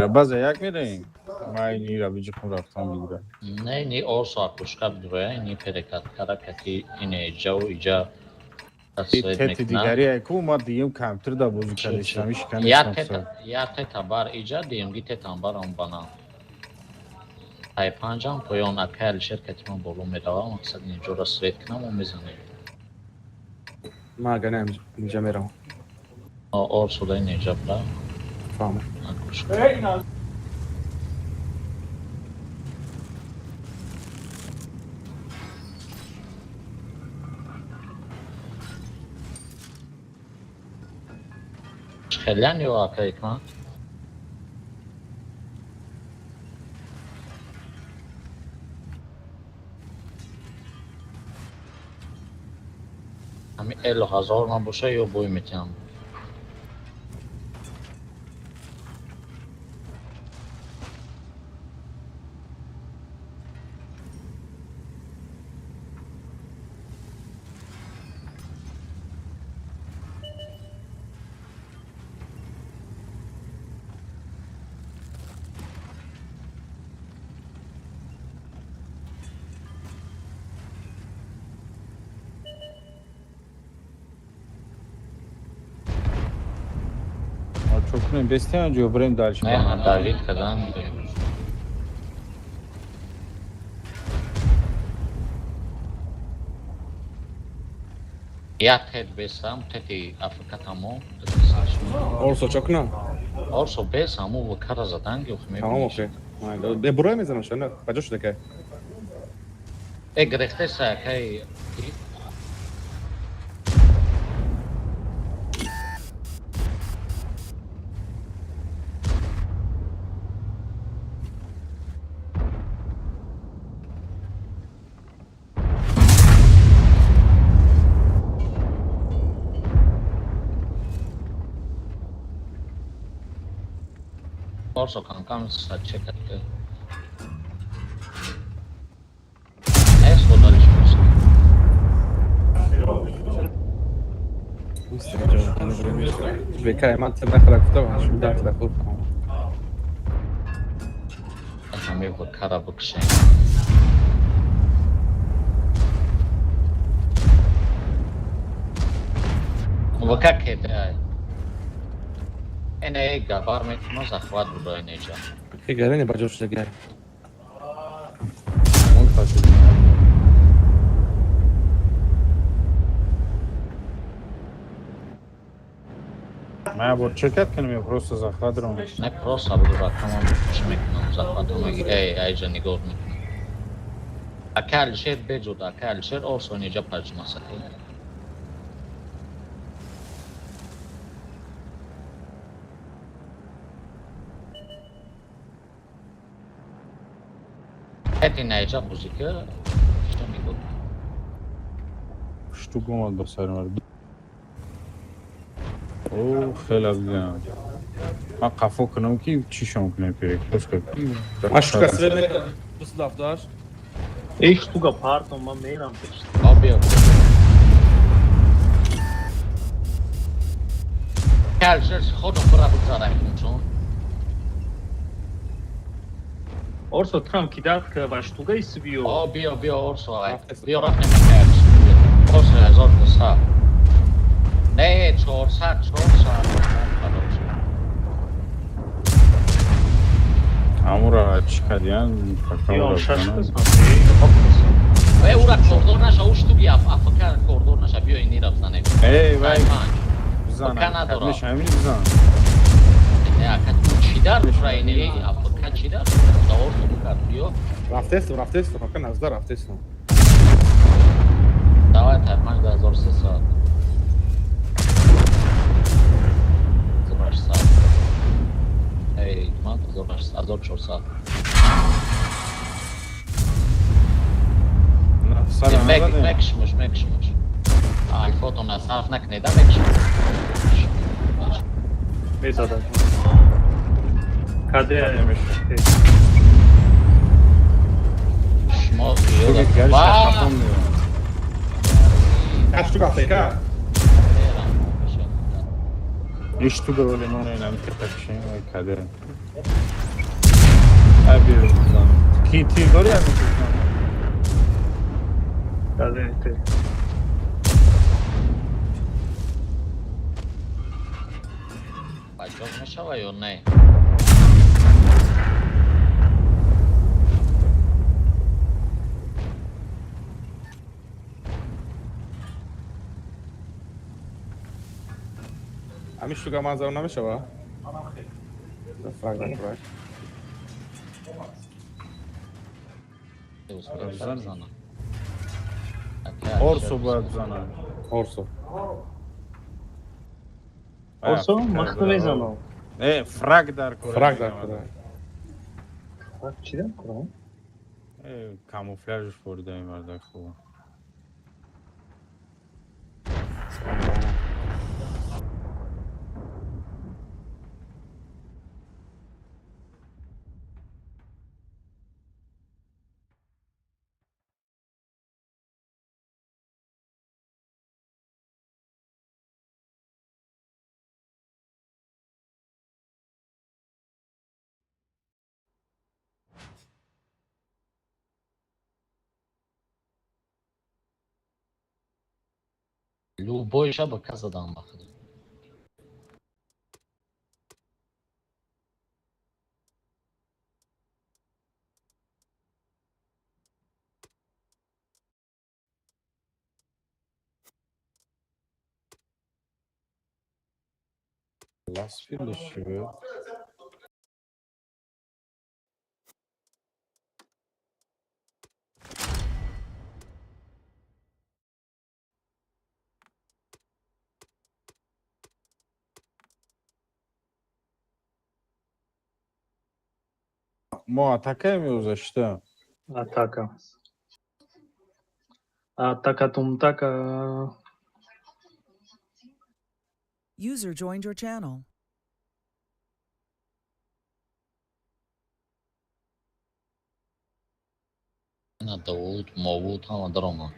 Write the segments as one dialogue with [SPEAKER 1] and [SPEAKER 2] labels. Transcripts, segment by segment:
[SPEAKER 1] База як мераем. Ман ини рабиҷи хун рафтам бигирам.
[SPEAKER 2] Не, ни орсо акушка бидроя, ни перекат кара кати ине иҷа иҷа.
[SPEAKER 1] Тети дигари айку ма диюм компютер да бозӣ кардистам,
[SPEAKER 2] Я тета, я тета бар иҷа, диюмги тетам бар он бана. Тай панҷам поён акай Алишер кати ман боло меравам, мақсад инҷоро свет кунам ва мезанем.
[SPEAKER 3] Ман агар не инҷа меравам.
[SPEAKER 2] Орсо да инҷа бра.
[SPEAKER 3] Фаҳмам.
[SPEAKER 2] Акушка. Хелян ё акай ҳикмат? Ҳами эло ҳазор набоша ё бой метиҳам.
[SPEAKER 1] Чо кунем, бестиан ҷо бирем дальше?
[SPEAKER 2] Не, давид кадан. Я тет бесам, тети африка тамом.
[SPEAKER 3] Орсо чо кунам?
[SPEAKER 2] Орсо бес, аму вкара задан ги охме.
[SPEAKER 3] Тамом охе. Э, бурой мезанам шана. Баҷо шуда кай?
[SPEAKER 2] Э, грехтеса кай. Орсо камкам сачекат. Эс водалиш просто.
[SPEAKER 3] Бекай, ман те нахара гуфтам, шумо дар телефон.
[SPEAKER 2] Ҳами вкара бикшем. ВК кедай. Эне габар метуна захват буда инеҷа.
[SPEAKER 3] Ки гарани баҷо шуда гай.
[SPEAKER 1] Он хочу. Ман бор чекат кунам ё просто захват ром?
[SPEAKER 2] Не, просто буду ракамам чӣ мекунам, захват меги. Эй, айҷа нигоҳ мекунам. Ака Алишер беҷуд, ака Алишер орсо инеҷа паҷмасаки. Эти наиҷа музика что нигоҳ.
[SPEAKER 1] Штук омад ба сари ман. О, хеле дидам. Ман қафо кунам ки чишон кунем перекрестка.
[SPEAKER 3] Ман штука свет мекунам. 278.
[SPEAKER 4] Эй, штука партом, ман мерам пеш.
[SPEAKER 2] Обиё. Ака Алишер худо бара бигзарай чун.
[SPEAKER 4] Орсо трам кидат ка ва штука исбиё.
[SPEAKER 2] О, биё, биё орсо, ай. Биё рафтем ака Алишер. Орсо 1200. Не, 400, 400.
[SPEAKER 1] Амура чӣ кардиян?
[SPEAKER 4] Биё шаш кас ман. Эй, хоп.
[SPEAKER 2] Э, ура кордор наша, у штуги афка кордор наша, биё ини бзанем.
[SPEAKER 1] Эй, вай,
[SPEAKER 2] Панҷ.
[SPEAKER 1] бизан.
[SPEAKER 2] Пока надора.
[SPEAKER 1] Меша, ҳамин бизан.
[SPEAKER 2] Не, ака ту чӣ дар Украини, афка чӣ дар? Да орсо букар, биё.
[SPEAKER 3] Рафтестам, рафтестам, ака назда рафтестам.
[SPEAKER 2] Давай тай 5300. 1800. Эй, ман 1800, 1400.
[SPEAKER 1] Сара
[SPEAKER 2] Мек,
[SPEAKER 1] назадем.
[SPEAKER 2] мекшмуш, мекшмуш. Альфотон сарф накунед, мекшмуш.
[SPEAKER 4] Мезадам. Каде?
[SPEAKER 1] Намеша.
[SPEAKER 2] Шумо
[SPEAKER 1] Штуки дигариш қафо меояд.
[SPEAKER 3] Ка штука ка?
[SPEAKER 1] Иштуга роли мона инам тиқакшин ой каде. Аби ки тир дори ами тиқам.
[SPEAKER 4] Дале те.
[SPEAKER 2] Бачок мешава ё не?
[SPEAKER 3] Ҳамин штука ман зав намешава? Фраг да фраг.
[SPEAKER 2] Бизана.
[SPEAKER 1] Орсо бояд бизанад.
[SPEAKER 3] Орсо.
[SPEAKER 4] Орсо махта мезанам.
[SPEAKER 1] Э, фраг дар кор.
[SPEAKER 3] Фраг дар кор.
[SPEAKER 4] Фраг чӣ дар кор?
[SPEAKER 1] Э, камуфляжш борида ин мардак хуб.
[SPEAKER 2] Любойша ба кас задан ба худо.
[SPEAKER 1] Last birleşiyor. Мо атакаем ё зашта?
[SPEAKER 4] Атака. Атака тумтака.
[SPEAKER 5] User joined your channel.
[SPEAKER 2] На Давуд, Мовуд ҳама даромад.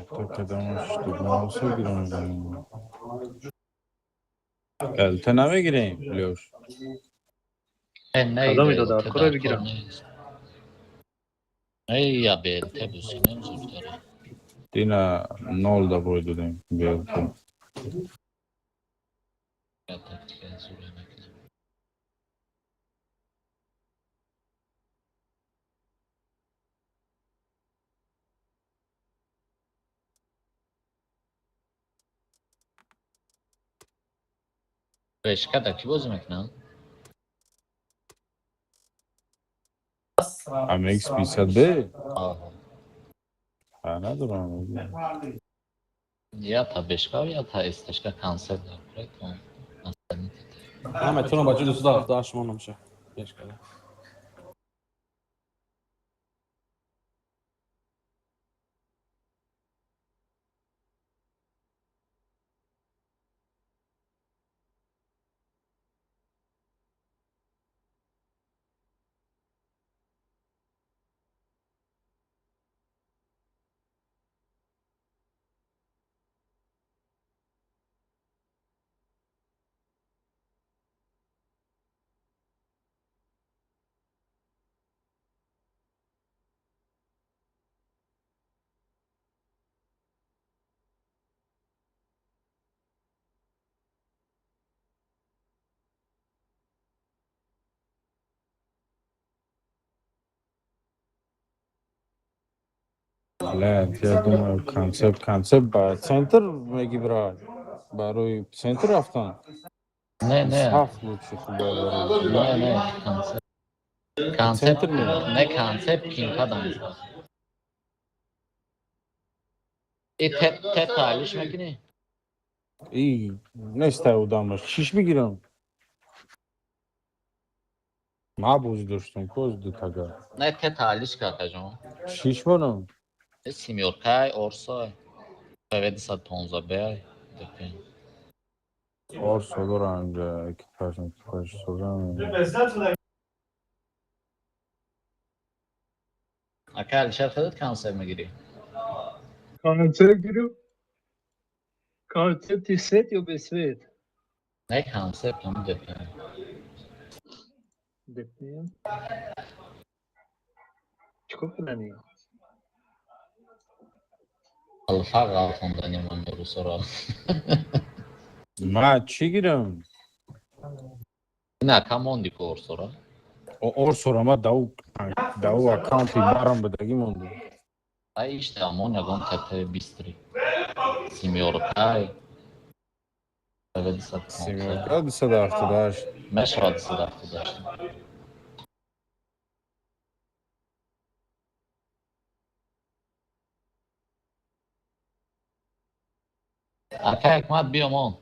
[SPEAKER 1] Атака дамо штурмауса гирем. Элта намегирем, Лёш.
[SPEAKER 2] Э, не.
[SPEAKER 4] Кадом ида дар кора бигирам?
[SPEAKER 2] Не, я БЛТ бусинем зудтара.
[SPEAKER 1] Дина нол да бой додем БЛТ.
[SPEAKER 2] Я тактика зуре мекунем. Бешка да ки бозӣ мекунам?
[SPEAKER 1] АМХ 50Б?
[SPEAKER 2] Аҳа.
[SPEAKER 1] Ҳа, надорам.
[SPEAKER 2] Я та бешка, я та СТшка концерт дар кора.
[SPEAKER 3] Ман метавонам ба ҷои 278 монам ша. Бешка.
[SPEAKER 1] Блядь, я думаю, концепт, концепт ба центр меги брат. Барои центр рафтан.
[SPEAKER 2] Не, не.
[SPEAKER 1] Саф лучше хуб барои.
[SPEAKER 2] Не, не, концепт. Концепт,
[SPEAKER 1] Центр мерам.
[SPEAKER 2] не концепт кимка дам. И те те таълиш мекунӣ?
[SPEAKER 1] И нестай одамаш. Чиш бигирам? Ма бозӣ доштам, коз ду тага.
[SPEAKER 2] Не, те таълиш какаҷон.
[SPEAKER 1] Шиш монам.
[SPEAKER 2] Э, семёркай, орсой. ПВ 215 Б, ДП.
[SPEAKER 1] Орсо дорам инҷа, экипаж, экипаж созам.
[SPEAKER 2] Ака Алишер худат концепт мегирӣ?
[SPEAKER 4] Концепт гирю? Концепти свет ё без свет?
[SPEAKER 2] Не, концепт ҳам ДП.
[SPEAKER 4] ДП. Чикор кардани?
[SPEAKER 2] Алфа ғалфондани ман русоро.
[SPEAKER 1] Ма чӣ гирам?
[SPEAKER 2] Ина ака монди ку орсоро.
[SPEAKER 1] Орсора ма дау аккаунти барам бидагӣ монду.
[SPEAKER 2] Ай ишта амон ягон ТТ бистри. Семёркай.
[SPEAKER 1] Семёрка 278.
[SPEAKER 2] Мешавад 278. Ака Ҳикмат биёмон.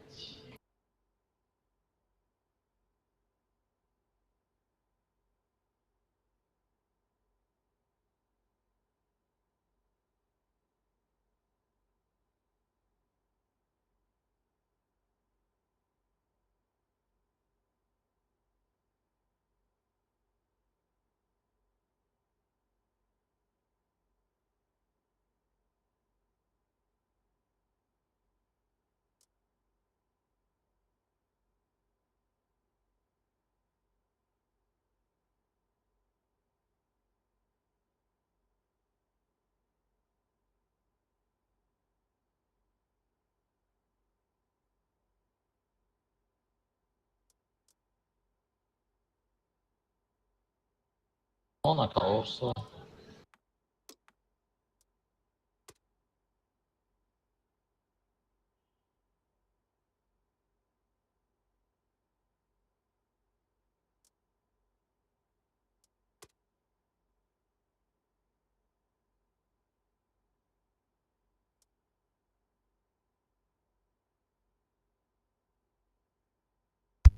[SPEAKER 2] Он ака орсо.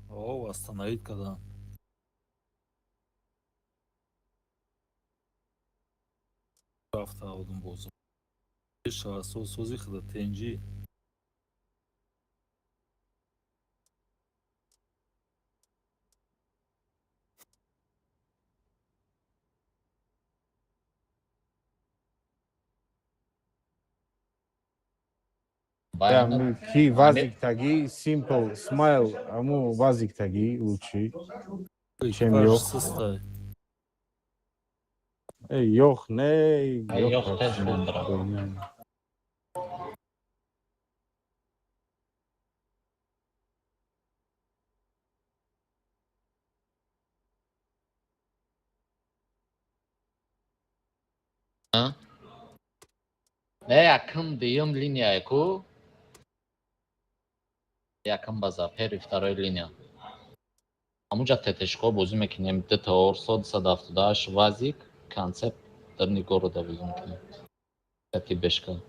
[SPEAKER 6] О, остановить когда. Рафта одум бозум. Сози худа тенҷи.
[SPEAKER 1] Ки вазик таги, simple smile, аму вазик таги лучше. Чем ёх. Эй, ёх, не,
[SPEAKER 2] ёх тез мендра. Не, якм дуюм линия ку. Якм база, первый, второй линия. Амуҷа ТТшко бозӣ мекунем, дута орсо, 278 вазик, концепт дар нигорода бозӣ мекунем. Кати бешка.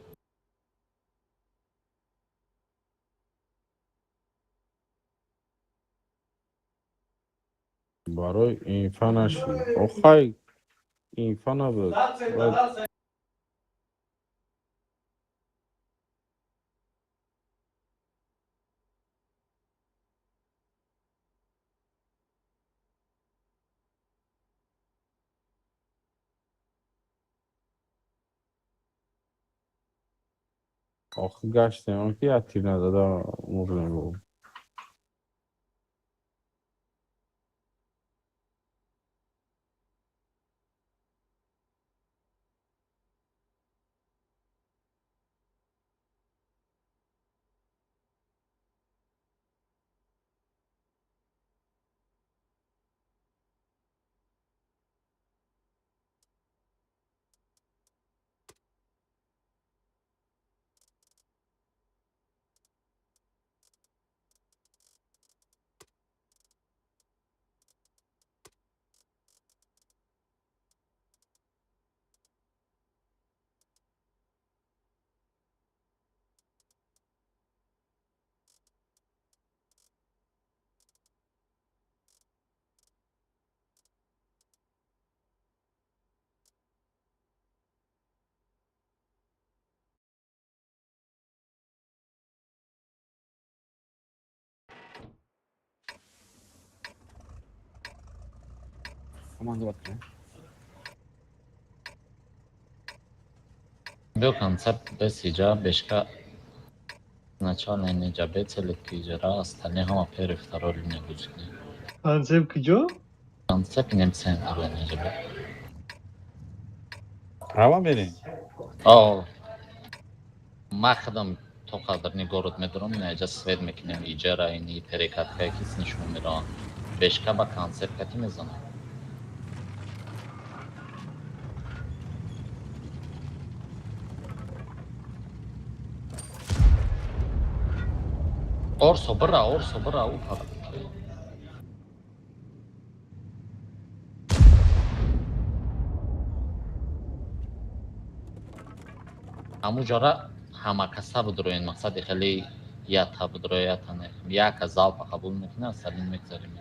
[SPEAKER 1] Барои инфа наши. Охай, инфа набуд. Охи гаштем, ки актив надада мурдем бо.
[SPEAKER 3] Команду открой.
[SPEAKER 2] Биё концепт бес иҷа бешка начало инҷа бецелит ки иҷара остальные ҳама первый второй линия бозӣ кунем.
[SPEAKER 4] Концепт куҷо?
[SPEAKER 2] Концепт инем центр инҷа бе.
[SPEAKER 1] Права мерем.
[SPEAKER 2] О, ман худам то қадрни город медорам, инаҷа свет мекунем, иҷара ини перекаткае ки нишон мераванд. Бешка ба концепт кати мезанам. Орсо бира, Орсо бира, ӯ пара. Ҳамуҷора ҳамакаса бидроен, мақсади хеле ята бидроя, ята не. Яка залпа қабул мекунад, остальные мегзарем.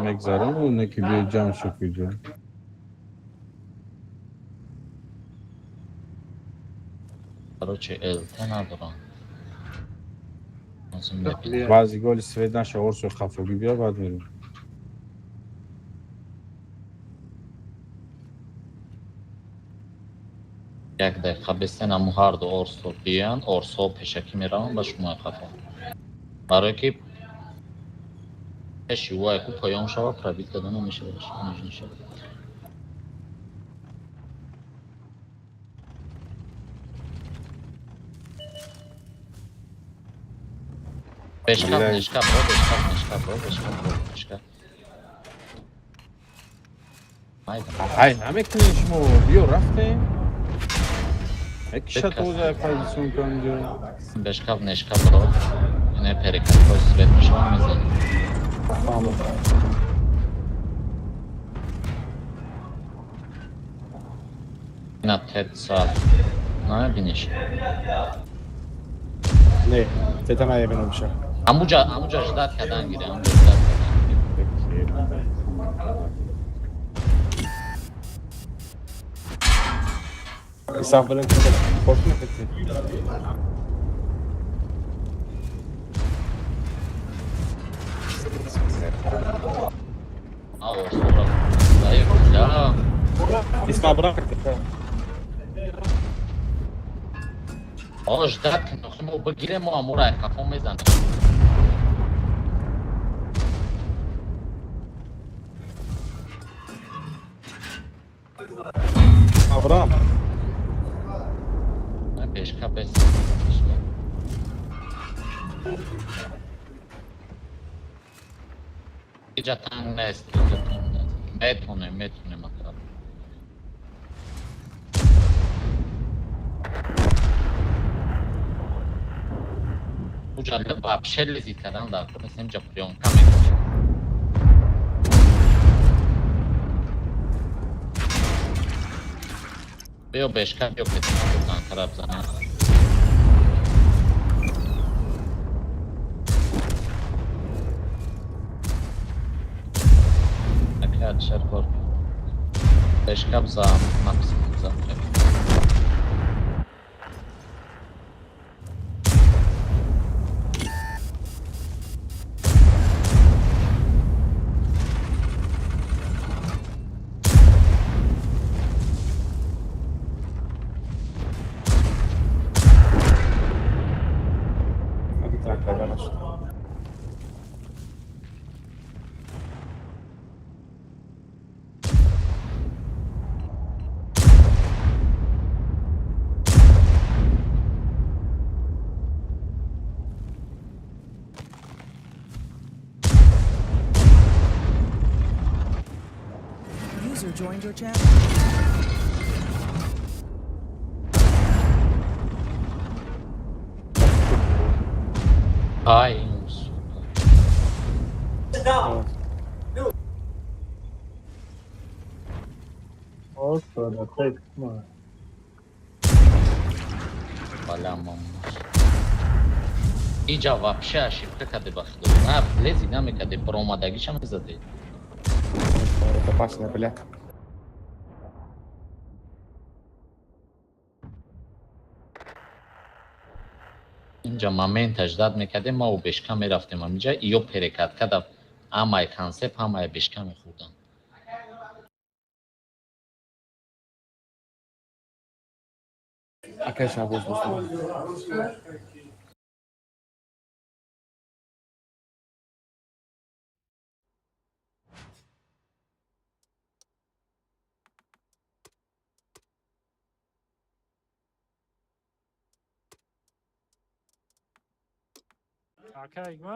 [SPEAKER 1] Мегзарам, не ки биё ҷамъ шо куҷо.
[SPEAKER 2] Короче, ЛТ надорам. Ҳозир мебинам.
[SPEAKER 1] Баъзи голи свет наша, Орсо хафогӣ биё, баъд мерем.
[SPEAKER 2] Як дақиқа бестен, аму ҳарду Орсо биёянд, Орсо пешакӣ мераванд ба шумо хафо. Барое ки пеши ӯ яку поён шава, пробить карда намешавад, нужно шава. Бешкап,
[SPEAKER 1] Бля.
[SPEAKER 2] нешкап, бро, бешкап, нешкап, бро, бешкап, бро, бешкап. Майда.
[SPEAKER 1] Ай, намекунем шумо, биё рафтем. Мекиша
[SPEAKER 2] Бекас.
[SPEAKER 1] тоза позицион кунҷо.
[SPEAKER 2] Бешкап, нешкап, бро. Ине перекатҳои свет мешава, мезанем.
[SPEAKER 3] Фаҳмидам.
[SPEAKER 2] Ина тет соат. Намебиниш?
[SPEAKER 3] Не, тета наебинам ша.
[SPEAKER 2] Ҳамуҷа ждать кардан гире, ҳамуҷа ждать кардан гире.
[SPEAKER 3] Исаф билан қошма кетdi.
[SPEAKER 2] А, Орсора. Ай, куҷа?
[SPEAKER 3] Исма бирак кетdi.
[SPEAKER 2] О, ждать кун, охи мо бигирем, мо амура хафо мезанем.
[SPEAKER 3] Авраам.
[SPEAKER 2] Бешка бес. Иҷа танг нест, иҷа танг нест. Метонем, метонем акар. Уҷа вообще лезить кардан дар кор нест, инҷа приёмка мекунем. Биё бешка, биё петина танкара бизанем. Опять шеркор. Бешка бизан, максимум бизан.
[SPEAKER 3] Hadi tank нашуд.
[SPEAKER 5] User joined your channel.
[SPEAKER 2] Ай, сука.
[SPEAKER 4] Орсо да тет.
[SPEAKER 2] Бала мамус. Иҷа вообще ошибка каде ба худо. На, лези намекаде, баромадагиша мезаде.
[SPEAKER 3] Это опасно, бля.
[SPEAKER 2] Инҷа момента ждать мекардем, ма у бешка мерафтем ҳаминҷа, ё перекатка да ҳамаи концепт, ҳамаи бешка мехӯрдам.
[SPEAKER 3] Акай Шаҳбоз дӯстон.
[SPEAKER 7] Акай ма?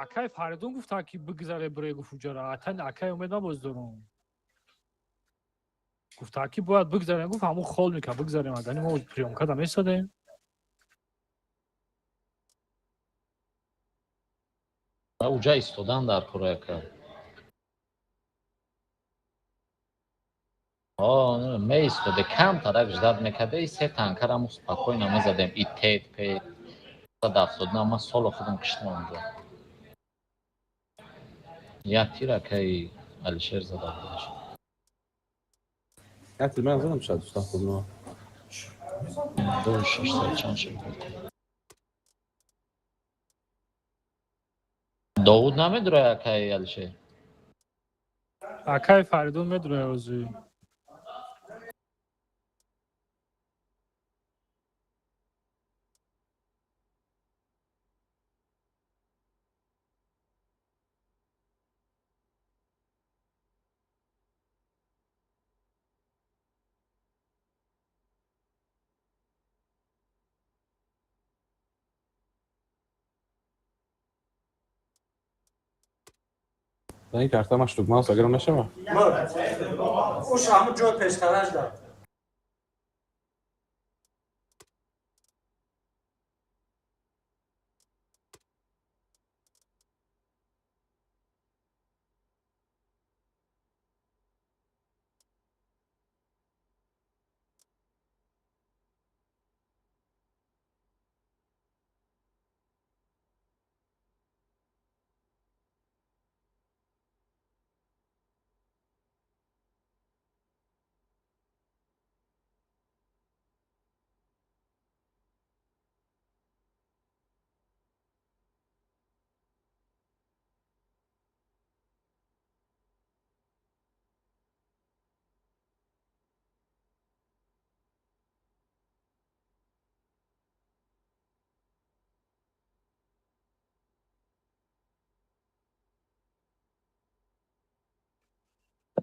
[SPEAKER 7] Акай Фаридун гуфта ки бигзаре бирой гуфт уҷара. Атан акай умед набоз дорум. Гуфта ки бояд бигзарем, гуфт ҳамун хол мекард бигзарем, агани мо приёмка да месодем.
[SPEAKER 2] Ва уҷа истодан дар кора яка. О, меистоде, камтарак ждать мекарде, и се танкара мо спокойно мезадем, и тет, пет, 170 ман соло худам киштам онҷо. Як тир акаи Алишер зада будаш.
[SPEAKER 3] Як тир ман задам шояд 279.
[SPEAKER 2] 2600 чанд шуд. Довуд намедурояд акаи Алишер?
[SPEAKER 7] Акаи Фаридун медурояд озӣ.
[SPEAKER 3] Ин карта маштук маус агар нашава.
[SPEAKER 8] Уш ҳамун ҷой пештараш да.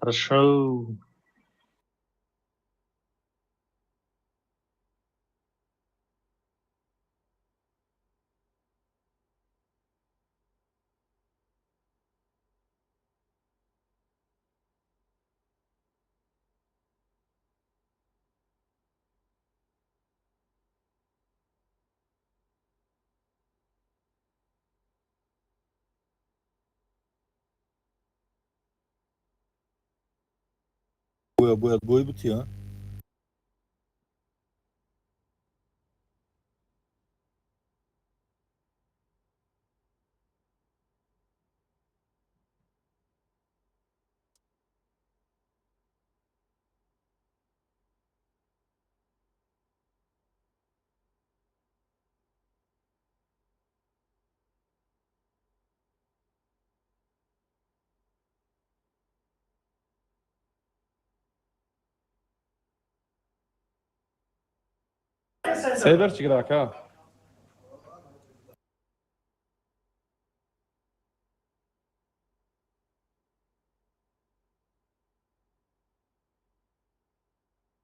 [SPEAKER 4] Хорошо.
[SPEAKER 6] Бояд бой бути, а?
[SPEAKER 3] Сервер чӣ гира ака?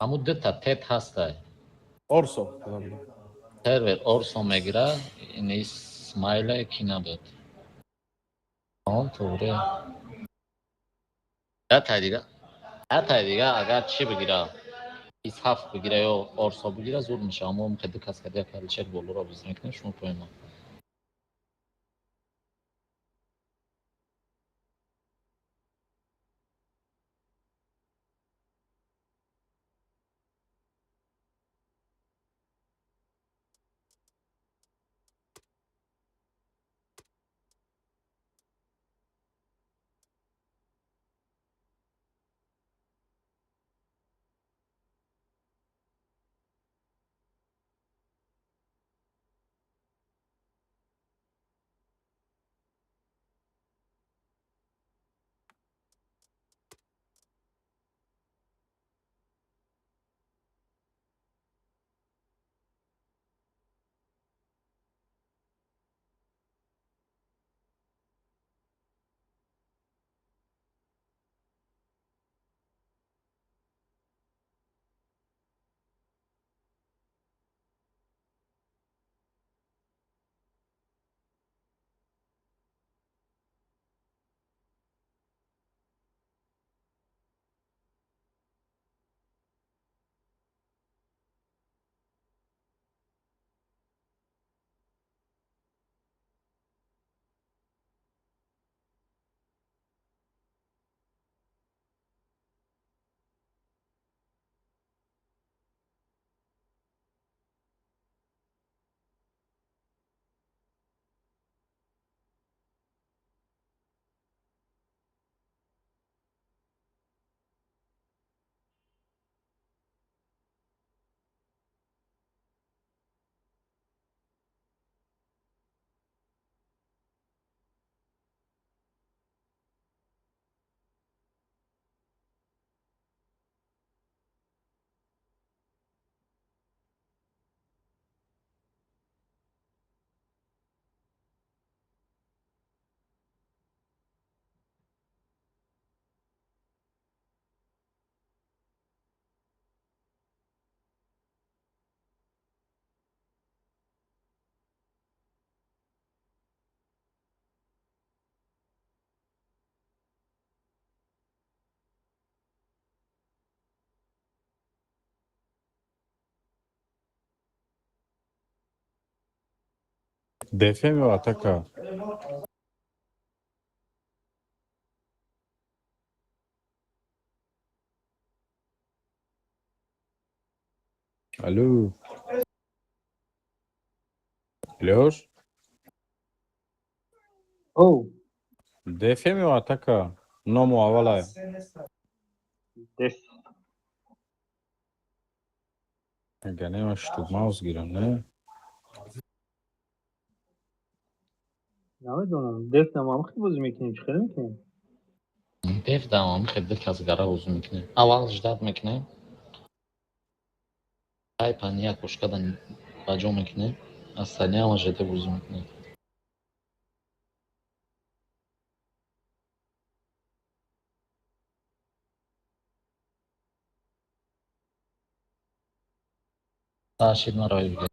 [SPEAKER 2] Ҳамун дута тет ҳастай.
[SPEAKER 3] Орсо.
[SPEAKER 2] Сервер Орсо мегира, ини Смайла ки набуд. Он туғри. Ятаи дига. Ятаи дига агар чӣ бигира? 27 бигира ё Орсо бигира зур мешава. Аммо ду кас кади як Алишер болоро бозӣ мекунем, шумо поёна.
[SPEAKER 1] Дефем ё атака? Алло. Лёш?
[SPEAKER 4] Оу.
[SPEAKER 1] Дефем ё атака? Ному аввалай.
[SPEAKER 4] Деф.
[SPEAKER 1] Агар не, ман штук маус гирам, не?
[SPEAKER 4] Намедонам. Деф нам хел бозӣ мекунем, чӣ хел мекунем?
[SPEAKER 2] Деф дамам хел ду кас гара бозӣ мекунем. Аввал ждать мекунем. Ай пани окошкада ба ҷо мекунем. Остальные ҳама ЖТ бозӣ мекунем. Ташид маро бигир.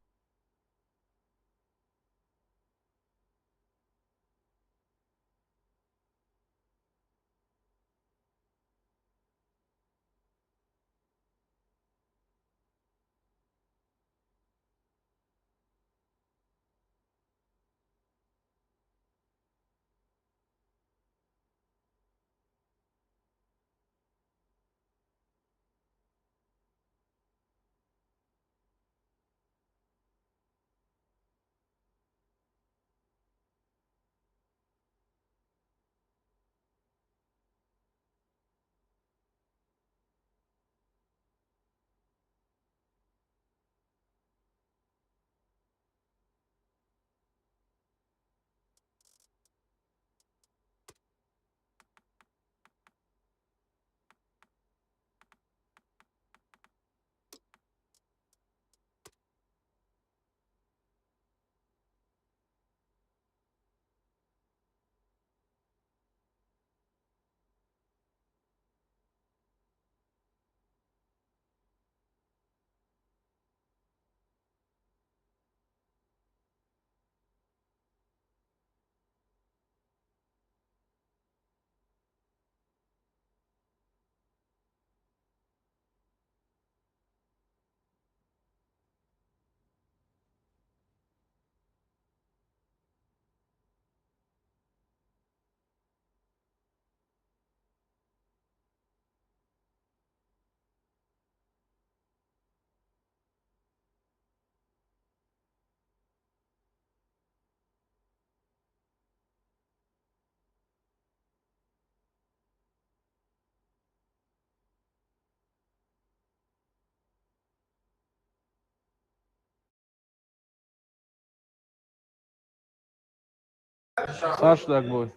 [SPEAKER 3] Сар шудак бой.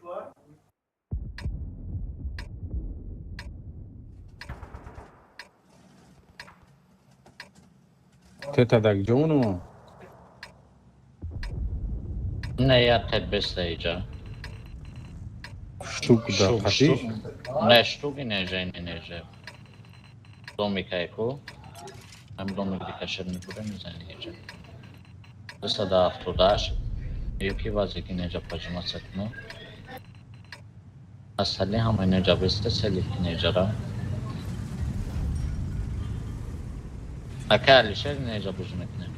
[SPEAKER 1] Тета даг ҷону?
[SPEAKER 2] Не, я тет беста иҷа.
[SPEAKER 1] Штук да қатиш?
[SPEAKER 2] Не, штуки неже, не неже. Домик айку. Ам домик дикашер мебурем, мизани иҷа. 278. Юки вазики неҷа пажимаса куну. Асали ҳама неҷа беста селиф неҷара. Ака Алишер неҷа бозӣ мекунем.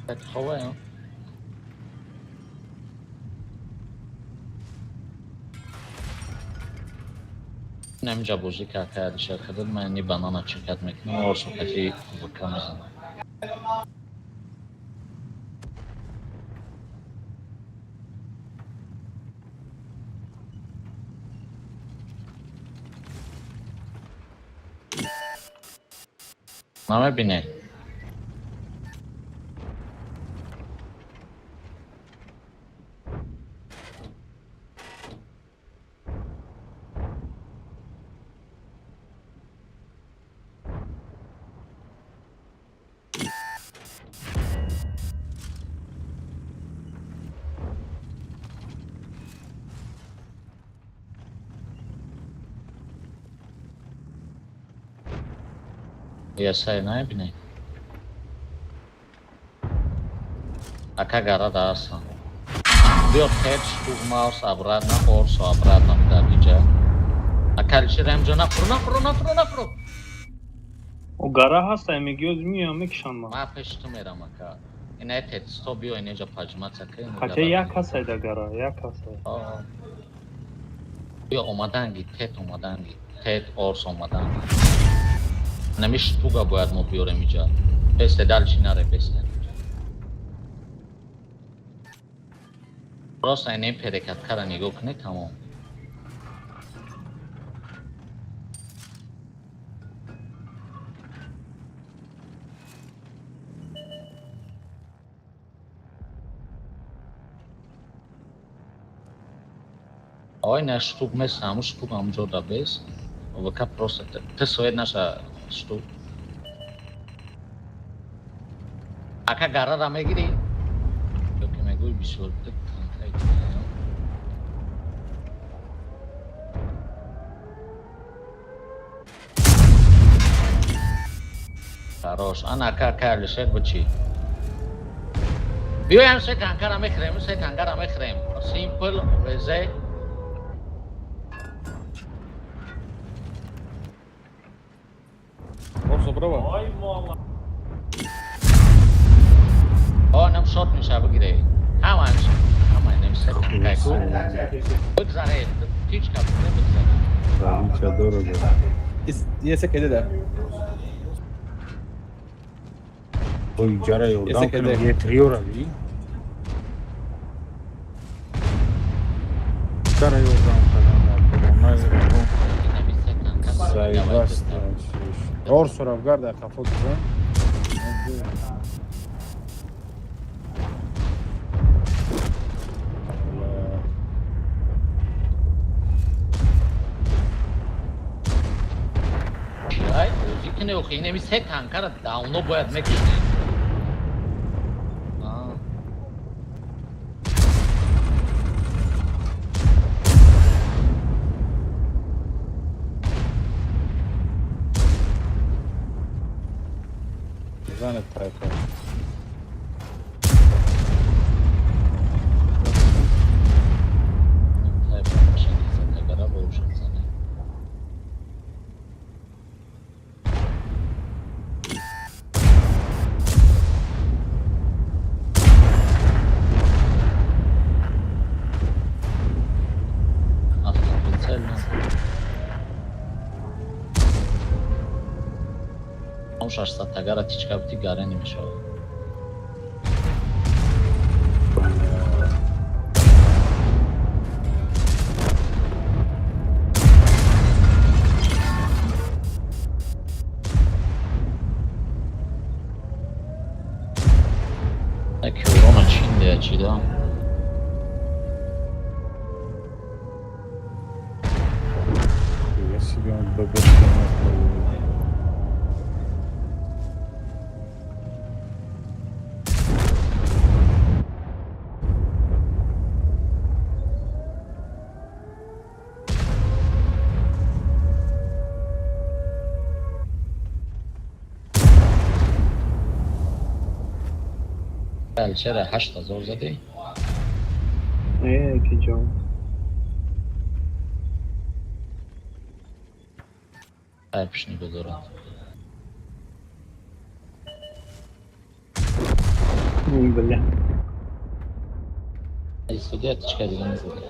[SPEAKER 2] Так ховаем. Намҷа бозӣ ки ака Алишер хадад, ман ни банана чекат мекунам, орсо кати вк мезанам. Намебинед? Ясай намебинед? Ака гара даасан. Биё тет штук маус обратно, орсо обратно дар иҷа. Ака Алишер ҳамҷо нафуру, нафуру, нафуру, нафуру.
[SPEAKER 4] О гара ҳаста, мегиёз миём мекишам ма.
[SPEAKER 2] Ма пеш ту мерам ака. Ина тетсто биё инеҷа паҷмаца ки.
[SPEAKER 4] Хотя як ҳастай да гара, як ҳастай.
[SPEAKER 2] Биё омаданги, тет омаданги, тет орс омаданги. Нами штуга бояд мо биёрем иҷа. Бесте дальше наре бесте. Просто инем перекаткара нигоҳ кунед тамом. Ой, на штук мест, аму штук амҷо да бес. ВК просто ты соед наша штук. Ака гарара мегири? Ё ки мегӯй бисёр танкай. Хорош. Ана ака ака Алишер бучи. Биёям се танкара мехӯрем, се танкара мехӯрем. Simple, везе.
[SPEAKER 3] Орсо брава.
[SPEAKER 2] О, нам шот меша бигире. Ҳамаш, ҳама нем се танкай. Бигзаре, птичка бигзаре.
[SPEAKER 1] Равича дорого.
[SPEAKER 3] Есе кеде да.
[SPEAKER 1] Ой, ҷара ёрдам
[SPEAKER 3] Есе кеде.
[SPEAKER 1] кунам, е триора ви. Ҷара ёрдам кардам, дар
[SPEAKER 2] Инами се танка.
[SPEAKER 1] Заебаст. Орсо равгарда қафо дизан.
[SPEAKER 2] Ай, бозӣ кунӣ охи, инами се танкара давно бояд мекишдем. А.
[SPEAKER 1] Занят трайка.
[SPEAKER 2] Тай машини се танкара бошад зане. Автоприцельно. Ам 600 тагара тичка бити гаре намешавад. Ки урона чин дея чи да?
[SPEAKER 1] Я себе он ББшка нахуй.
[SPEAKER 2] Алишера 8000 задӣ?
[SPEAKER 4] Э, ки ҷо.
[SPEAKER 2] Ай пиш нигоҳ дорад.
[SPEAKER 4] Бля.
[SPEAKER 2] Истодия тичка дига назадӣ.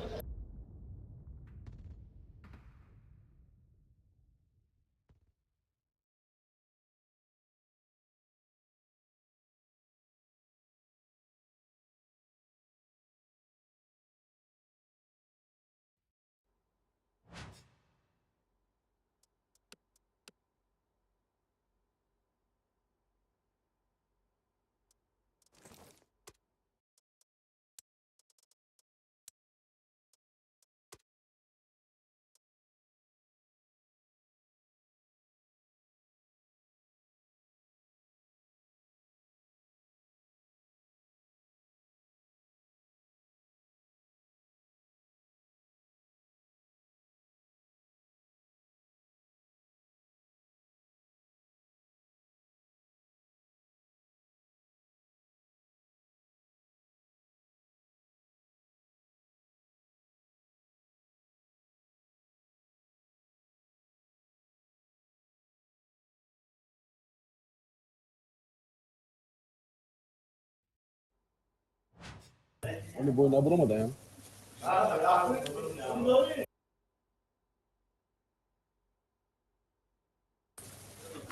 [SPEAKER 3] Оли бой набуромадаям.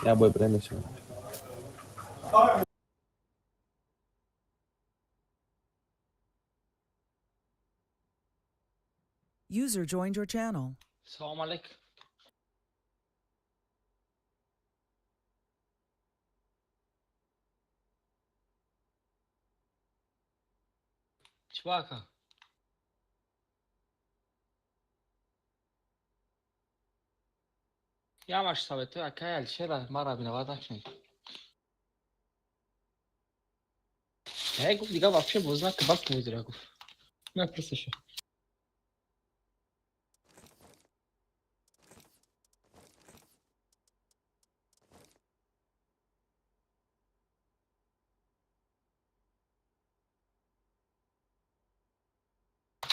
[SPEAKER 3] Я бой премешава.
[SPEAKER 5] User joined your channel.
[SPEAKER 9] Салом алейкум. Чувака. Ямаш советую, акай Алишера мара виноват накунед. Э, гуфт дига вообще боз нака бас мезира гуфт. Напрасаша.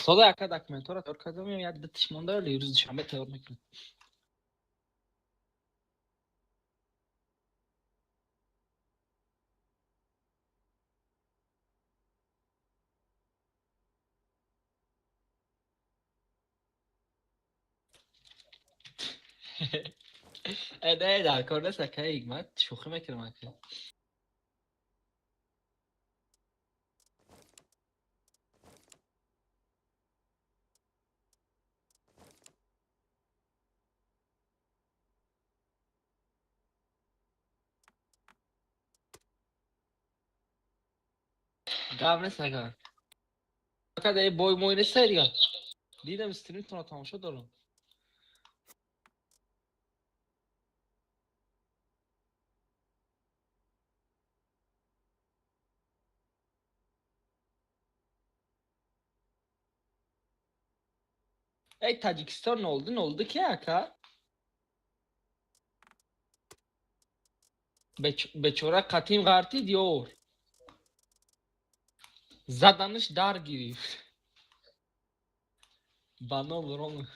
[SPEAKER 9] Сода ака документора тайёр кардам, як дитиш монда, вале рӯзи душанбе тайёр мекунам. Э, не, дар кор нест, ака, ман шӯхӣ мекунам, ака. Гап нест, ака. Ака, дар бой мой нест, дига. Дидам стримтонро тамошо дорам. Ey Tacikistan ne oldu? Ne oldu ki aka? Бечора қатим ғартид ёр. Заданаш дар гирифт. Ба нол ром.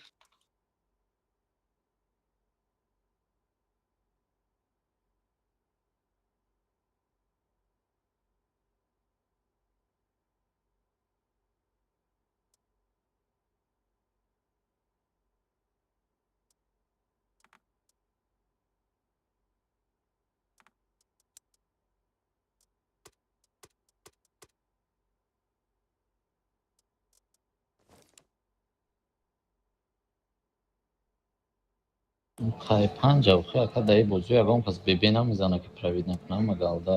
[SPEAKER 2] Хай панҷа охи ака даи бозӣ ягон кас бебе намезана ки правид накунам ама галда.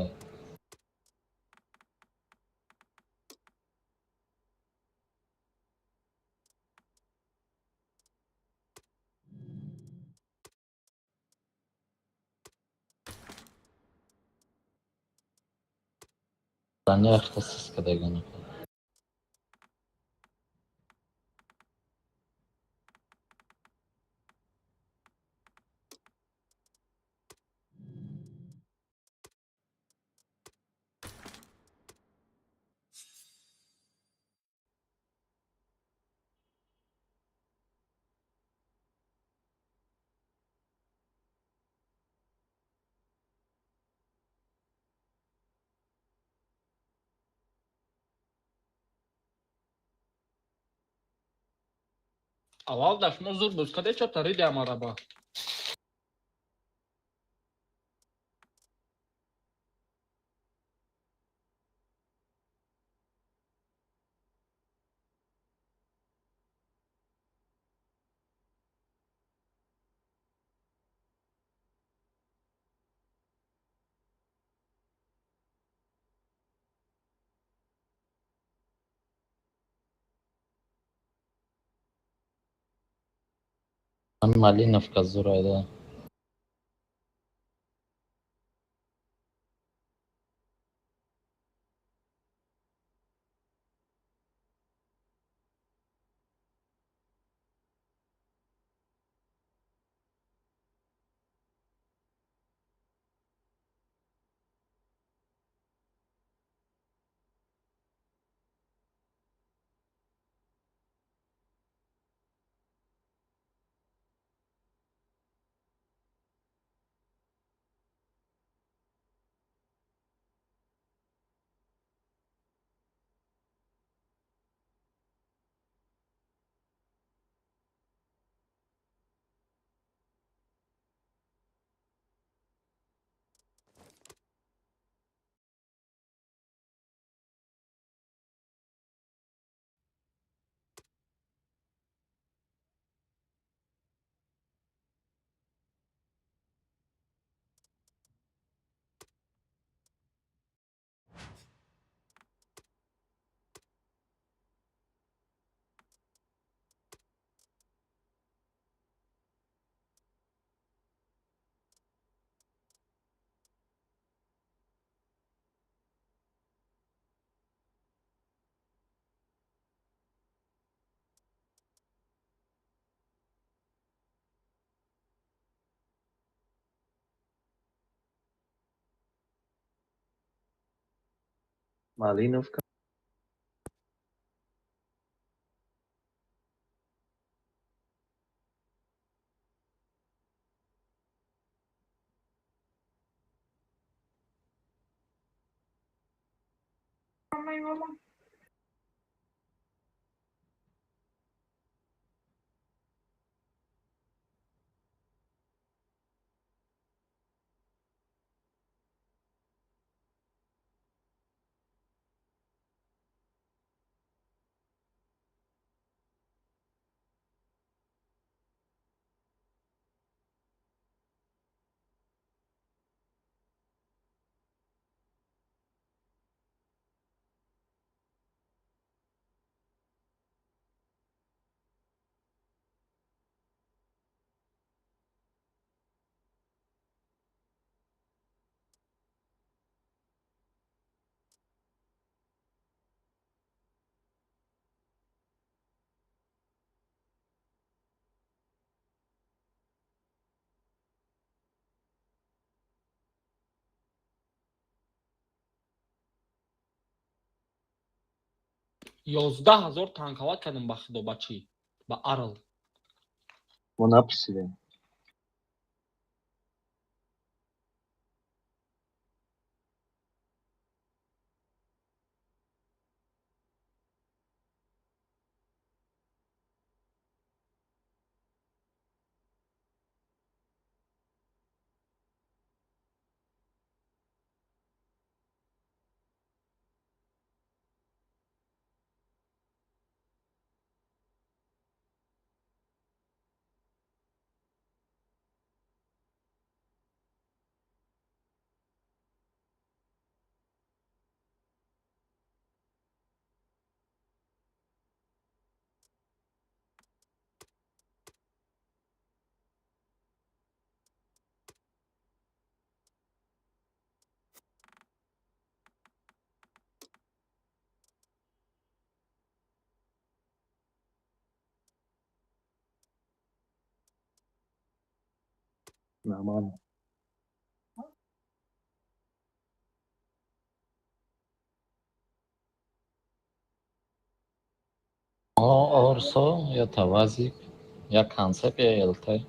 [SPEAKER 2] Зани ахта сис кадагана.
[SPEAKER 9] Аввал дар шумо зур буд, каде чота ридиам араба.
[SPEAKER 2] Малиновка зурай да.
[SPEAKER 4] Малиновка. 11 000 танковать кардем, ба худо, ба чӣ? Ба арл. Мо напурсидем. Нормально.
[SPEAKER 2] Орсо я тавазик, я концепт, я ЛТ.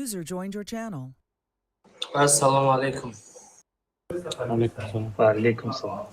[SPEAKER 5] User joined your channel.
[SPEAKER 8] Ассалому алайкум.
[SPEAKER 3] Алейкум салом.
[SPEAKER 10] Ва алейкум салом.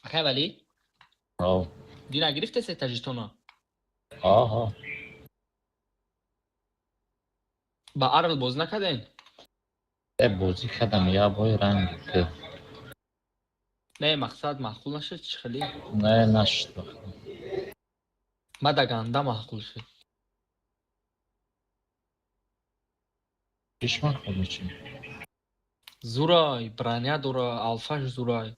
[SPEAKER 4] Акай Валӣ,
[SPEAKER 2] Ав.
[SPEAKER 4] Дина гирифте сета жетона?
[SPEAKER 2] Аҳа.
[SPEAKER 4] Ба Арл боз накардем?
[SPEAKER 2] Э, бозӣ кардам, я бой ранги ки.
[SPEAKER 4] Не, мақсад маъқул нашуд чӣ хеле?
[SPEAKER 2] Не, нашуд ба худо.
[SPEAKER 4] Ма да ганда маъқул шуд.
[SPEAKER 2] Чиш маъқул меши?
[SPEAKER 4] Зурай, броня дора, алфаш зурай.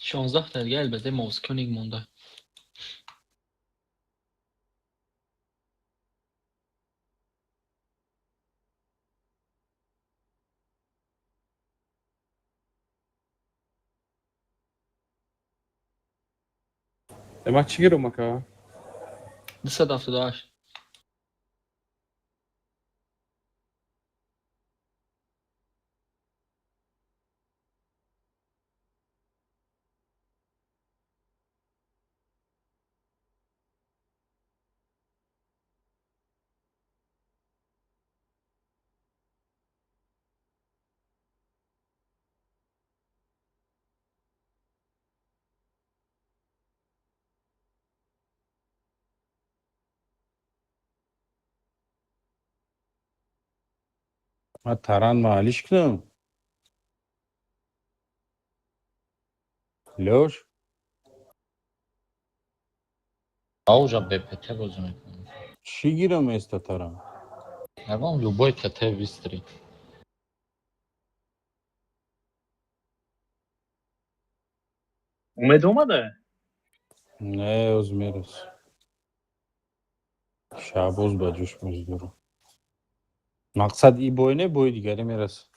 [SPEAKER 4] 16 дига албатта мовскёник монда.
[SPEAKER 3] Э, ма чӣ гирам, ака?
[SPEAKER 4] 278.
[SPEAKER 1] Ма таран маҳаллиш кунам. Лёш?
[SPEAKER 2] Ауҷа БПТ бозӣ мекунам.
[SPEAKER 1] Чӣ гирам эста таран?
[SPEAKER 2] Ягон любой ТТ быстрый.
[SPEAKER 10] Умед омада?
[SPEAKER 1] Не, оз мерас. Шаҳбоз ба ҷош бозӣ дорам. Мақсад и бой не, бои дигаре мерасад.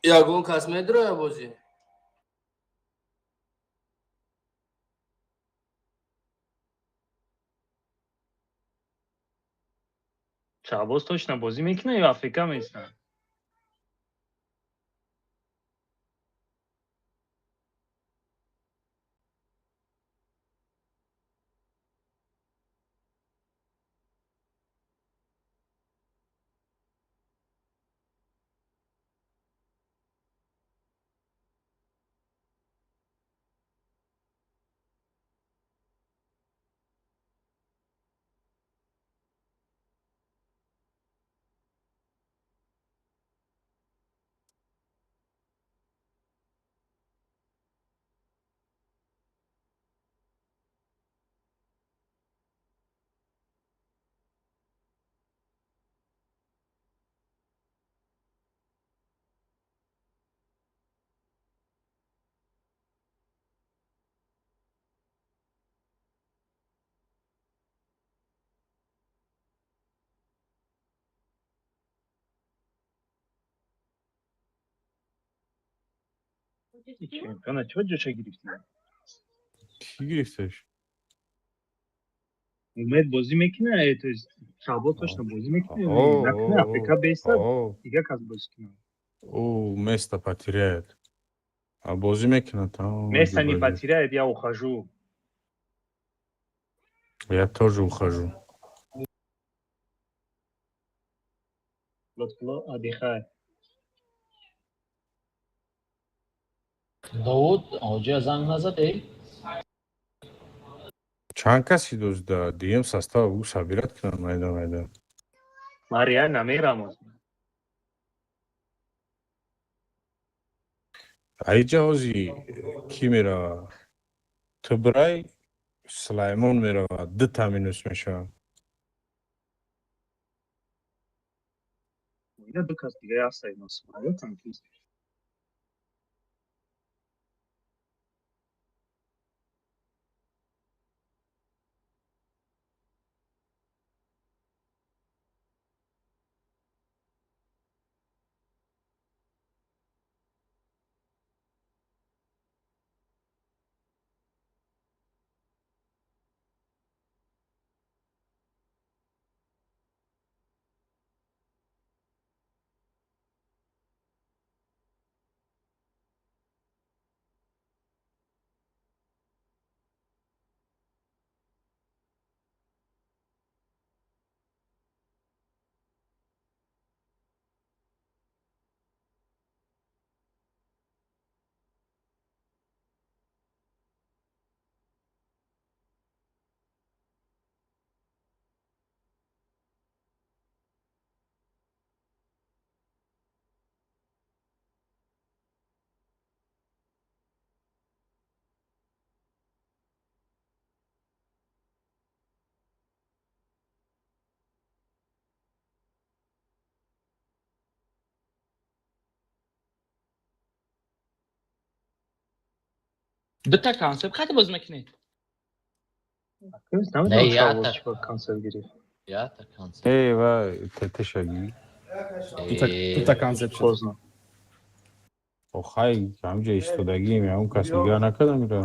[SPEAKER 9] Ягон кас медроя бозӣ?
[SPEAKER 10] Шаҳбоз точно бозӣ мекунад ё Африка меистад? Чемпиона чӣ ҷоша гирифтӣ?
[SPEAKER 1] Кӣ гирифташ?
[SPEAKER 10] Умед бозӣ мекунад, то есть Шаҳбоз точно бозӣ мекунад, накунад, Африка беистад, дигар кас бозӣ кунад.
[SPEAKER 1] Ӯ место потеряет. А бозӣ мекунад тамом.
[SPEAKER 10] Место не потеряет, я ухожу.
[SPEAKER 1] Я тоже ухожу.
[SPEAKER 10] Лутфулло, отдыхай.
[SPEAKER 2] Довуд, ҳоҷия занг назадӣ?
[SPEAKER 1] Чанд каси дозда дием состав ӯ собирать кунам майда майда.
[SPEAKER 10] Ман реально мерам ҳозир.
[SPEAKER 1] Аиҷа ҳози кӣ мерава? Тубрай, Сулаймон мерава, дута минус мешавад.
[SPEAKER 10] Ина ду кас дига ҳастанд, Исмоил танкист.
[SPEAKER 4] Дута концепт хати бозӣ мекунед?
[SPEAKER 10] Намедонам Шаҳбоз чӣ кор концепт гирифт.
[SPEAKER 2] Ята концепт.
[SPEAKER 1] Эй, ва тетешаги.
[SPEAKER 3] Дута концепт шуд.
[SPEAKER 10] Поздно.
[SPEAKER 1] Охай, ҳамҷа истодагием, ягон кас нигоҳ накардам ира.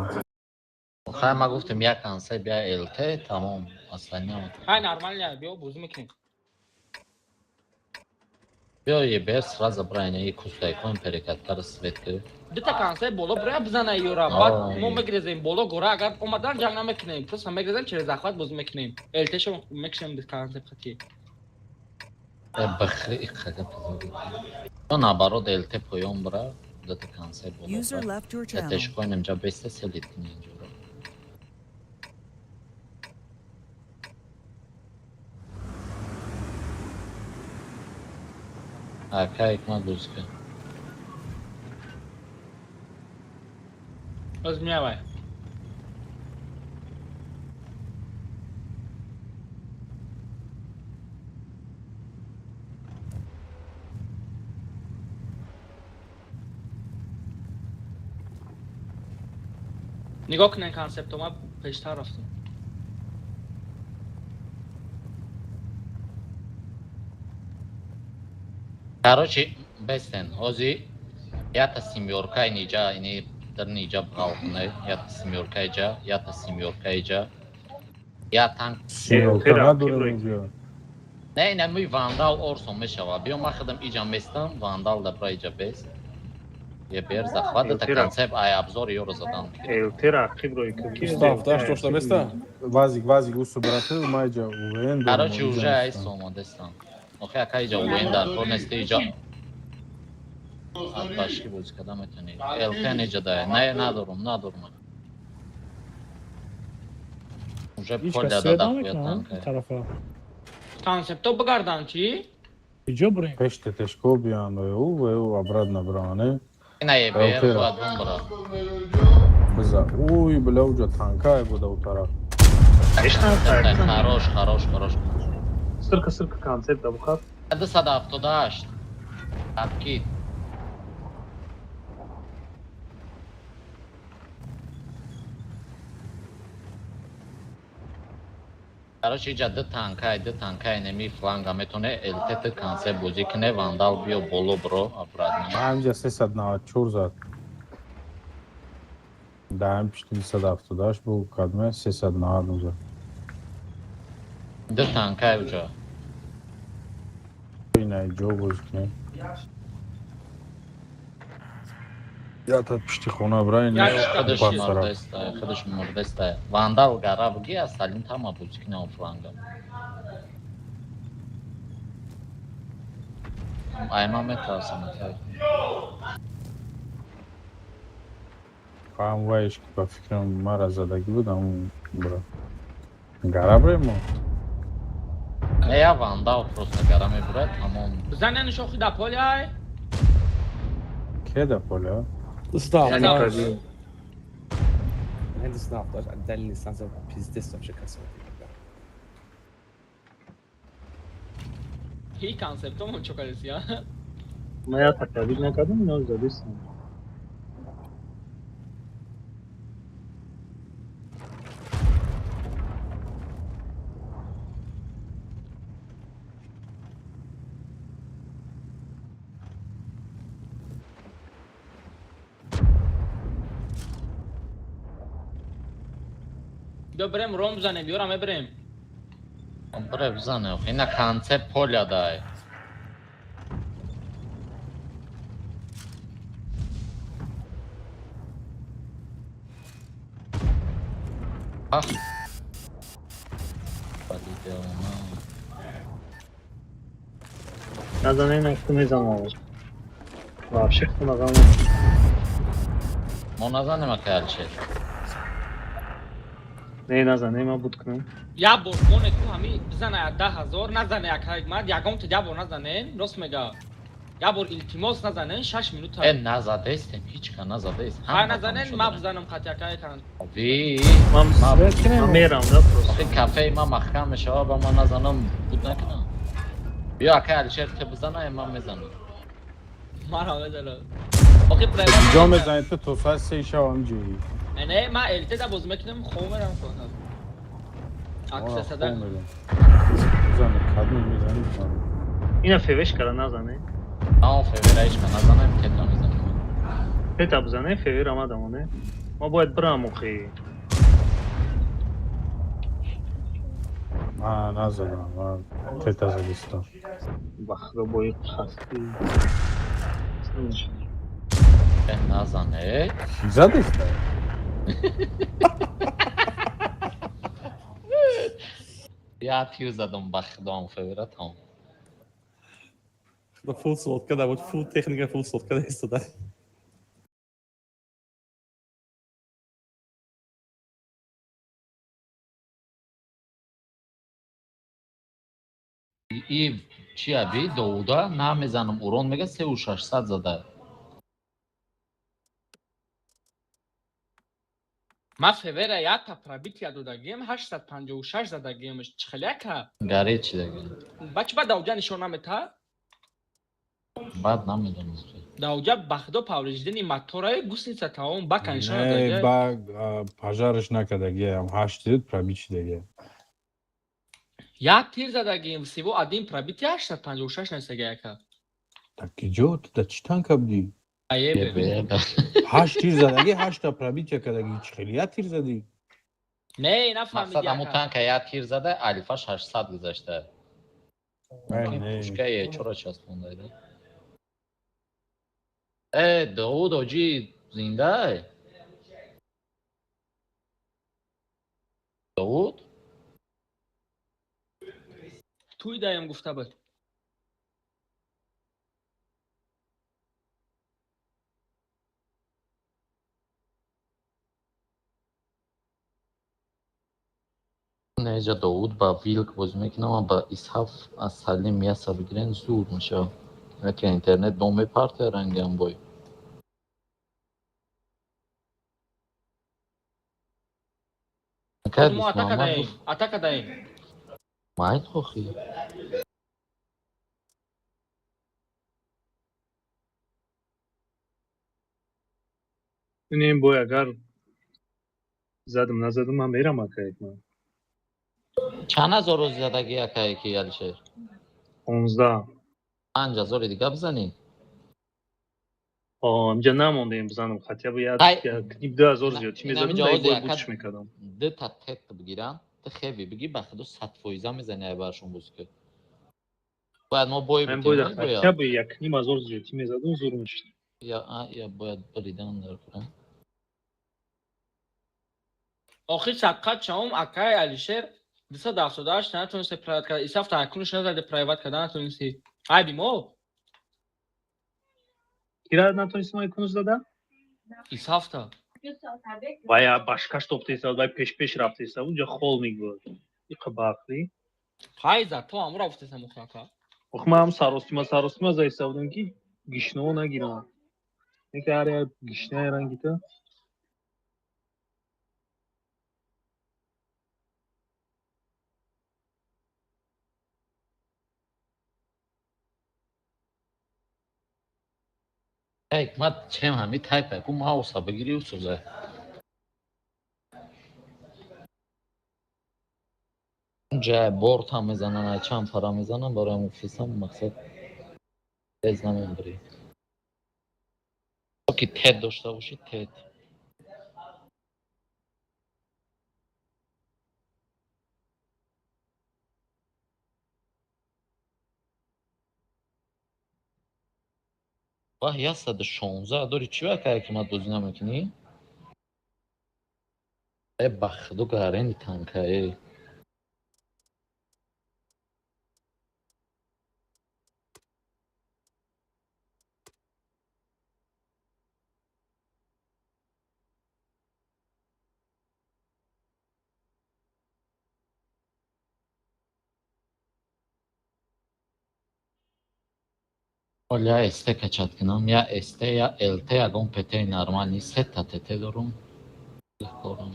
[SPEAKER 2] Хай, ма гуфтем як концепт, я ЛТ, тамом, остальное.
[SPEAKER 4] Хай, нормально, биё бозӣ мекунем.
[SPEAKER 2] Биё ЕБС сразу брайна и кустайкон перекаттар свет ки.
[SPEAKER 4] Дута концепт боло бирая бизана юра, баъд мо мегрезем боло гора, агар омадан ҷанг намекунем, просто мегрезем, через захват бозӣ мекунем. ЛТ-шо мекушем концепт хати.
[SPEAKER 2] Бахри иқага пизоги. Ё наоборот ЛТ поён бира, дута концепт боло.
[SPEAKER 5] User left your channel.
[SPEAKER 2] ЛТ-ш коинем ҷа беста селит кунем инҷоро. Ака ҳикмат бозӣ кун.
[SPEAKER 4] Боз меавай. Нигоҳ кунед концептро, ман пештар рафтам.
[SPEAKER 2] Короче, бестен, ҳози Ята семёрка иниҷа, ини дар ниҷа бғалхуне, ята семёрка иҷа, ята семёрка иҷа. Я танк.
[SPEAKER 1] Семёрка надорем инҷа.
[SPEAKER 2] Не, ина ми вандал орсон мешава. Биё, ман худам иҷа местам, вандал да бра иҷа бес. Е бер захват да концепт ай обзор ёро задан.
[SPEAKER 10] Элтера қибро ки.
[SPEAKER 3] 278 дошта беста?
[SPEAKER 1] Вазик, вазик, усу брате, ма иҷа УВН.
[SPEAKER 2] Короче, уже ай сомодестам. Охе, ака, иҷа УВН дар кор нест, иҷа. Башки бозӣ карда метавонӣ. ЛТ неҷа да. Не, надорум, надорум. Уже поля да да танка.
[SPEAKER 7] Тарафа.
[SPEAKER 4] Концепто бигардан чӣ?
[SPEAKER 7] Иҷо бурем.
[SPEAKER 1] Пеш тетешко биён, УВ обратно бране.
[SPEAKER 2] Не, ебер, бояд бумбра.
[SPEAKER 1] Биза. Уй, бля, уҷа танка буда у тараф.
[SPEAKER 2] Хорош, хорош, хорош.
[SPEAKER 10] Сырка, сырка, концепт да бухат.
[SPEAKER 2] 278. Откид. Короче, иҷа ду танкай, ду танкай неми фланга метоне ЛТТ концепт бозӣ куне, вандал биё боло бро, обратно.
[SPEAKER 1] Ҳамҷа 394 зад. Даҳам пишти 278 бу кадме 390 зад.
[SPEAKER 2] Ду танкай уҷа.
[SPEAKER 1] Ина ҷо бозӣ куне. Ята пишти хона бра ина.
[SPEAKER 2] Худаш мурдеста, худаш мурдеста. Вандал гара буги, остальным тама бозӣ куне он фланга. Ай, ма метарсам.
[SPEAKER 1] Фаҳм, вайш ки ба фикрам мара задагӣ будам бра. Гара бремо.
[SPEAKER 2] Не, я вандал просто гара мебурад, тамом.
[SPEAKER 4] Бизанен шохи да поля ай.
[SPEAKER 1] Ке да поля?
[SPEAKER 3] 278. Не, 278 отдельный сансер пиздец вообще красиво.
[SPEAKER 4] Ҳи концептомон чо кардеси, я?
[SPEAKER 10] Ма я такабил накардам, ино задистам.
[SPEAKER 4] Биё бирем ром бизанем, биёра мебирем.
[SPEAKER 2] Бре бизане, ина концепт поля дай. Ах.
[SPEAKER 10] Назане нафту мезанам. Вообще хто назанем.
[SPEAKER 2] Мо назанем, ака Алишер.
[SPEAKER 10] Не, назане, ма буд кунам.
[SPEAKER 4] Я бор моне ту ҳами бизана я 10 000 назане, як ҳикмат ягон та я бор назанен, рост мега. Я бор илтимос назанен, 6 минута.
[SPEAKER 2] Э, назадестем, ҳеч ка назадест.
[SPEAKER 4] Ҳай, назанен, ма бизанам қати акай кан.
[SPEAKER 2] Ви,
[SPEAKER 10] Ман мерам да просто.
[SPEAKER 2] Охи, кафеи ма маҳкам мешава, ба ман назанам буд накунам. Биё, акай Алишер, ту бизана, ман мезанам.
[SPEAKER 4] Мара мезанам. Охи,
[SPEAKER 1] ҷо мезанӣ ту то соати 3 шаб ҳамҷоӣ.
[SPEAKER 4] Не, ма ЛТ да бозӣ мекунам, хоб мерам хона. Акса сада.
[SPEAKER 1] Бизане, кадми мезанӣ, бизане.
[SPEAKER 10] Ина февеш кара назане.
[SPEAKER 2] Аон февера ҳеч ка назанем, тета мезанем.
[SPEAKER 10] Тета бизане, февер омадам, не? Ма бояд бирам охи.
[SPEAKER 1] Ман назадам, ман тета задистам.
[SPEAKER 10] Ба худо бои хасти.
[SPEAKER 2] Э, назане.
[SPEAKER 1] Ки задиста?
[SPEAKER 2] Я тир задам, ба худо, он февера тамом.
[SPEAKER 3] Фул сводка да буд, фул техника, фул сводка да истода.
[SPEAKER 2] И чи аби доуда намезанам, урон мега 3600 зада.
[SPEAKER 4] Ма февера якта пробития додагием, 856 задагиемш. Чӣ хеле яка?
[SPEAKER 2] Гаре чи даги?
[SPEAKER 4] Ба чӣ ба давҷа нишон намета?
[SPEAKER 2] Баъд намедонам.
[SPEAKER 4] Давҷа ба худо повреждени мотораи гусеница тамом бака нишон
[SPEAKER 1] Не,
[SPEAKER 4] додагия.
[SPEAKER 1] ба пожарш накардагиам, ҳашт тир пробит шидагиам.
[SPEAKER 4] Як тир задагием, всего один пробитие 856 нависага яка.
[SPEAKER 1] Так ки ҷо ту да чӣ танка будӣ?
[SPEAKER 4] Аебе.
[SPEAKER 1] 8 тир задаги, 8 та пробитие кардаги, чӣ хеле як тир задӣ?
[SPEAKER 4] Не, нафаҳмидӣ.
[SPEAKER 2] Мақсад ҳамун танка як тир зада, алифаш 800 гузашта. Пушка чора часпонда. Э, Довуд оҷи зиндай? Довуд?
[SPEAKER 4] Туй даям гуфта буд.
[SPEAKER 2] Неҷа Довуд ба Вилк бозӣ мекунам, ва ба Исҳаф аз Салим яса бигирен зуд мешавад. Яке интернет бо мепарте рангам бой.
[SPEAKER 4] Мо атака даем, атака даем.
[SPEAKER 2] Майл хохи.
[SPEAKER 10] Инем бой агар задам назадам ман мерам акаек ман.
[SPEAKER 2] Чанд ҳазор рӯз задаги акае ки Алишер?
[SPEAKER 10] 15.
[SPEAKER 2] 5000 дига бизанӣ?
[SPEAKER 10] Инҷа намондем бизанам, хотя бы як 2000 зиёд чӣ мезадам, дар бой бутш мекардам.
[SPEAKER 2] Ду та тет бигирам, ту хеви бигӣ, ба худо 100% мезанӣ ай баршон бозӣ ки. Бояд мо бой
[SPEAKER 10] битем. Бояд хотя бы 1500 зиёд чӣ мезадам, зур мешуд.
[SPEAKER 2] Я бояд бридан дар кунам.
[SPEAKER 4] Охир садқат шавум акай Алишер 278 натонисте прайват карда. Исаф такунш назаде прайват карда натонисти. Айби мо?
[SPEAKER 10] Кира натонистем айкунуш зада?
[SPEAKER 4] Исафта.
[SPEAKER 10] Вая башкаш топтеса, вай пеш-пеш рафтеса, унҷа холник буд. Иқа бақли.
[SPEAKER 4] Ҳай за, то амура гуфтеса мухрака.
[SPEAKER 10] Ох, ман ҳам саростима заиста будам ки гишнао нагирам. Неки ҳар як гишнаи рангита.
[SPEAKER 2] Ҳикмат чем ҳами тайпа ку мауса бигирӣ усуза. Унҷа борт ҳам мезананд, чанд пара мезананд, барои муфлисам мақсад тез намебарӣ. Ки тед дошта бошӣ, тед. Ваҳ, 116 дори чӣ вакая ки мат бозӣ намекунӣ? Э, ба худо гарени танка, э. Оля СТ качат кунам, я СТ, я ЛТ, ягон ПТ нормальный, сета ТТ дорум. Корам.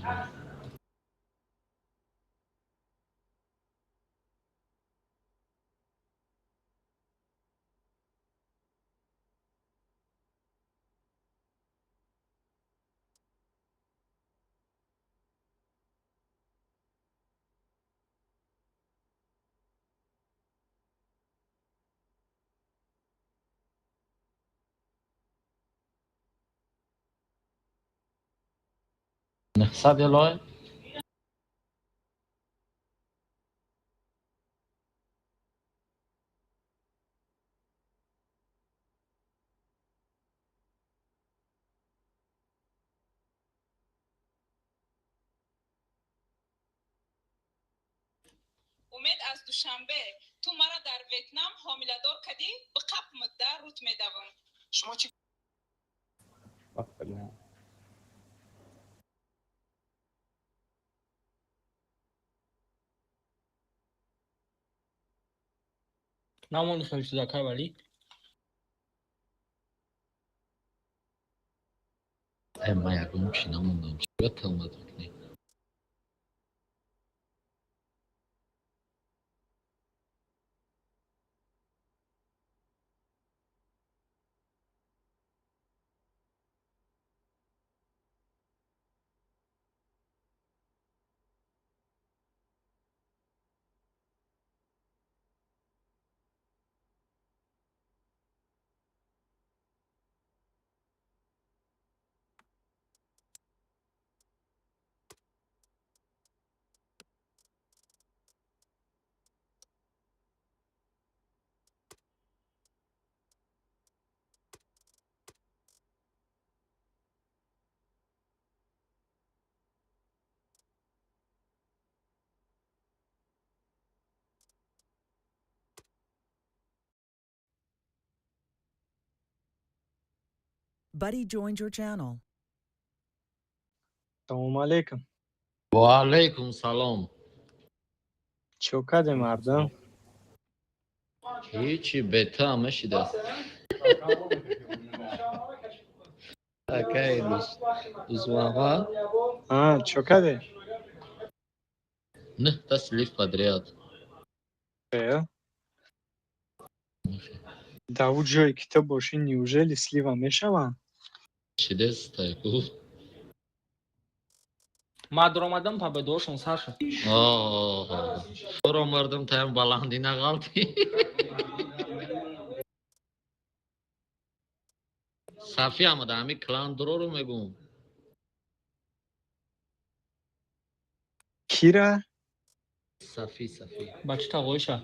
[SPEAKER 2] 900 елой.
[SPEAKER 11] Умед аз Душанбе, ту мара дар Ветнам ҳомиладор кардӣ, биқап мудда рут медавам.
[SPEAKER 8] Шумо чӣ
[SPEAKER 4] Намон хеле чиза кай вали?
[SPEAKER 2] Э, ман ягон чӣ намондам. Чӣ бояд талмат мекунӣ?
[SPEAKER 5] Buddy joined your channel.
[SPEAKER 10] Салому алейкум.
[SPEAKER 2] Ва алейкум салом.
[SPEAKER 10] Чо кардем, мардум?
[SPEAKER 2] Ҳичи, бета мешида. Акай дузмаҳа.
[SPEAKER 10] А, чо кардем?
[SPEAKER 2] Нӯҳта слив подряд.
[SPEAKER 10] Э? Дар ӯ ҷое ки ту бошӣ, неужели слива мешаванд?
[SPEAKER 2] Шидестай ку.
[SPEAKER 4] Ма дуромадам, победошон сар шуд.
[SPEAKER 2] Дуромардам, таям баландӣ нағалти. Сафи омада, ҳами клан дурору мегум.
[SPEAKER 10] Кира?
[SPEAKER 2] Сафи, Сафи.
[SPEAKER 4] Бачи тағоиша.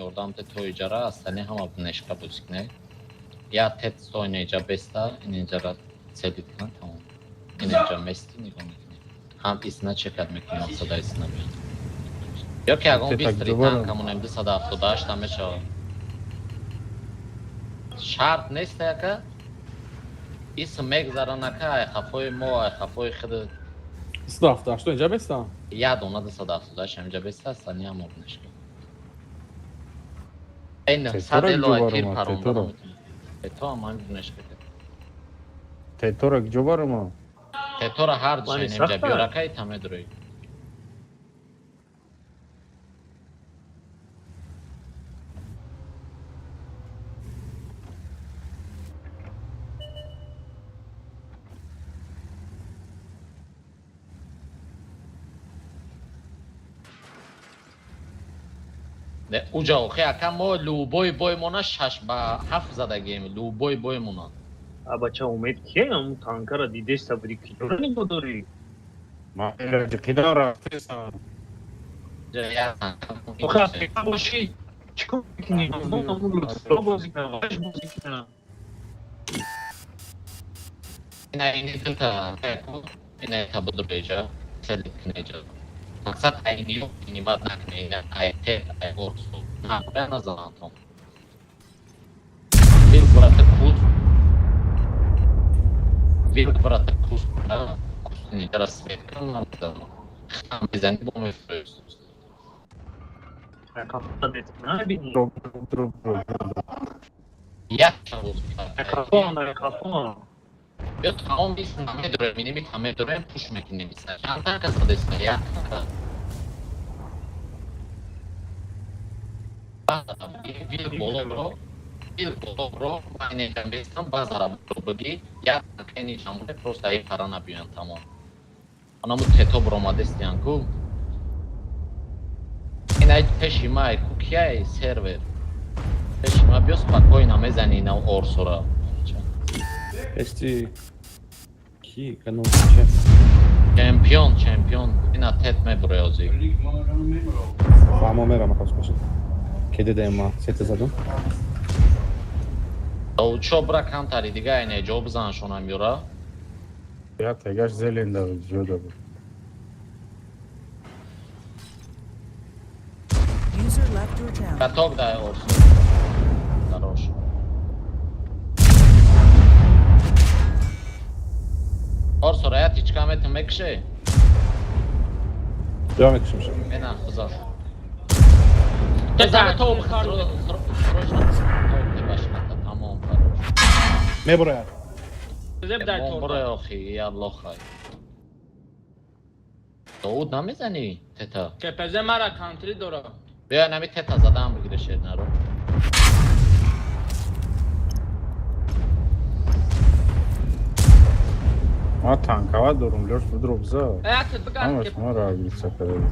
[SPEAKER 2] Ёрдам те то иҷара астани ҳама бнешка бозӣ кунед. Я тет стой неҷа беста, ин инҷара целит кунад, тамом. Ин инҷа мести нигоҳ мекунед. Ҳам исна чекат мекунӣ, мақсада исна биёд. Ё ки ягон
[SPEAKER 1] Те так
[SPEAKER 2] бистри
[SPEAKER 1] дубора.
[SPEAKER 2] танкамонем 278 та мешавад. Шарт нест яка? Исм мегзаранака, ай хафои мо, ай хафои худ.
[SPEAKER 3] 278 инҷа бестам?
[SPEAKER 2] Я дона 278 ҳаминҷа беста, астани ҳама бнешка. Эй, 900
[SPEAKER 1] Тетора
[SPEAKER 2] эло
[SPEAKER 1] куҷо
[SPEAKER 2] ай тир
[SPEAKER 1] баромад,
[SPEAKER 2] паронда
[SPEAKER 1] тетора?
[SPEAKER 2] наметавонад. Тето ҳам ҳамин бнешка кард.
[SPEAKER 1] Тетора куҷо баромад?
[SPEAKER 2] Тетора ҳар
[SPEAKER 10] Мани
[SPEAKER 2] душайн инҷа
[SPEAKER 10] сахта?
[SPEAKER 2] биёракай та медурӯй. Не, уҷа охи ака мо любой боймона 6-7 задагием, любой боймона.
[SPEAKER 10] А бача Умед кие? Ҳамун танкара дидеста буди, киёра нигоҳ дорӣ?
[SPEAKER 1] Ман ираҷи қидан рафтесам.
[SPEAKER 2] Ҷа як танка
[SPEAKER 10] Охи Африка бошӣ, Чикор мекунӣ? Бозӣ кунам, бозӣ кунам.
[SPEAKER 2] Ина ини дута ина табудуреҷа селит кунеҷа. Мақсад айниё принимат накне, ина ай тет, ай орсу. На, бая назанам. Вилк брата кус. Вилк брата кус. Кус нидара свет кунам. Хам бизани бо мефрӯст.
[SPEAKER 1] Дроп, дроп, дроп.
[SPEAKER 2] Як чанд
[SPEAKER 10] Кафон, кафон.
[SPEAKER 2] Биё тамом бист намедорем, иними намедорем, пуш мекунем. Чанд танка задеста? Як танка. Вилк боло бро. Вилк боло бро. Ман инҷа бестам, базара бро бигӣ. Як танка инҷа монде, просто ай пара набиёян тамом. Анаму тето бромадестиян ку. Ин ай пеши ма ай ку кияй сервер. Пеши ма биё спокойно мезани ина орсора.
[SPEAKER 3] Пешти ки канал че?
[SPEAKER 2] Чемпион, чемпион. Ина тет мебуре ози.
[SPEAKER 3] Фаҳмо мерам хос бошад. Кеде даем ма сете задум.
[SPEAKER 2] Чо бра камтари дига ине ҷо бизаншонам юра.
[SPEAKER 1] Я тегаш зелен да ҷода буд.
[SPEAKER 5] User left your channel.
[SPEAKER 2] Каток дай орсо. Хорош. Орсо рая тичка метам мекше?
[SPEAKER 3] Ҷо мекушем ша.
[SPEAKER 2] Ена хуза.
[SPEAKER 4] Тета,
[SPEAKER 2] то срочно то тамом хорош.
[SPEAKER 3] Мебурояд.
[SPEAKER 4] Зеб дай тор.
[SPEAKER 2] Бомбуроя охи, я лохай. Дауд намезани тета.
[SPEAKER 4] КПЗ мара кантри дора.
[SPEAKER 2] Биё нами тета задан бигире шернаро.
[SPEAKER 1] Ма танкава дорум, лёш будро биза.
[SPEAKER 4] Э, тет бигар.
[SPEAKER 1] Ҳамаш мара агриса карда.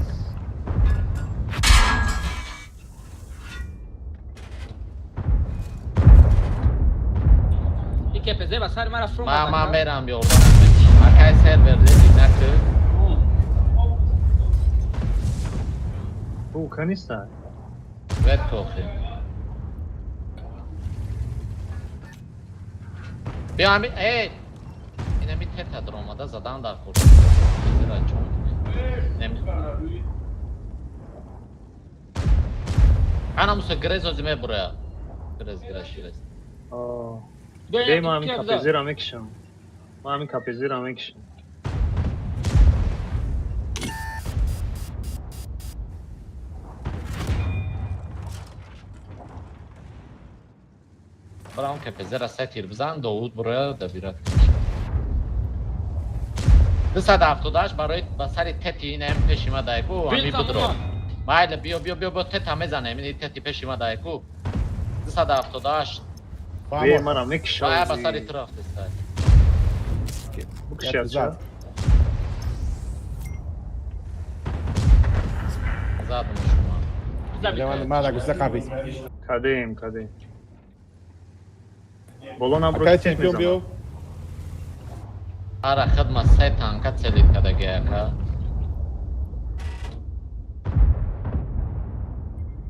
[SPEAKER 4] И КПЗ ба сари мара фром.
[SPEAKER 2] Ма мерам ёрдам мекунам. Акай сервер леди накы.
[SPEAKER 10] Ту каниста.
[SPEAKER 2] Вет кохи. Биё ами э инами тета даромада задан дар худ. Зира чон. Неми. Ана муса грез ози мебура. Грез грез ширез.
[SPEAKER 10] Бе ма ҳамин КПЗ-ра мекушам. Ма ҳамин КПЗ-ра мекушам.
[SPEAKER 2] Браун КПЗ-ра се тир бизан, Довуд буроя дабират. 278 барои ба сари тети ин ам пеши ма дайку, ами будро. Майла биё биё биё биё тета мезанем, ин тети пеши ма дайку. 278
[SPEAKER 10] Бе мара мекушам.
[SPEAKER 2] Ба сари ту рафтеста.
[SPEAKER 10] Букшад.
[SPEAKER 2] Задам шума.
[SPEAKER 3] Мара густа қабис.
[SPEAKER 10] Кадем, кадем. Боло набро.
[SPEAKER 3] Акай чемпион биё.
[SPEAKER 2] Ара хидма се танка целит кадаги ака.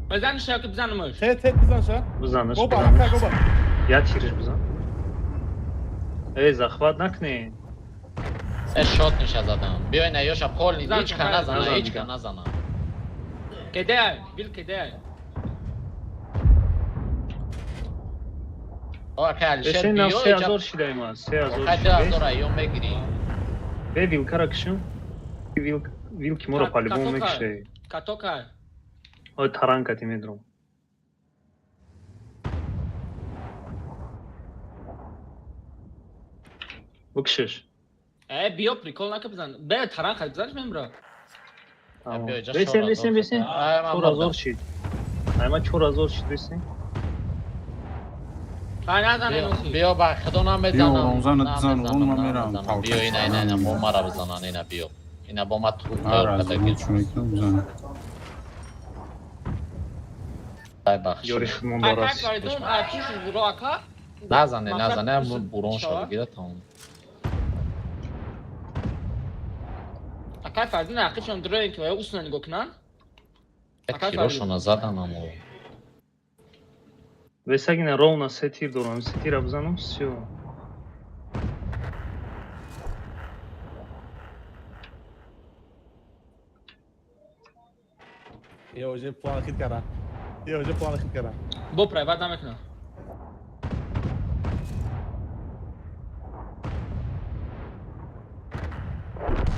[SPEAKER 4] Бизаниш ё ки бизанамаш?
[SPEAKER 3] Тет тет бизан ша.
[SPEAKER 10] Бизанаш.
[SPEAKER 3] Гоба, акай гоба.
[SPEAKER 10] Я тириш бизан. Эй, захват накне.
[SPEAKER 2] Э шот ниша задам. Биё ина ёша полни ҳеч ка назана, ҳеч ка назана.
[SPEAKER 4] Кеде, бил кеде.
[SPEAKER 2] О акай Алишер биё.
[SPEAKER 10] 3000 шидаем аз, 3000.
[SPEAKER 2] Акай 2000 ё мегири.
[SPEAKER 10] Бе вилкара кишам. Вилк вилки моро по-любому мекише.
[SPEAKER 4] Катока.
[SPEAKER 10] Ой, таранка ти медром. Букшиш.
[SPEAKER 4] Э, биё прикол нака бизан. Бе таранка бизанш мемра.
[SPEAKER 10] Бесен, бесен, бесен. 4000 шид. Ай ма 4000 шид бесен.
[SPEAKER 4] Ай назанем оси.
[SPEAKER 2] Биё ба худо намезанам.
[SPEAKER 1] Биё Рамзанат бизан, он ма мерам.
[SPEAKER 2] Биё ина ина ина бо мара бизанан ина биё. Ина бо ма ту
[SPEAKER 1] Ара, бизан.
[SPEAKER 2] Ай бахш.
[SPEAKER 10] Ёри худмон барас.
[SPEAKER 4] Акай Фаридун, ай пуш буро ака.
[SPEAKER 2] Назане, назане, бурон шо бигира тамом.
[SPEAKER 4] Акай Фаридун ақишон дроин ки усна нигоҳ кунан.
[SPEAKER 2] Тирошона задан амо.
[SPEAKER 10] Весагина ровно се тир дорам. Се тира бизанам, всё.
[SPEAKER 3] Я уже план хит кара. Я уже план хит кара.
[SPEAKER 4] Бо прайват намекунам.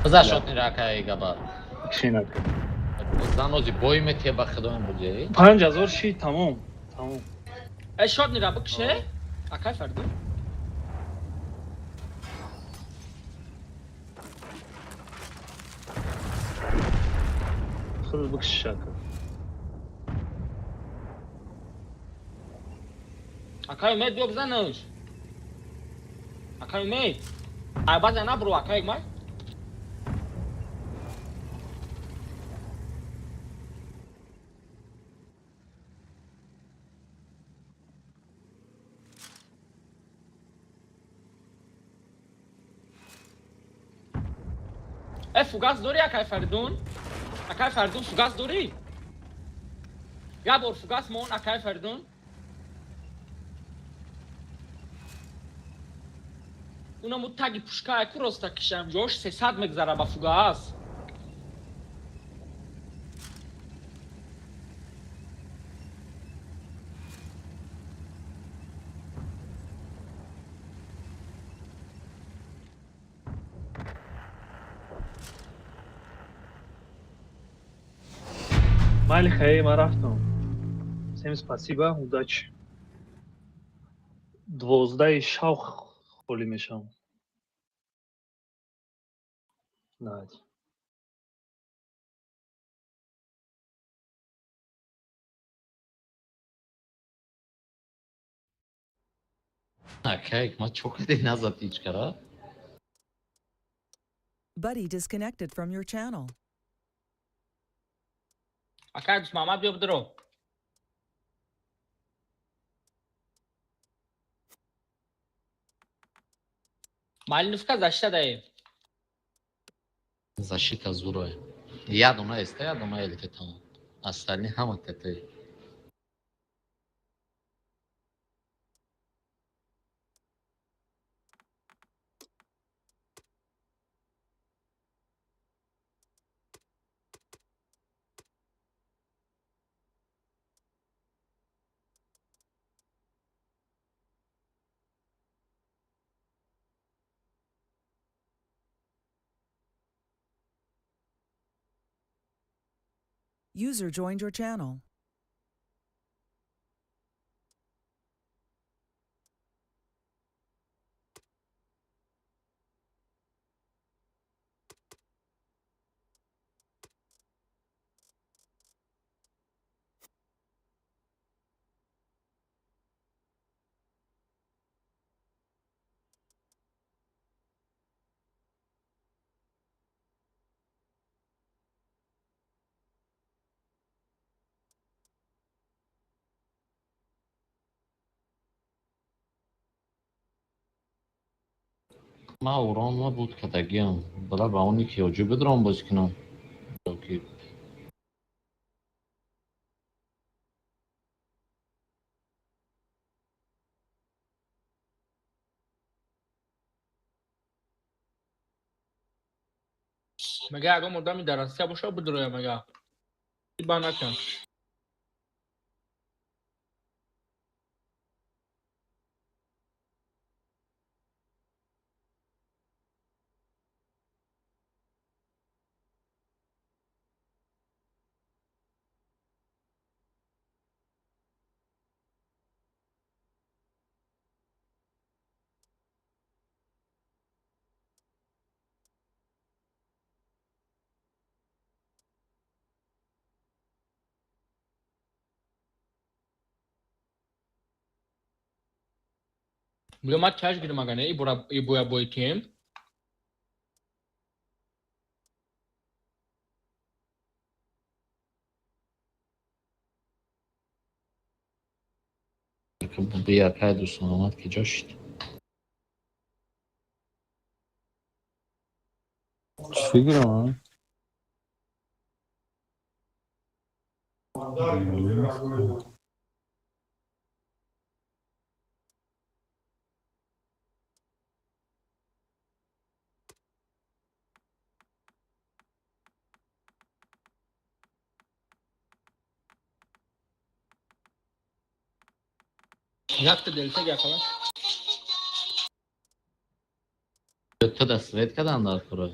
[SPEAKER 2] Биза шотни ракаи габар.
[SPEAKER 10] Шинак.
[SPEAKER 2] Занози бой метия ба худоем буди.
[SPEAKER 10] 5000 ши, тамом. Тамом.
[SPEAKER 4] Э, шотни ра бикше. Акай Фаридун.
[SPEAKER 10] Худат бикши, ака.
[SPEAKER 4] Акай Умед, биё бизанаш. Акай Умед. Ай база набро, акай май. Э, фугас дорӣ, акай Фаридун? Акай Фаридун, фугас дорӣ? Як бор фугас мон, акай Фаридун. Унаму таги пушкая ку роста кишам, ҷош 300 мегзара ба фугас.
[SPEAKER 10] Майли, хай, ман рафтам. Всем спасибо, удачи. 12-и шав холӣ мешавам. Давайте.
[SPEAKER 2] Акай, ма чо кади назад ҳеч кара?
[SPEAKER 5] Buddy disconnected from your channel.
[SPEAKER 4] Акай Дусмамад, биё бидро. Малиновка защита даем.
[SPEAKER 2] Защита зурое. Я дума СТ, я дума ЛТ тамом. Остальные ҳама ТТ.
[SPEAKER 5] User joined your channel.
[SPEAKER 2] Ма урон ма буд кадагиам. Бала ба они ки оҷу бидром боз кунам. Ки
[SPEAKER 4] Мега ягон одами дар Россия боша, бидроя, мега. Ба накун. Мега ма чаш гирим, ага не, и бора и боя бой кем.
[SPEAKER 2] Бия кай Дусмамад ки ҷо шид.
[SPEAKER 1] Чӣ гирам?
[SPEAKER 4] Якта делта гапала.
[SPEAKER 2] Ту да свет кадан дар кура.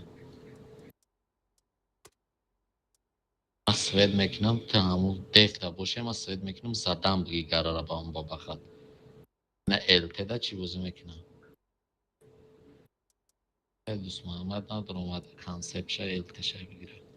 [SPEAKER 2] Ман свет мекунам, ту ҳамун дефта бошӣ, ман свет мекунам, задам биги гарара ба он бабахат. На ЛТ да чӣ бозӣ мекунам? Дӯст Муҳаммад надор омад консепт-ша ЛТ-ша бигирад.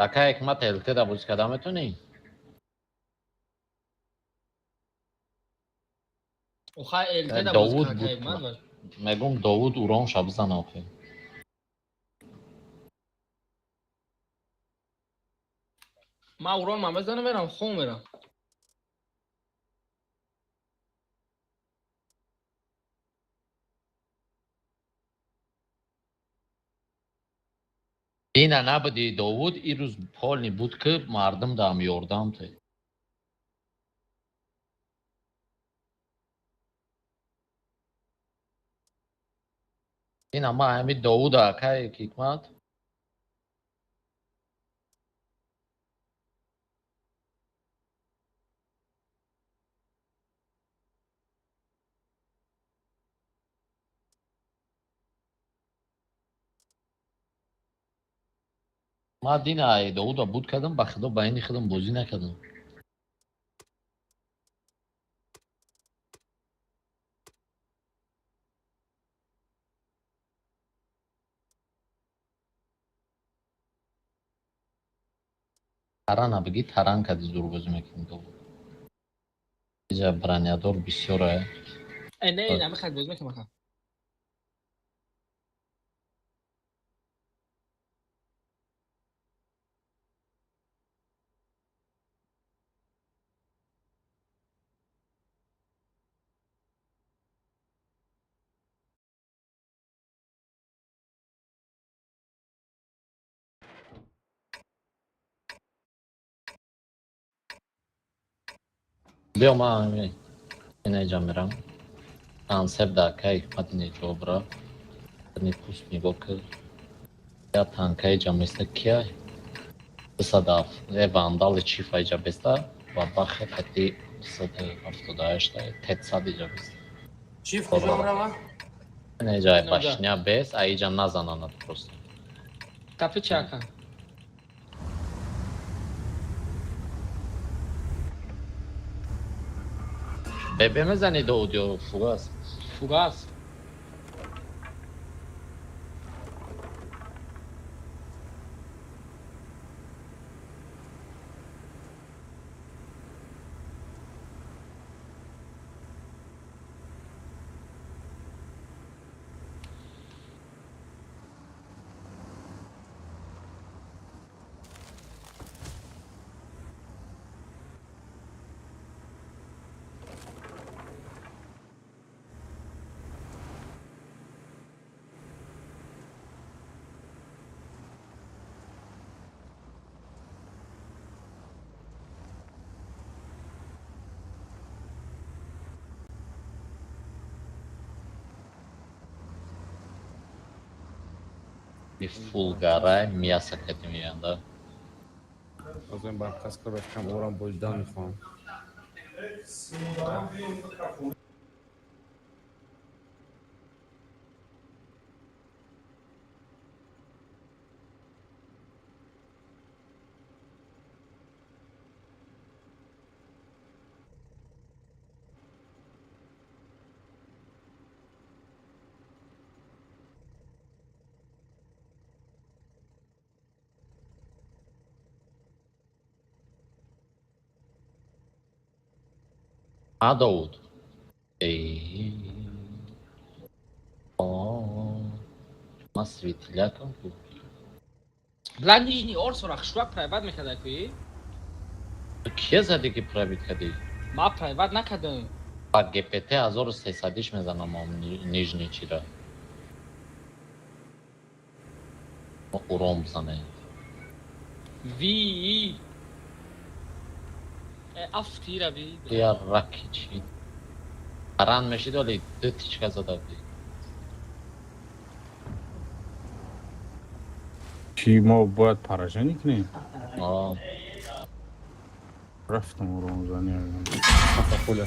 [SPEAKER 2] Ака Ҳикмат, ЛТ да бозӣ карда метавонӣ?
[SPEAKER 4] Охай ЛТ да бозӣ
[SPEAKER 2] Довуд
[SPEAKER 4] карда
[SPEAKER 2] буд.
[SPEAKER 4] Ҳикмат баш.
[SPEAKER 2] Мегум Довуд уронша бизана охе.
[SPEAKER 4] Ман урон ман мезанам мерам хом мерам.
[SPEAKER 2] Ина набуди Довуд, ирӯз полный буд ки мардум даам ёрдам те. Ина ман ҳами Довуда акай Ҳикмат. Ман дина ай Довуда буд кардам, ба худо ба ини худам бозӣ накардам. Тарана бигӣ, таран кади зур бозӣ мекунӣ Довуд. Иҷа бронядор бисёре.
[SPEAKER 4] Э не, ина мехад бозӣ мекунам ака.
[SPEAKER 2] Биё ман инаҷа мерам. Консепт да акай Ҳикмат ине ҷо бира. Ни пуст нигоҳ кар. Я танка иҷа места кия? 207. Э вандали чифа иҷа беста ва бахе қати 278 Т100 иҷа беста.
[SPEAKER 8] Чиф куҷо мерава?
[SPEAKER 2] Инаҷа башня бес, а иҷа назананад просто.
[SPEAKER 4] Капи чи ака?
[SPEAKER 2] Бебе мезани Довуд ё фугас?
[SPEAKER 4] Фугас.
[SPEAKER 2] Фулгарай мясо кати меянд.
[SPEAKER 3] Озоин барқас кор бафикам орам бозидан мехоҳам.
[SPEAKER 2] А, Довуд. Эй. О, Ма светилякам ку.
[SPEAKER 4] Бла нижний орсора хушрак прайват мекарда куи?
[SPEAKER 2] Ту кия зади ки пробит кади?
[SPEAKER 4] Ма прайват накардам.
[SPEAKER 2] Ба ГПТ 1300-иш мезанам ам нижний чира. Ма урон бизане.
[SPEAKER 4] Ви. Афтира ви.
[SPEAKER 2] Я раки чи. Баран мешид вали ду тичка зада буди.
[SPEAKER 1] Чӣ мо бояд поражение кунем?
[SPEAKER 2] А,
[SPEAKER 1] Рафтам уронзанӣ.
[SPEAKER 3] Хуля.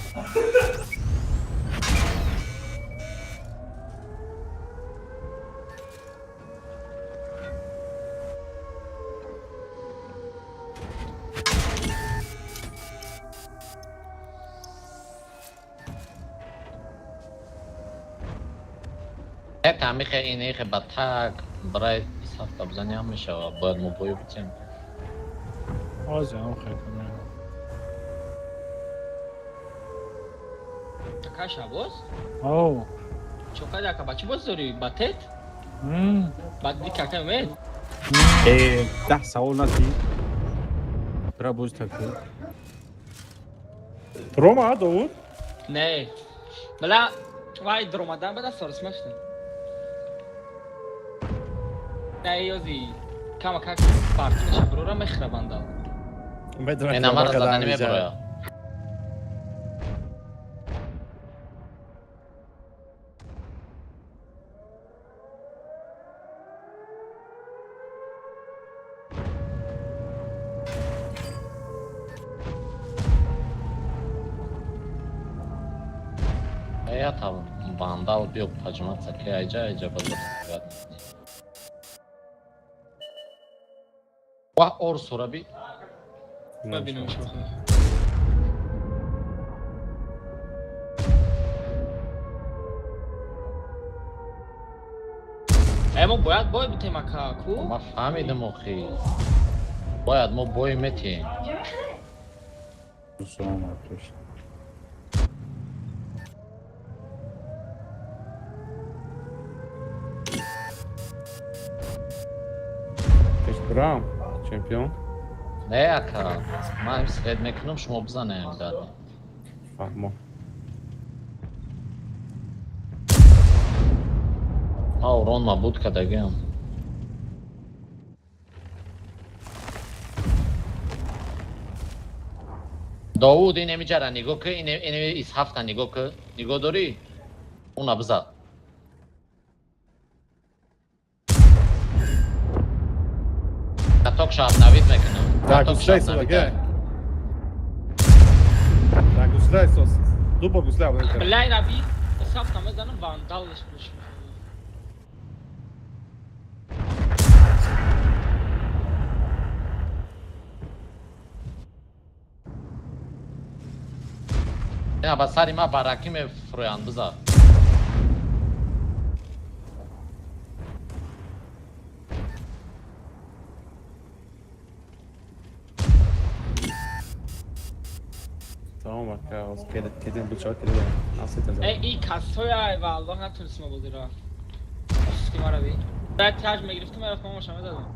[SPEAKER 2] Як ҳамихе инихе ба так барои сафта бизани ҳам мешава. Бояд мо бою битем.
[SPEAKER 7] Ҳозир ҳам хел кунем.
[SPEAKER 4] Ака Шабоз?
[SPEAKER 7] Оу.
[SPEAKER 4] Чо кади ака ба чӣ боз дорӣ? Ба тет? Ба ди кака умед?
[SPEAKER 1] Э, 10 савол натӣ. Бира боз такӣ.
[SPEAKER 3] Рома, Довуд?
[SPEAKER 4] Не. Бла вай дромадан бада сорс машна. Не ёзи кама как партинаша бирора мехӯра бандал.
[SPEAKER 3] Медонам,
[SPEAKER 2] Ина мара задани мебароя. Я там вандал биё поджиматься ки айҷа айҷа базар ва орсура би.
[SPEAKER 4] Бибинем шоха. Э мо бояд бой битем ака ку?
[SPEAKER 2] Ма фаҳмидам охи. Бояд мо бой метиҳем.
[SPEAKER 1] Салом алейкум.
[SPEAKER 3] Пешбурам, чемпион.
[SPEAKER 2] Не ака, ман свет мекунам, шумо бизанем дар.
[SPEAKER 3] Фаҳмо.
[SPEAKER 2] Ма урон мабуд кардагиам. Довуд ин эмиҷара нигоҳ ки, ин ин из ҳафта нигоҳ ки, нигоҳ дорӣ? Уна бизад. Каток шабнавид мекунам.
[SPEAKER 3] Так,
[SPEAKER 2] Каток
[SPEAKER 3] гуслай
[SPEAKER 2] шабнавид.
[SPEAKER 3] сос, Так, гуслай сос. Ду бор гуслай абонент кардам.
[SPEAKER 4] Блай раби сафта мезанам вандалш бошм.
[SPEAKER 2] Ина ба сари ма баракӣ мефурӯянд бизад.
[SPEAKER 3] Тамом ака, ҳоз кедем буча кедем. Насита
[SPEAKER 4] Э и касоя валлоҳ натунистем бозиро. Афти мара би. Баъд таҷ мегирифтам мерафтам мамаша медадам.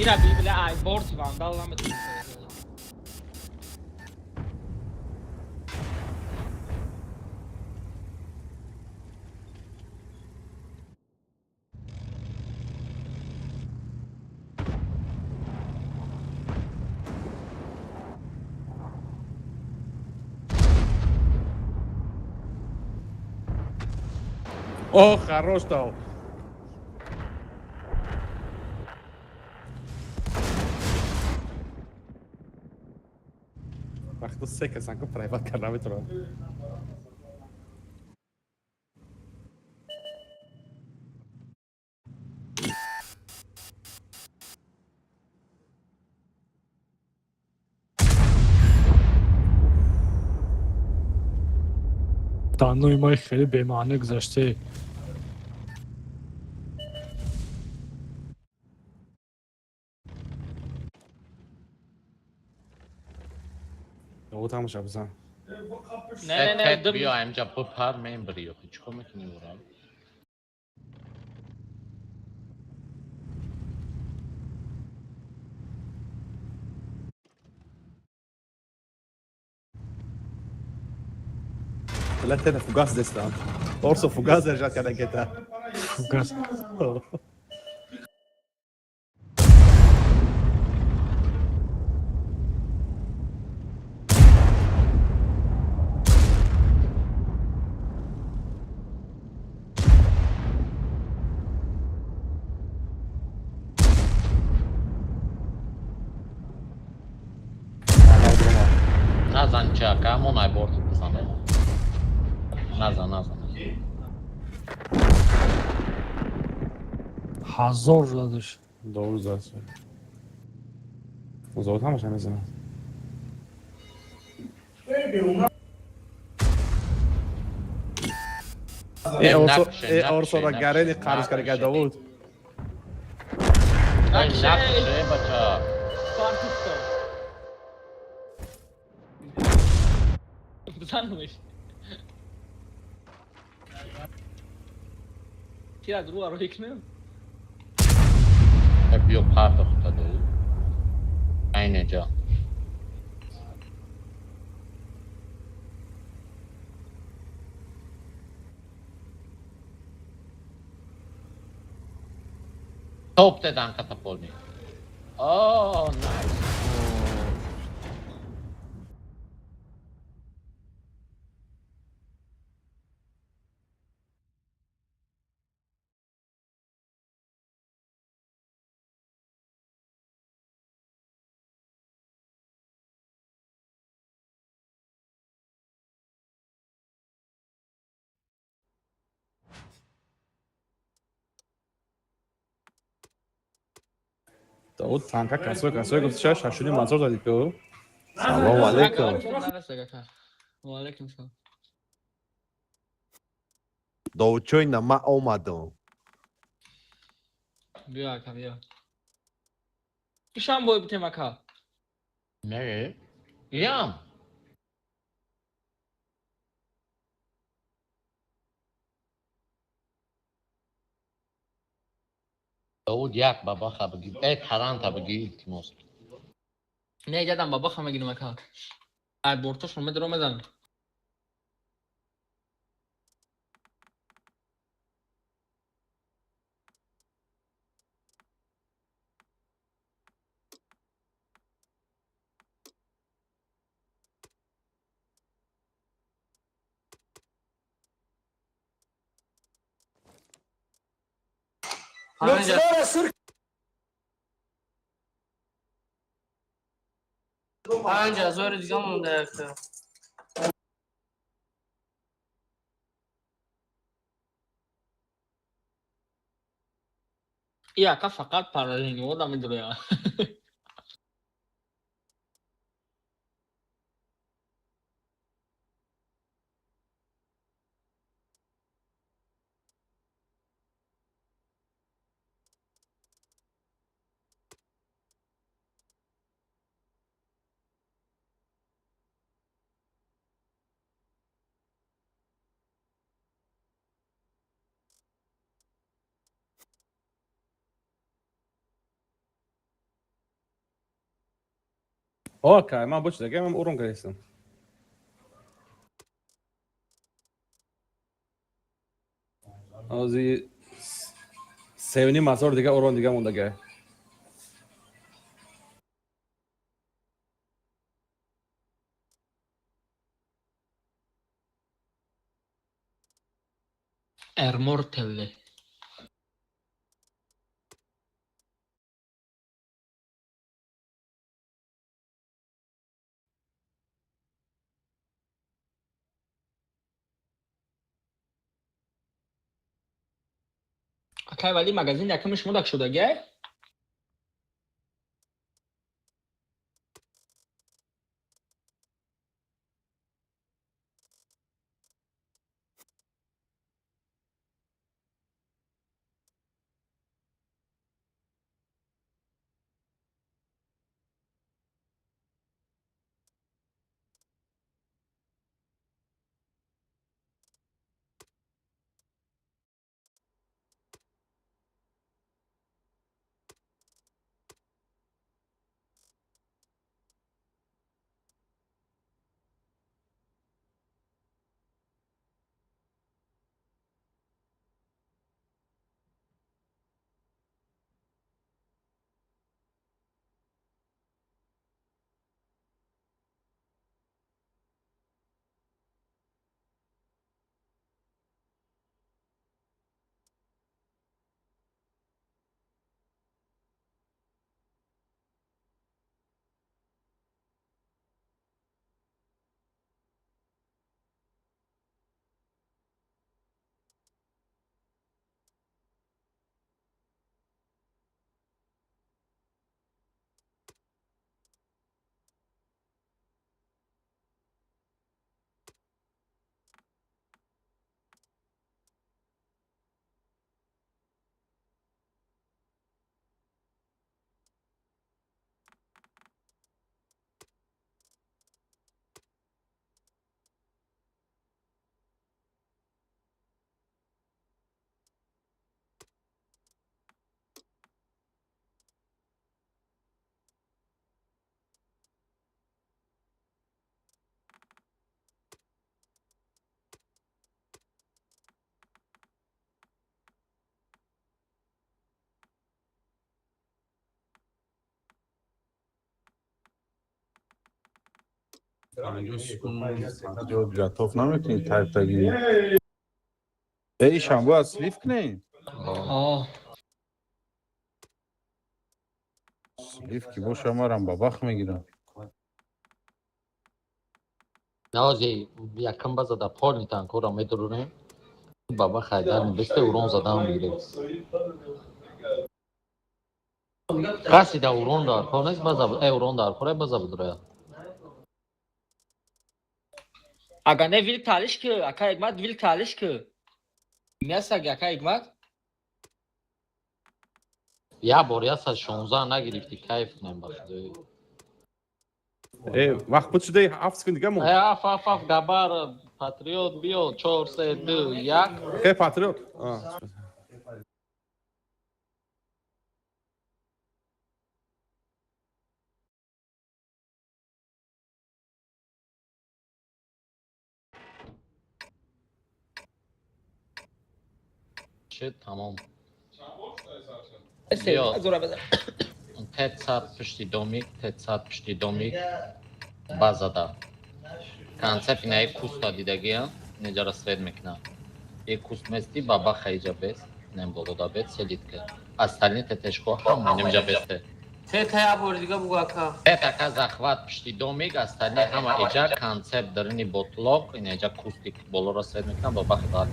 [SPEAKER 4] Ира би била ай борти вандал наметунистем.
[SPEAKER 3] О, хорош дал. Вақто се касан ку прайват карда наметавонам.
[SPEAKER 7] Даннои май хеле бемаъне гузаште.
[SPEAKER 3] Довуд ҳамаша бизан.
[SPEAKER 4] Не, не, не,
[SPEAKER 2] Тет биё амҷа бипар мембри охи чӣ кор мекунӣ ӯра?
[SPEAKER 6] Летена фугас дестан. Орсо фугас держат кадан кета.
[SPEAKER 7] Фугас.
[SPEAKER 2] Назан чӣ ака, ҳамон айборд бизане. Назан, назан.
[SPEAKER 7] 1000 задаш.
[SPEAKER 3] Довуд зад. Довуд ҳамаша мезанад.
[SPEAKER 6] Э орсо э орсо ра гарени қарз карда Довуд.
[SPEAKER 2] Накше бача.
[SPEAKER 4] Партисто. Бизанумеш. Тира друга роҳӣ кунем?
[SPEAKER 2] Биё парта хута Довуд. Айнеҷа. Топ дедан катапольник. О, найс.
[SPEAKER 3] Довуд танка касой касой гуфт ша шашуни мазор задид ку.
[SPEAKER 6] Салом алейкум.
[SPEAKER 4] Ва алейкум салом.
[SPEAKER 6] Довуд чой на ма омадам.
[SPEAKER 4] Биё ака, биё. Ишам бой битем ака.
[SPEAKER 2] Не. Ям. Довуд як бабаха бигӣ. Э таранта бигӣ илтимос.
[SPEAKER 4] Не, ҷадам бабаха мегирим ака. Ай бортошон медро мезанам.
[SPEAKER 9] 5000 дига монда якта.
[SPEAKER 4] И ака фақат параллельно одам медроя.
[SPEAKER 3] Окей, ман бо чиза ман урон кардистам. Ози 3.5 ҳазор дига урон дига мондага.
[SPEAKER 4] Эрмортелле. Акай вали магазин яками шумо дак шудагай?
[SPEAKER 1] 50 секунд готов намекунӣ, тайптагӣ. Эй, шам бояд слив кунем.
[SPEAKER 4] О.
[SPEAKER 1] Слив ки боша, марам ба бахт мегирам.
[SPEAKER 2] Навози якам база да полни танкора медурунем. Баба хайдар бесте урон задан мегирем. Каси да урон дар кор нест, база урон дар кор база будроя.
[SPEAKER 4] Ага не вил талиш ки, ака Ҳикмат, вил талиш ки. Мясаги, ака Ҳикмат.
[SPEAKER 2] Я бор 116 нагирифти, кайф кунем ба худои.
[SPEAKER 3] Э, вақт буд шуда, 7 секунд дига монд.
[SPEAKER 2] Э, аф, аф, аф, габар, патриот биё, 4, 3, 2, 1.
[SPEAKER 3] Э, патриот. А.
[SPEAKER 2] Шид, тамом.
[SPEAKER 4] Се,
[SPEAKER 2] Биё.
[SPEAKER 4] зора базар.
[SPEAKER 2] Тет сад пушти домик, тет сад пушти домик. Базада. Концепт инаи куста дидагия, неҷара свет мекуна. Е куст мести, баба хайҷа бес, нем болода бес, селитка. Остальные тетешко ҳама немҷа бесте.
[SPEAKER 9] Тета я бор дига бугу, ака.
[SPEAKER 2] Тет, ака, захват пушти домик, остальные ҳама эҷа концепт дарини ботлоқ, ин эҷа кустик болоро свет мекуна, баба хидат.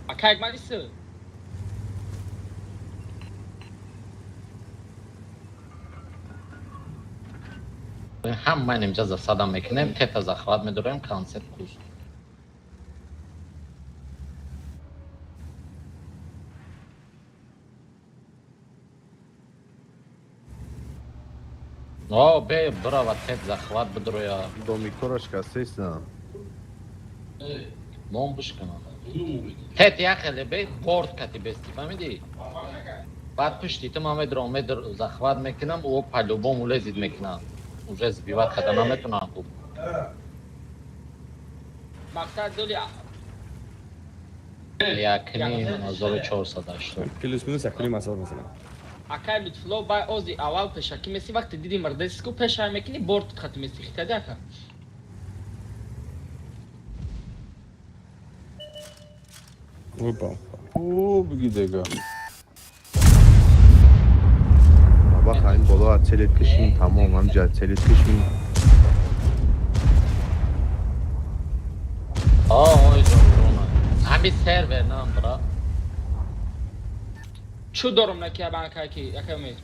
[SPEAKER 4] Ака Ҳикмат, иси.
[SPEAKER 2] Ҳама немҷа засада мекунем, тета захват медорем, концепт куст. О, бе, брава, тет захват бидроя.
[SPEAKER 6] Домикора шикастаистам.
[SPEAKER 2] Мон бишканам. Тет яхеле бе, борт кати бести, фаҳмидӣ? Баъд пушти ту ман медром, медр захват мекунам, о по-любому лезид мекунам. Уже сбивать када наметунам хуб.
[SPEAKER 4] Мақсад доли.
[SPEAKER 2] 1,5 480.
[SPEAKER 3] Плюс минус 1,5 ҳазор масалан.
[SPEAKER 4] Акай Лутфулло, бай ози аввал пешакӣ меси, вақте диди мардесику пеша мекунӣ, борт хати меси хитади, ака.
[SPEAKER 3] Опа.
[SPEAKER 1] О, биги дега.
[SPEAKER 6] Баба ин боло аз целит кишин, тамом, ҳамҷа целит кишин.
[SPEAKER 2] О, ой, ҷон. Ҳами сервер нам бра.
[SPEAKER 4] Чӯ дорум наки ака ки, ака Умед.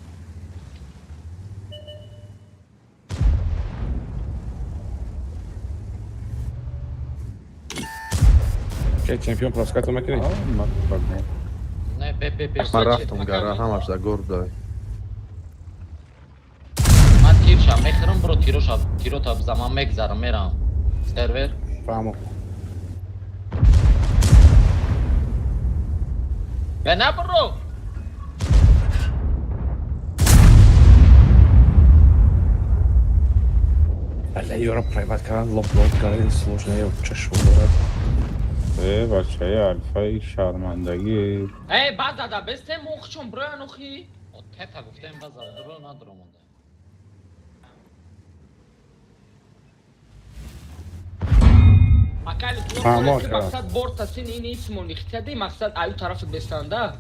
[SPEAKER 3] Ке чемпион пропускать мекунӣ?
[SPEAKER 2] Не, бе, бе, бе.
[SPEAKER 6] Ман рафтам гара, ҳамаш дар гор дай.
[SPEAKER 2] Ман тирша мехӯрам, бро, тироша, тирота биза, ман мегзарам, мерам. Сервер.
[SPEAKER 3] Фаҳмо.
[SPEAKER 2] Бе, на бро.
[SPEAKER 3] Бале, ёра private кардан, лоп лоп кардан сложно, ё чашм дорад.
[SPEAKER 1] Э, бачаи алфаи шармандагӣ.
[SPEAKER 4] Эй, базада бесте мохчон броян охи.
[SPEAKER 2] Тета гуфтем база, бро надромонда.
[SPEAKER 4] Ака Лутфулло,
[SPEAKER 3] Фаҳмо,
[SPEAKER 4] кореси
[SPEAKER 3] ака.
[SPEAKER 4] мақсад борта син ин исмон ихтиади, мақсад аю тараф бестанда.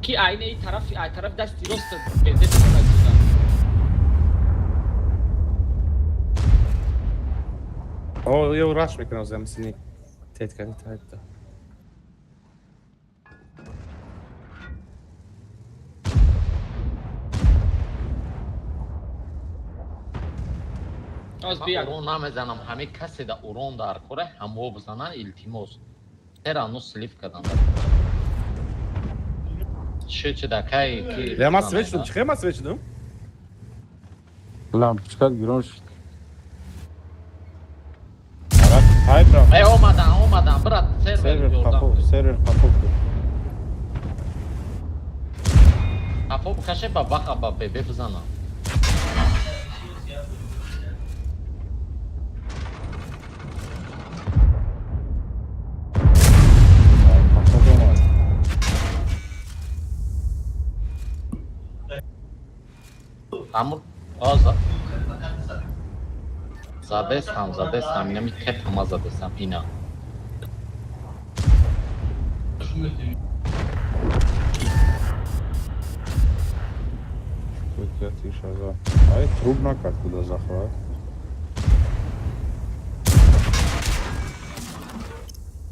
[SPEAKER 4] Ки айне и тараф, ай тараф дасти рост безе бестанда.
[SPEAKER 3] О, ё раш мекунам замсини. Тет кани тайпта.
[SPEAKER 4] Оз
[SPEAKER 2] Ман
[SPEAKER 4] бия.
[SPEAKER 2] урон намезанам, ҳами касе да урон дар коре, ҳамо бизанан, илтимос. Тера ну слив кадан. Чӣ чӣ да кай ки.
[SPEAKER 3] Ля ман свет шудам, чӣ ман свет шудам?
[SPEAKER 1] Лампочкат гирон шуд. Хайп рафт.
[SPEAKER 2] Э, омадан, омадан, брат, сервер
[SPEAKER 1] Сервер
[SPEAKER 2] ёрдам.
[SPEAKER 1] қафо, сервер қафо кун.
[SPEAKER 2] Қафо бикаше, ба баха, ба бебе бизанам.
[SPEAKER 1] Қафо омад.
[SPEAKER 2] Амур оза. Задестам, задестам, инами тепама задестам, ина.
[SPEAKER 1] Ай, труп накард куда захват.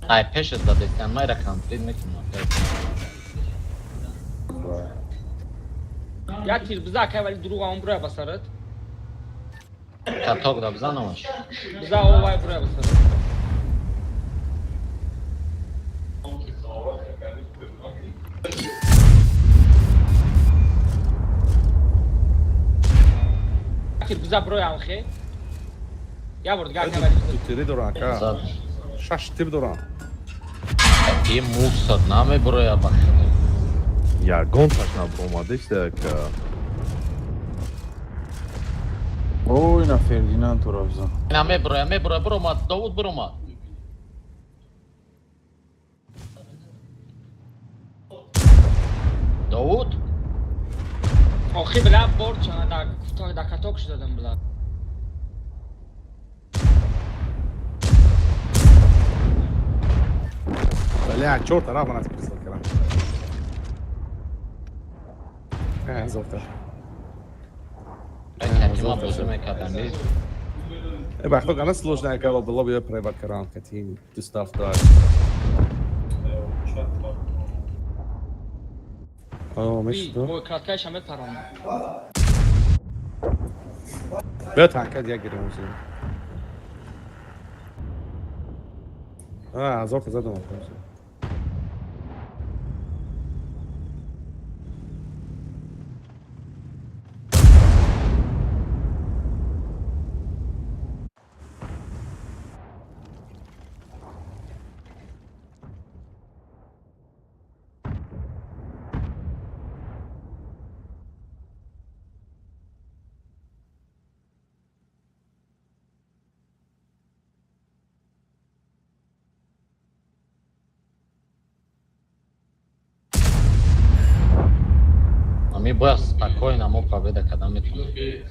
[SPEAKER 2] Ай, пешет задестам, майра контрит мекунам.
[SPEAKER 4] Як тир биза акай вали дурӯғ ам буроя басарат.
[SPEAKER 2] Каток да бизанамаш.
[SPEAKER 4] Биза о вай буроя басарат. Як тир биза буроя амхе. Я бор дига акай вали.
[SPEAKER 3] Ду тири доран ака. Шаш тир доран.
[SPEAKER 2] И мусор намебуроя бахе.
[SPEAKER 6] Ягон таш набуромадест ака.
[SPEAKER 1] Ой, на Фердинанд туро бизан.
[SPEAKER 2] Намебуроя, мебуроя, буромад, Довуд буромад. Довуд?
[SPEAKER 4] Охи била бор чана да каток шудадам била.
[SPEAKER 3] Бля, чор тараф ман аз присыл кардам. Ҳазорта.
[SPEAKER 2] Катима бозӣ мекардам.
[SPEAKER 3] Бахто гана сложно ака лобби прайват кардан кати дустаф дошт. О, мешто.
[SPEAKER 4] Бой краткаша мепарам.
[SPEAKER 3] Биё танка як гирем узин. А, ҳазорта задам.
[SPEAKER 2] Ами бояд спокойно мо победа кардан метавонем.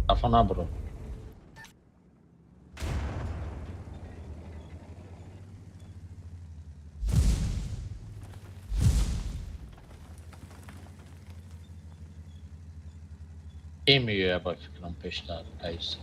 [SPEAKER 2] Тафа набуро. Меоя ба фикрам пештар Айса.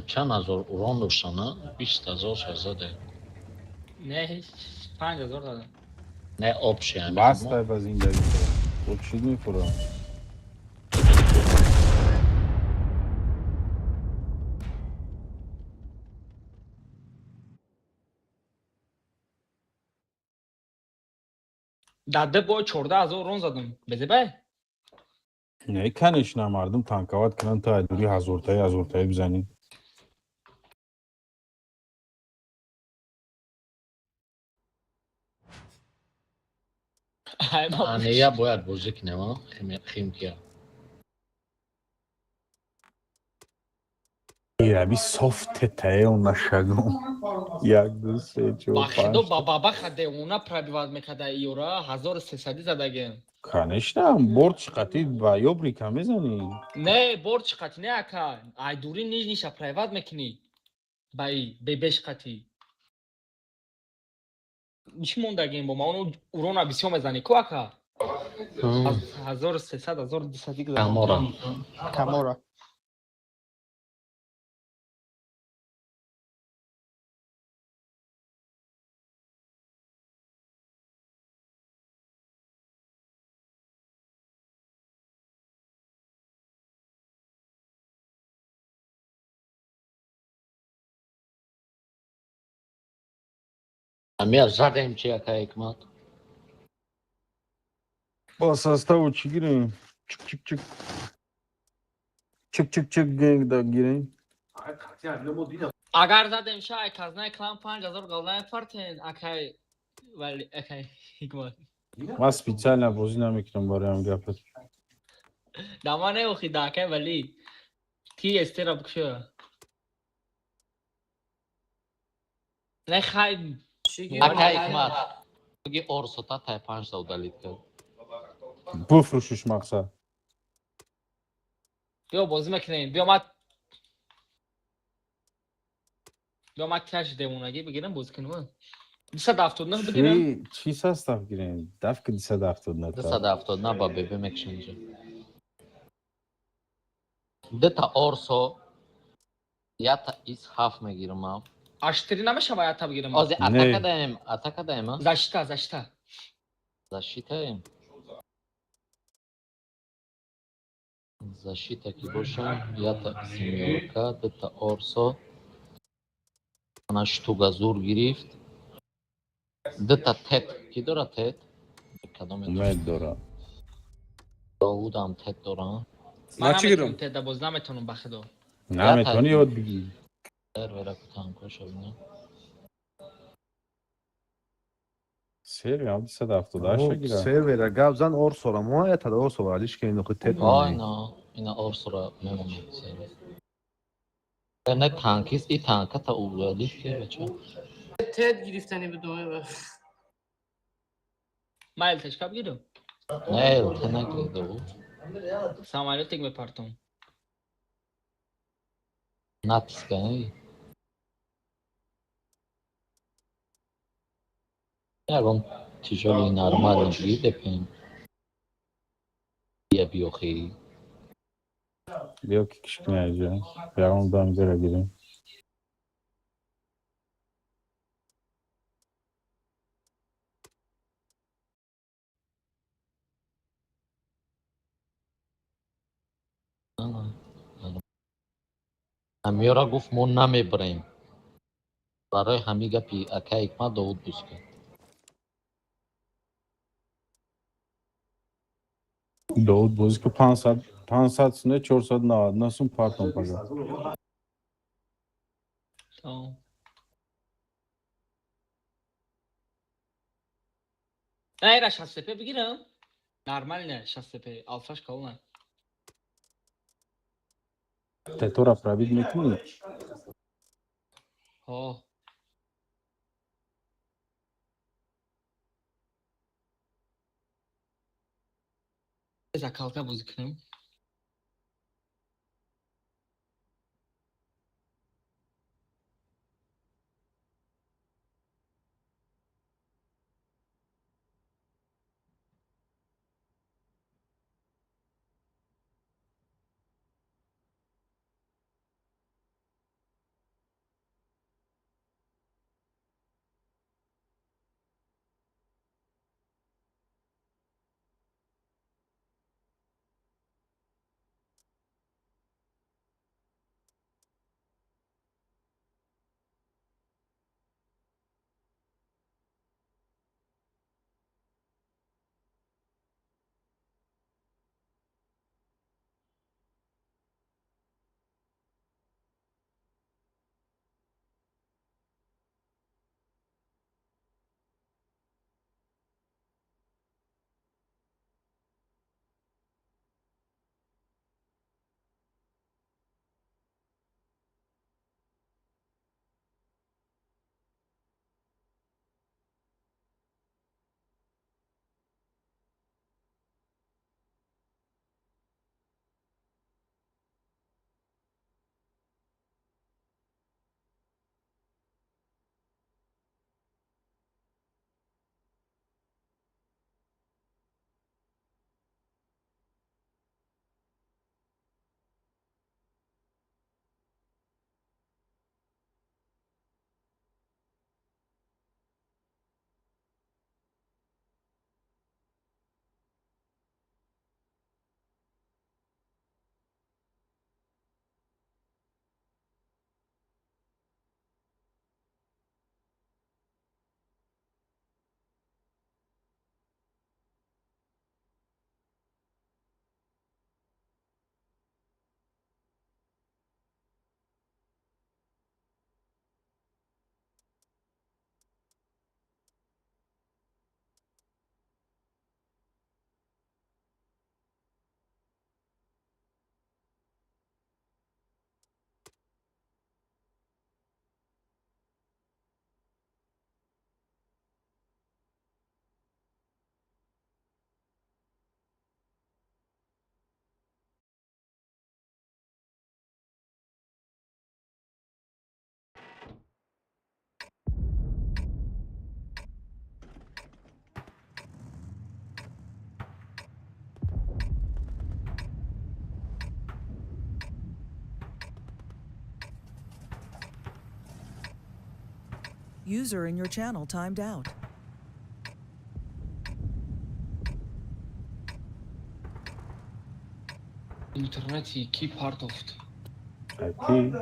[SPEAKER 2] Чанд ҳазор урон доштана? 20 000 шазаде.
[SPEAKER 4] Не, ҳеҷ 5000 дадам.
[SPEAKER 2] Не, общий ами.
[SPEAKER 1] Баста ба зиндагӣ. Чӣ мефурам?
[SPEAKER 4] Дар ду бой 14 000 урон задам. Безебай?
[SPEAKER 1] Не, конечно, мардум танковат кунанд, то дури ҳазортаи ҳазортаи бизанӣ.
[SPEAKER 2] Анея бояд бозӣ кунем, а? Химкия.
[SPEAKER 1] Ираби соф тетае он нашагум. Як, ду, се, чор,
[SPEAKER 4] Ба худо
[SPEAKER 1] панҷ.
[SPEAKER 4] ба баба хаде она пробивать мекарда иёра 1300 задагем.
[SPEAKER 1] Конечно, борт чиқати ба ёбрика мезанӣ.
[SPEAKER 4] Не, бор чиқати не ака. Ай дури нижниша пробивать мекунӣ. Ба и бебешқати. Чӣ мондагем бо ма он урона бисёр мезанӣ ку ака? 1300 1200 гузашт.
[SPEAKER 2] Камора.
[SPEAKER 9] Камора.
[SPEAKER 2] Амир задем чи акай Ҳикмат?
[SPEAKER 1] Бо составу чӣ гирем? Чик чик чик. Чик чик чик генг да гирем.
[SPEAKER 4] Агар задем ша ай казнаи клан 5000 голда мепартен акай вали акай Ҳикмат.
[SPEAKER 1] Ман специально бозӣ намекунам барои ҳам гапат.
[SPEAKER 4] Дама не охи да акай вали. Ти эстера бикшо. Не хай.
[SPEAKER 2] Акай Ҳикмат. Буги орсота тай 5 та удалить кард.
[SPEAKER 1] Буфрӯшиш мақсад.
[SPEAKER 4] Биё бозӣ мекунем. Биё ма таш девонагӣ бигирам бозӣ кунем. 279 бигирам.
[SPEAKER 1] Чӣ состав гирем? Даф ки 279.
[SPEAKER 2] 279 ба бебе мекшем инҷа. Дета орсо ята ис ҳафт мегирам ман.
[SPEAKER 4] Аштири намешава ята бигирам.
[SPEAKER 2] Ози атака даем, атака даем, а?
[SPEAKER 4] Защита, защита.
[SPEAKER 2] Защитаем. Защита ки бошам, ята семёрка, дета орсо. Ана штуга зур гирифт. Дета тет. Ки дора тет? Кадом
[SPEAKER 1] Умед дора.
[SPEAKER 2] Довудам тет дора.
[SPEAKER 4] Ман
[SPEAKER 3] Ман чӣ гирам?
[SPEAKER 4] Теда боз наметонам ба худо.
[SPEAKER 1] Наметонӣ ёд бигирӣ.
[SPEAKER 2] Сервера кутанко шабина.
[SPEAKER 1] Сервер ҳам 278 гирам.
[SPEAKER 6] Сервера гап зан орсора. Мо ята орсора алиш ки ин тет.
[SPEAKER 2] Ай на, ина орсора мемонад сервер. Не танкист, и танка та удалить ки бача.
[SPEAKER 9] Тед гирифтани буд.
[SPEAKER 4] Ман элтешка бигирам.
[SPEAKER 2] Не, элте нагир Довуд.
[SPEAKER 4] Самолётик мепартом.
[SPEAKER 2] Натискай. Ягон тяжёлый нормальный гирдепем. Я биёхи.
[SPEAKER 1] Биё ки киш кунӣ аҷа. Ягон дам зера гирем.
[SPEAKER 2] Ҳамёра гуфт мо намебарем. Барои ҳамин гапи акай Ҳикмат Довуд буз кард.
[SPEAKER 1] Довуд бозӣ ки 500 500 сум не 499 сум партон пага.
[SPEAKER 4] Тамом. Эй, ра 60 бигирам. Нормально 60 алфаш кална.
[SPEAKER 1] Тетора пробить мекунӣ?
[SPEAKER 4] Ҳо. Закалка бозӣ кунем.
[SPEAKER 5] User in your channel timed out.
[SPEAKER 4] Интернети ки партофт?
[SPEAKER 1] Ки?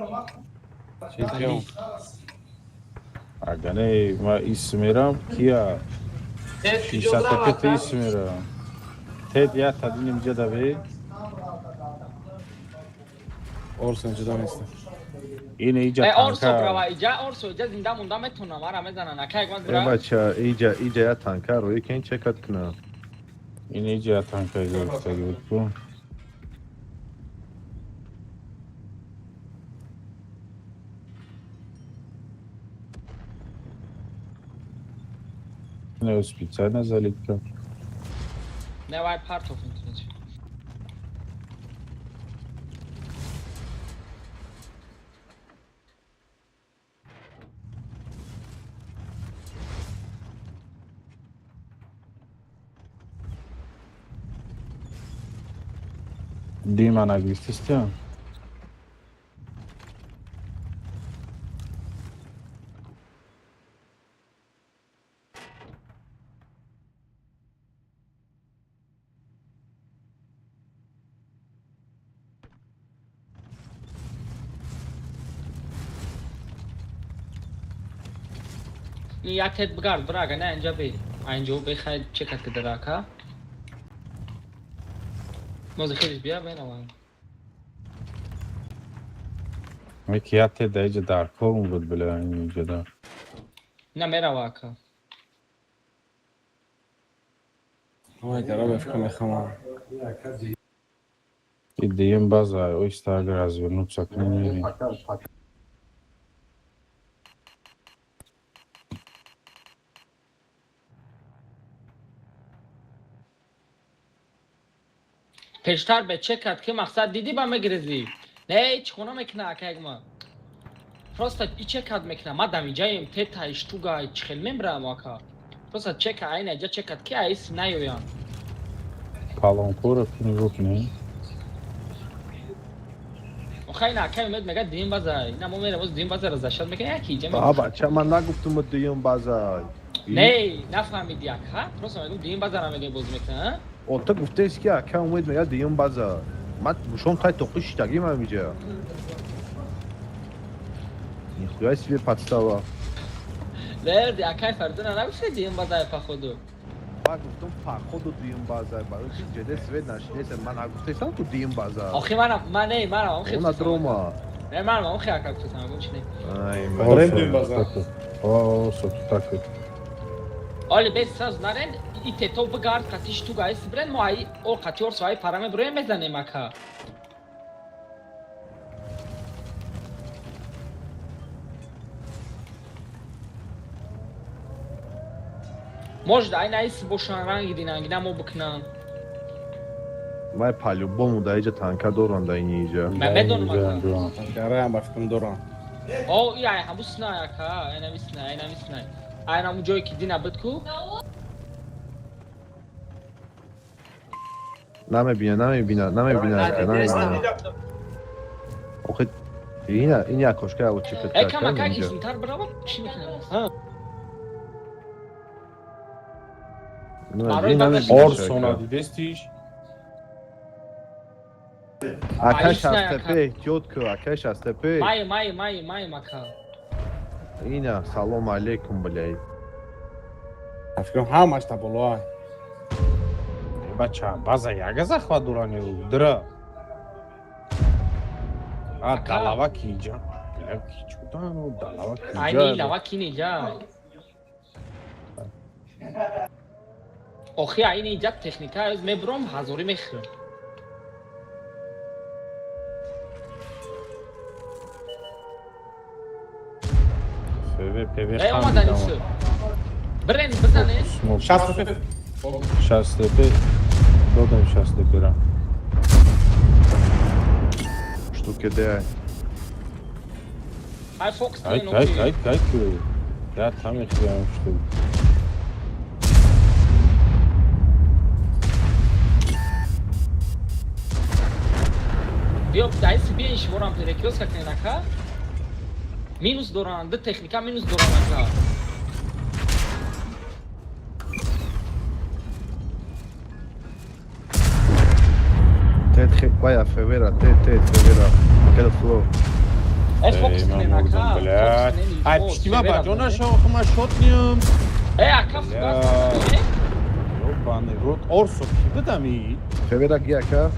[SPEAKER 3] Чемпион.
[SPEAKER 1] Ага не, ма ис мерам, кия? 605 ис мерам. Тед я тадиним ҷадаве.
[SPEAKER 3] Орсон ҷудо нест.
[SPEAKER 1] Ин иҷа
[SPEAKER 4] Э, Орсо
[SPEAKER 1] танка.
[SPEAKER 4] брава, иҷа Орсо, иҷа зинда монда метонам, ара мезанан. Ака як ман
[SPEAKER 6] Э
[SPEAKER 4] бира.
[SPEAKER 6] бача, иҷа я танка рӯи кен чекат кунам.
[SPEAKER 1] Ин иҷа танка гирифтаги буд ку. Не специально залитка.
[SPEAKER 4] Не, вай партофт интернети.
[SPEAKER 1] Дима нагирифтистя?
[SPEAKER 4] Ин як тед бигард, бира, ага не инҷа би. А инҷо бихай чекат кида ака. Мози хелиш бия бенавам.
[SPEAKER 1] Ки я теда иҷа дар корм буд бля ин иҷа да.
[SPEAKER 4] На мерава ака.
[SPEAKER 3] Ой, дара бефка мехамам.
[SPEAKER 1] И дием база, оиста агар развернуться к ним мерем.
[SPEAKER 4] Пештар бе чекат ки мақсад дидӣ ба мегирезӣ. Не, ҳеч хона мекуна ака як ма. Просто и чекат мекуна. Ма дамиҷаем тета иштуга чихел мембирам ака. Просто чека айна иҷа чекат ки айс наёян.
[SPEAKER 1] Палонкора кунӣ букунӣ.
[SPEAKER 4] Охай ина ака умед мега дим база. Ина мо мерем оз дим база разашад мекуна яки иҷа
[SPEAKER 6] Ба
[SPEAKER 4] мекуна.
[SPEAKER 6] бача, ман нагуфтум дуюм база.
[SPEAKER 4] Не, нафаҳмиди ака. Просто мегум дим базара мегем бозӣ мекуна, а?
[SPEAKER 6] О, ту гуфтаист ки ака умед мега дуюм база. Ман гӯшом тай тоқи шиштагим ҳамиҷа. Нихуя себе подстава.
[SPEAKER 4] Лерди акай Фардуна нагуфти дим база походу.
[SPEAKER 6] Ман гуфтум походу дуюм база. Барои ки ҷеде свет нашинеса. Ман нагуфтаистам ку дуюм база.
[SPEAKER 4] Охи манам ман не манам охи.
[SPEAKER 6] Она дрома.
[SPEAKER 4] Не манам охи ака гуфтам, гум чи не.
[SPEAKER 6] Ай,
[SPEAKER 3] Орем дуюм база.
[SPEAKER 1] О, со так.
[SPEAKER 4] Оли без сразу нарен и тето бигард қати штуга айс брен мо ай о қати орсо ай параме броем мезанем ака. Может ай найс бошан ранги динанги на мо бикунан.
[SPEAKER 6] Ман по-любому да иҷа танка дорам да ини иҷа.
[SPEAKER 4] Ман медонам ака.
[SPEAKER 3] Танкараям ба фикрам дорам.
[SPEAKER 4] О, и ай ҳаму снай ака, ай нами снай, ай нами снай. Ай наму ҷое ки дина буд ку?
[SPEAKER 6] Намебина, намебина, намебина, ака, намебина. Охи ина, ин як кошка ав чипет
[SPEAKER 4] Э кам ака
[SPEAKER 6] инҷа.
[SPEAKER 4] изинтар бирава чӣ мекунам? Ҳа.
[SPEAKER 6] Не,
[SPEAKER 4] Барои
[SPEAKER 6] ин
[SPEAKER 4] бабаш-
[SPEAKER 6] намебина,
[SPEAKER 1] Орсона
[SPEAKER 6] ака.
[SPEAKER 1] дидестиш?
[SPEAKER 6] Ака
[SPEAKER 4] Ай, снай,
[SPEAKER 6] 65
[SPEAKER 4] ака.
[SPEAKER 6] эҳтиёт ку, ака 65.
[SPEAKER 4] Май май май май мака.
[SPEAKER 6] Ина, салом алейкум, блядь.
[SPEAKER 3] Ба фикрам ҳамаш та болоай.
[SPEAKER 1] Бача, база яга захват доран ё дра. А
[SPEAKER 4] Ака.
[SPEAKER 1] далава ки иҷа. Бля, ки чудану далава ки
[SPEAKER 4] Ай
[SPEAKER 1] иҷа.
[SPEAKER 4] не лава ки неҷа. Охи ай неҷа техника аз мебром ҳазорӣ мехӯрам.
[SPEAKER 1] ФВ ПВ
[SPEAKER 4] Э омадан ису. Брен бизанен.
[SPEAKER 3] 65.
[SPEAKER 1] 65 додем 65 ра.
[SPEAKER 6] Штуке де.
[SPEAKER 4] Ай фокс
[SPEAKER 1] Ай
[SPEAKER 4] кунен
[SPEAKER 1] ай
[SPEAKER 4] охи.
[SPEAKER 1] ай ай ку. Я там ихтиём штук.
[SPEAKER 4] Биё дайси биё шуморам перекрёстка кунен ака. Минус доранд, ду техника минус доранд ака.
[SPEAKER 6] Бая февера, те, те, февера. Кедо флоу.
[SPEAKER 4] Э, фокус кунен, ака.
[SPEAKER 1] Блядь. Ай, пштима ба ҷона шо, хума шот ниям.
[SPEAKER 4] Э, ака, фугас назанӣ.
[SPEAKER 1] Ёбаный рот, Орсо ки будами?
[SPEAKER 6] Февера ги, ака.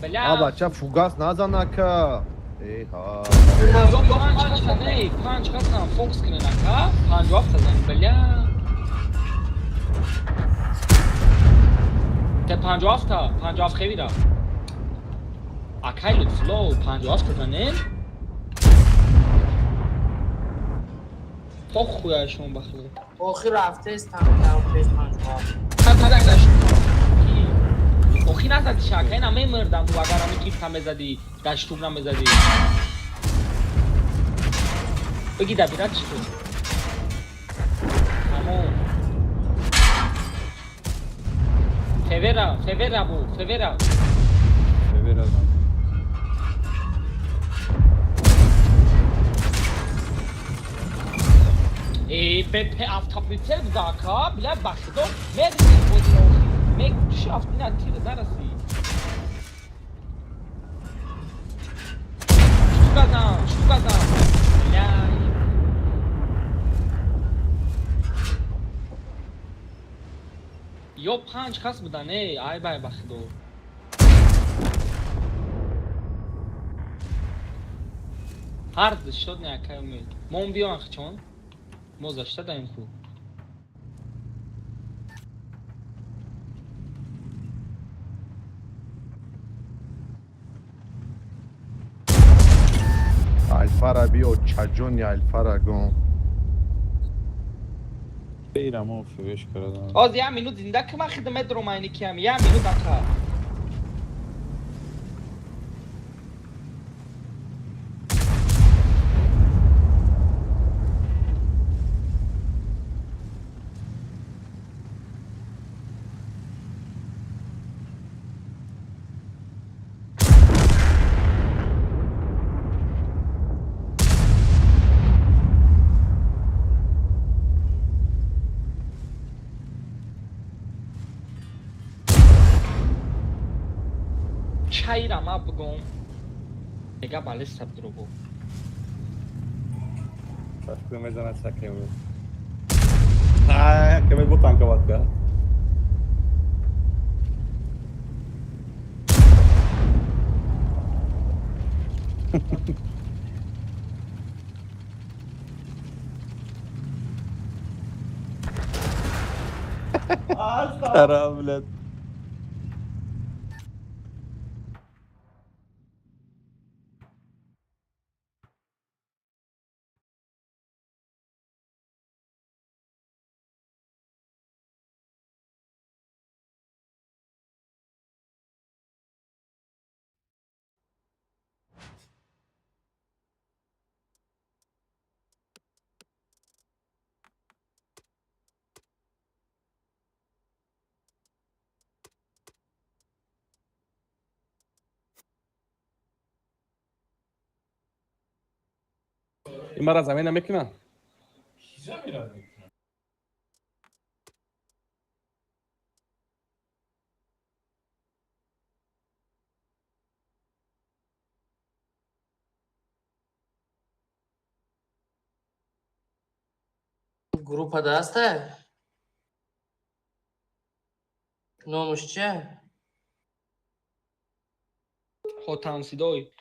[SPEAKER 4] Бля.
[SPEAKER 6] А, бача, фугас назан, ака. Э, ха.
[SPEAKER 4] Ё панҷ каса не, панҷ каса фокус кунен, ака. 57 зан, бля. Те 57 та, 57 хевира. Акай Лутфлоу 57 занен. Похуяшон бахло.
[SPEAKER 9] Охир рафтест там там пеш 57.
[SPEAKER 4] Та охи назади шака, ина мемурдам бу агар ами гифта мезади, даштуг намезади. Беги да бират чӣ ту. Тамом. Февера, февера бу, февера.
[SPEAKER 1] Февера зан.
[SPEAKER 4] Э, БП автоприцел буда ака, бля бахидо, меризи бозиро охи. Мек шафт ина тир нараси. Штука зан, штука зан. Бля. Ё панҷ кас будан, э, ай бай бахидо. Ҳар ду шод не акай умед. Мон биён хчон. Мо зашта даем ку.
[SPEAKER 6] Альфара биё, чаҷони Альфара гон.
[SPEAKER 1] Бейрамо февеш кардан.
[SPEAKER 4] Оз як минут зинда ки ман хидмат дорам айни киам, як минут ака. Чайра ма бугом. Мега балеста дробо.
[SPEAKER 3] Факт мезанад сакем. А, каме бу танковат кард.
[SPEAKER 1] Тарам, блядь.
[SPEAKER 3] Ин мара замин намекунад?
[SPEAKER 1] Ки замина мекунад?
[SPEAKER 9] Группа даста? Номаш чия?
[SPEAKER 4] Хотамсидой.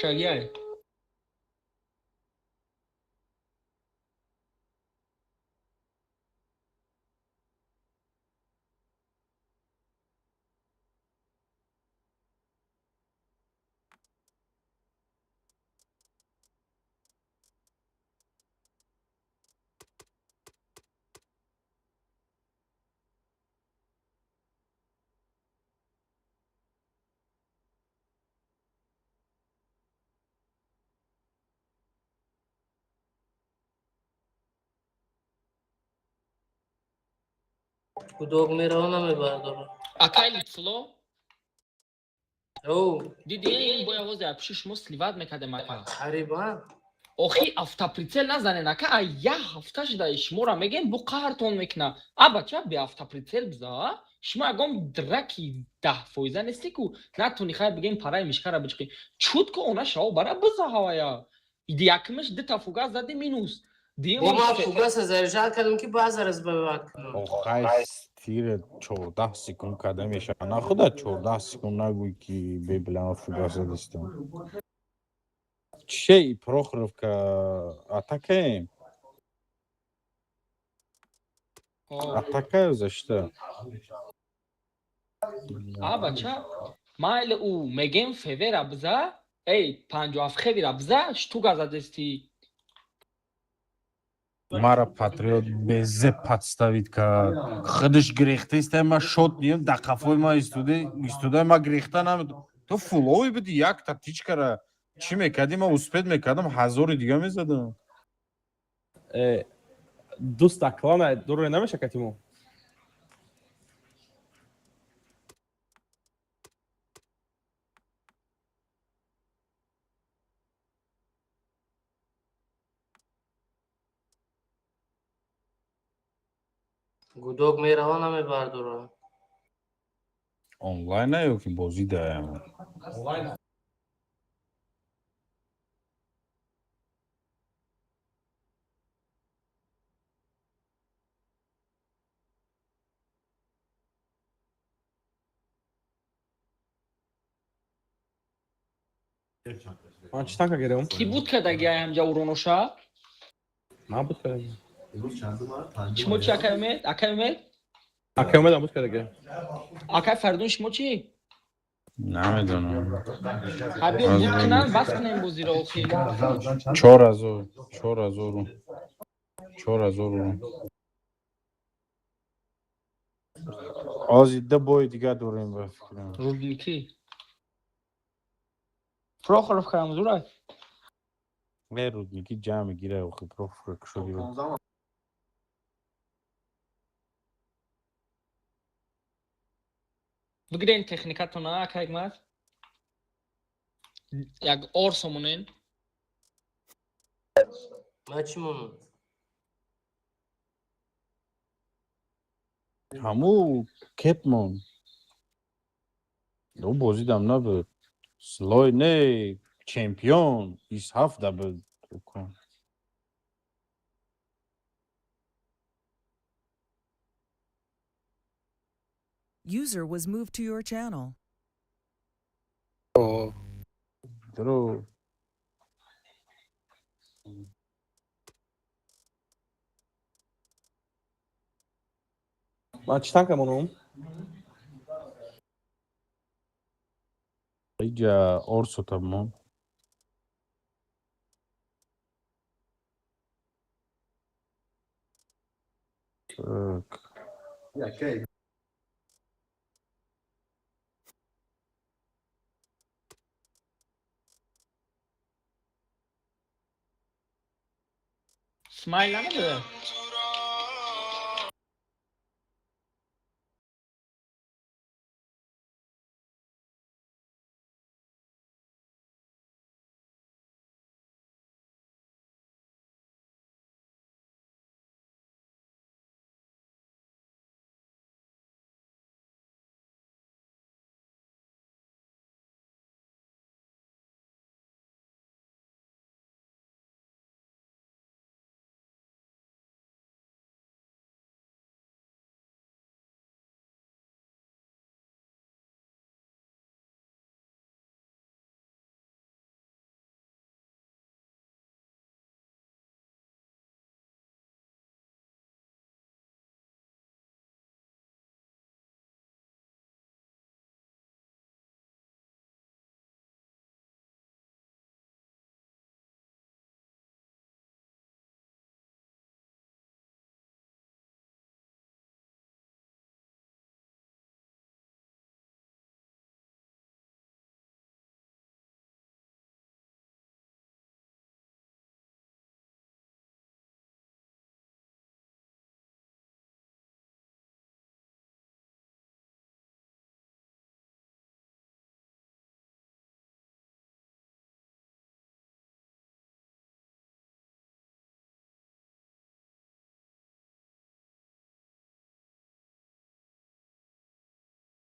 [SPEAKER 4] Кшагяй.
[SPEAKER 9] Гудок мерава намебардорад.
[SPEAKER 4] Акай Лутфулло,
[SPEAKER 9] О,
[SPEAKER 4] диди ин боя ҳозир пиши шумо сливать мекардем ака.
[SPEAKER 9] қариба.
[SPEAKER 4] Охи автоприцел назанен ака, а я ҳафта шуда шуморо мегем, бу қаҳртон мекуна. А бача бе автоприцел биза, шумо ягон драки 10% нести ку натуни хай бигем параи мишкара бичқи. Чутко она шаво бара биза ҳавая. Иди якмиш дита фугас зади минус.
[SPEAKER 12] Бо ман фугаса заряжать кардам ки баъза разбавивать кунам.
[SPEAKER 1] Охай тира 14 секунд када мешава. На худа 14 секунд нагӯй ки беблама фугас задистам. Чей Прохоровка атакаем? Атакаю за что?
[SPEAKER 4] А бача, майли ӯ мегем февера биза, эй 57 хевера биза, штуга задести.
[SPEAKER 1] Мара патриот безе подставит кард. Худаш гирехтаиста, ма шот нием, да қафои ма истода, ма гирехта намед. Ту фулови биди як тактичкара чӣ мекардӣ? Ма успед мекардам, ҳазори дига мезадам.
[SPEAKER 3] Дуста клана дуруре намеша катимо.
[SPEAKER 12] Гудок мерава намебардора.
[SPEAKER 1] Онлайн ё ки бозӣ даям?
[SPEAKER 3] Онлайн. Ман чӣ танка гирем?
[SPEAKER 4] Ки буд кадаги ҳамҷа уроноша?
[SPEAKER 3] Ман буд кадаги.
[SPEAKER 4] Шумо чӣ акай Умед? Акай Умед?
[SPEAKER 3] Акай Умедам буд кадаги.
[SPEAKER 4] Акай Фаридун шумо чӣ?
[SPEAKER 1] Намедонам.
[SPEAKER 4] Ҳа биё буд кунан, бас кунем бозиро охи.
[SPEAKER 1] 4000, 4000, 4000. Ози ду бои дига дорем ба фикрам.
[SPEAKER 4] Рудники. Прохоровка ҳам зур аст.
[SPEAKER 1] Не, Рудники ҷамъ мегира, охи Прохоровка кушоди.
[SPEAKER 4] Бигирен техникатона, акай Ҳикмат. Як орсо монен.
[SPEAKER 12] Ман чӣ монам?
[SPEAKER 1] Ҳаму кепмон. Ӯ бозидам набуд. Слой не, чемпион, 27 да буд.
[SPEAKER 5] User was moved to your channel.
[SPEAKER 1] Дро.
[SPEAKER 3] Ман чӣ танка монам?
[SPEAKER 1] Иҷа орсота мон. Так.
[SPEAKER 4] Смайл намедода?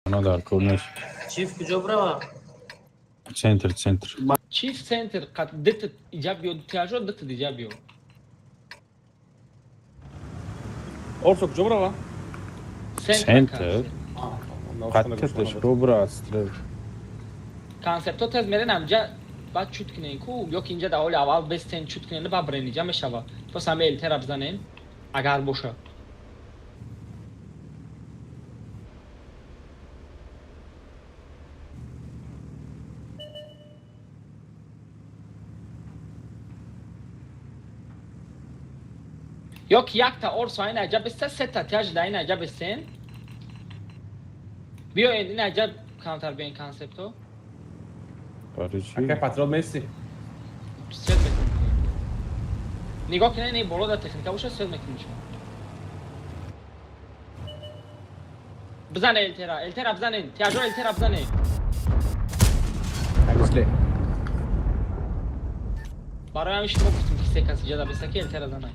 [SPEAKER 1] Она дар кор нест.
[SPEAKER 12] Чиф куҷо брава?
[SPEAKER 1] Центр, центр.
[SPEAKER 4] Чиф центр қат дит иҷа биё, тиажо дит иҷа биё.
[SPEAKER 3] Орсо куҷо брава?
[SPEAKER 1] Центр. Қаттаташ кобра астрел.
[SPEAKER 4] Концепто тез мерен амҷа баъд чут кунен ку ё ки инҷа дар ҳоли аввал бестен чут кунен ба брен иҷа мешава. Пас ҳама элтера бизанен агар боша. Ё ки якта орсо ин аҷа беста сета тяж да ин аҷа бестен. Биёен ин аҷа камтар биёен концепто.
[SPEAKER 1] Барои чӣ?
[SPEAKER 3] Ака патрол меси.
[SPEAKER 4] Свет мекунем. Нигоҳ кунед ин боло дар техника боша свет мекунем шумо. Бизане элтера, элтера бизанен, тяжо элтера бизанен.
[SPEAKER 3] Агусле.
[SPEAKER 4] Барои ҳамин шумо гуфтем ки се кас иҷа да беста ки элтера занай.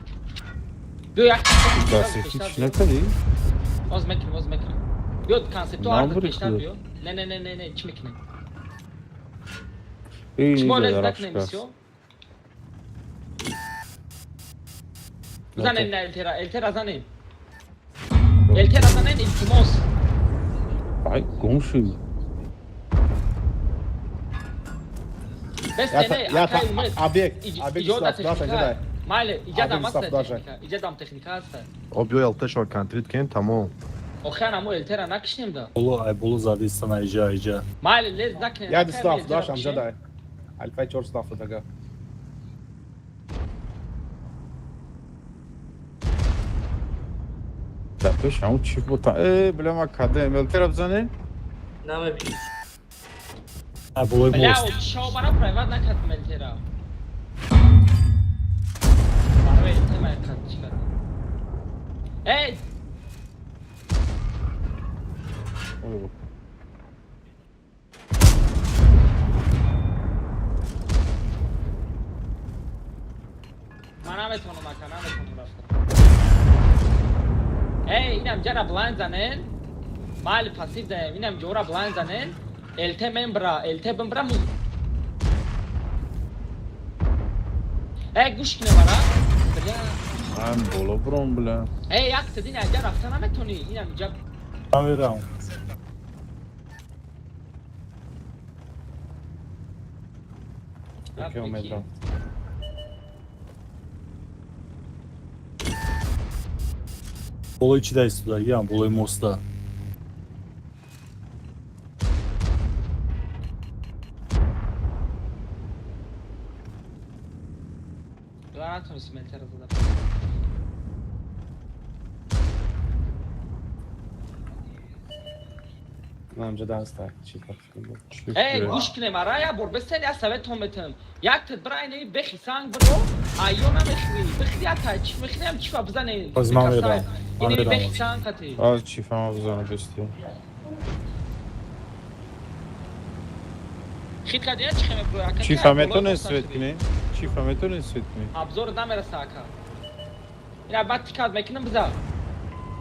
[SPEAKER 4] Биё як
[SPEAKER 1] Дастики чӣ накардӣ?
[SPEAKER 4] Оз мекунем, оз мекунем. Биё концепто ҳар
[SPEAKER 1] Набури
[SPEAKER 4] пештар
[SPEAKER 1] ку.
[SPEAKER 4] биё. Не, не, не, не, не, чӣ мекунем?
[SPEAKER 1] Эй,
[SPEAKER 4] Шумо
[SPEAKER 1] иҷа
[SPEAKER 4] лез
[SPEAKER 1] дар
[SPEAKER 4] накунем
[SPEAKER 1] афшка.
[SPEAKER 4] бисё. Бизанен на элтера, элтера занен. Элтера занен илтимос.
[SPEAKER 1] Ай, гум шуд.
[SPEAKER 4] Бестене, акай умед.
[SPEAKER 3] Объект, объект
[SPEAKER 4] Иҷода
[SPEAKER 3] 27
[SPEAKER 4] техника.
[SPEAKER 3] ҷадай.
[SPEAKER 4] Майли, иҷадам
[SPEAKER 3] Объект
[SPEAKER 4] аста
[SPEAKER 3] 27
[SPEAKER 4] техника. Иҷадам техника аста.
[SPEAKER 6] О биё ЛТ-шон контрит кунем, тамом.
[SPEAKER 4] Охир амо элтера накишнем да.
[SPEAKER 8] Боло ай боло задистан айҷа айҷа.
[SPEAKER 4] Майли, лез накунем.
[SPEAKER 3] Я
[SPEAKER 4] акай
[SPEAKER 3] 27
[SPEAKER 4] элтера
[SPEAKER 3] ам
[SPEAKER 4] кишем.
[SPEAKER 3] ҷадай. Алфай 407 дага.
[SPEAKER 1] Дар пеш ҳамун чиф буд. Э, бля, ма кадем. ЛТ-ра бизанем?
[SPEAKER 12] Намебинӣ.
[SPEAKER 8] Ай болои
[SPEAKER 4] Бля,
[SPEAKER 8] мост.
[SPEAKER 4] шобара прайват накардем элтера. Барои элтера ман кад чӣ кардем? Эй,
[SPEAKER 1] Ой,
[SPEAKER 4] ман наметавонам ака, наметавонам рафта. Эй, инам ҷара блайн занен. Майли пассив даем, инам ҷора блайн занен. ЛТ мембра, ЛТ бимбра муз. Эй, гӯш кунем ара. Бля.
[SPEAKER 1] Ман боло буром, бля.
[SPEAKER 4] Эй, як тадин аҷа рафта наметавонӣ. Инам ҷа
[SPEAKER 8] Намерам.
[SPEAKER 3] Ака умед рафт.
[SPEAKER 8] Болои чӣ да истодаги? Болои моста.
[SPEAKER 4] Бля, натонистем ЛТ-ра зада.
[SPEAKER 3] Нам ҷада аста. Чиз
[SPEAKER 1] Чиф,
[SPEAKER 4] Эй,
[SPEAKER 1] бля.
[SPEAKER 4] гӯш кунем ара, як бор бестен, як советон метам. Як тад бира ини бехи санг биро, айё намехӯрӣ. Бихӯри як та чиф мехӯрем, чифа бизанем.
[SPEAKER 8] Боз ман мерам. Ман
[SPEAKER 4] Ини
[SPEAKER 8] мерам.
[SPEAKER 4] бехи санг қати.
[SPEAKER 1] Аз чифама бизанам бести.
[SPEAKER 4] Хит кардӣ, я чӣ хеме бро, ака?
[SPEAKER 1] Чифа метонӣ свет кунӣ? Чифа метонӣ свет кунӣ?
[SPEAKER 4] Обзор намераса ака. Ина баъд тикат мекунам биза.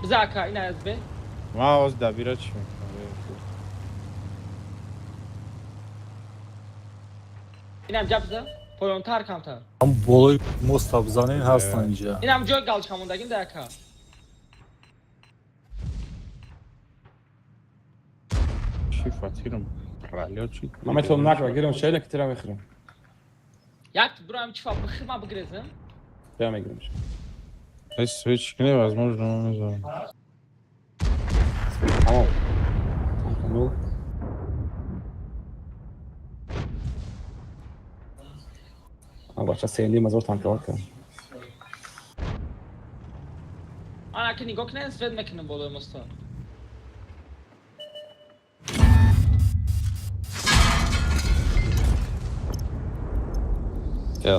[SPEAKER 4] Биза ака, ина аз бе.
[SPEAKER 1] Ман оз дабира чӣ мекунам?
[SPEAKER 4] Инам ҷа биза. Поёнтар камтар.
[SPEAKER 8] Ҳам болои моста бизанен ҳастан инҷа.
[SPEAKER 4] Инам ҷои галчка мондагим да ака.
[SPEAKER 1] Чифа тирам пролёт шуд.
[SPEAKER 3] Ман метавонам накра гирам шайла ки тира мехӯрам.
[SPEAKER 4] Як бирам чифа бихӯр ман бигрезам.
[SPEAKER 3] Бя мегирам.
[SPEAKER 1] Э, свет чӣ кунӣ? Возможно, ман мезанам.
[SPEAKER 3] Тамом. Танканул. А бача сенди мазор танкават кардам.
[SPEAKER 4] Ана ки нигоҳ кунед, свет мекунем болои моста.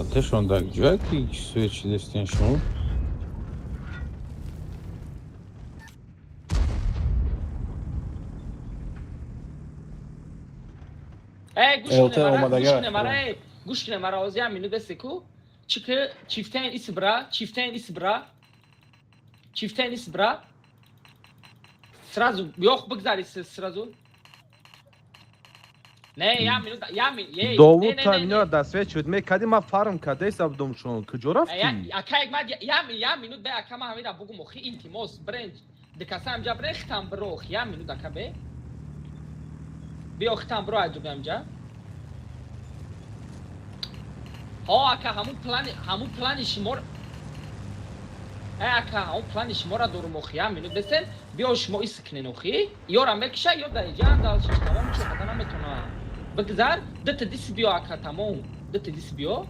[SPEAKER 1] ЛТ-шон дар ҷое ки свет шидастен шумо?
[SPEAKER 4] Эй, гӯш
[SPEAKER 3] ЛТ
[SPEAKER 4] кунем ара, гӯш
[SPEAKER 3] омадага.
[SPEAKER 4] кунем ара, эй, гӯш кунем ара, ози як минут бесе ку. Чӣ ки чифтаин ис бра, чифтаин ис бра. Чифтаин ис бра. Сразу ёх бигзари сразу. Не, я минут, я ми, ей.
[SPEAKER 6] Довуд та минора дастве шуд мекади, ма фарм кадаиста будум, шон куҷо рафтӣ?
[SPEAKER 4] Ака, я минут бе, ака, ма ҳамира бугум, охи, илтимос, бренч. Дикаса амҷа бре, хитам бро, охи, я минут, ака, бе. Биё, хитам бро, айдуби амҷа. Ҳо, ака, ҳамун плани шумо. Ака, ҳамун плани шуморо дорум, охи, я минут бесен, биё, шумо ис кунен, охи. Ёра мекиша, ё дар иҷа дальше тамом чӣ када наметона. Бигзар, дата дис биё, ака, тамом. Дата дис биё.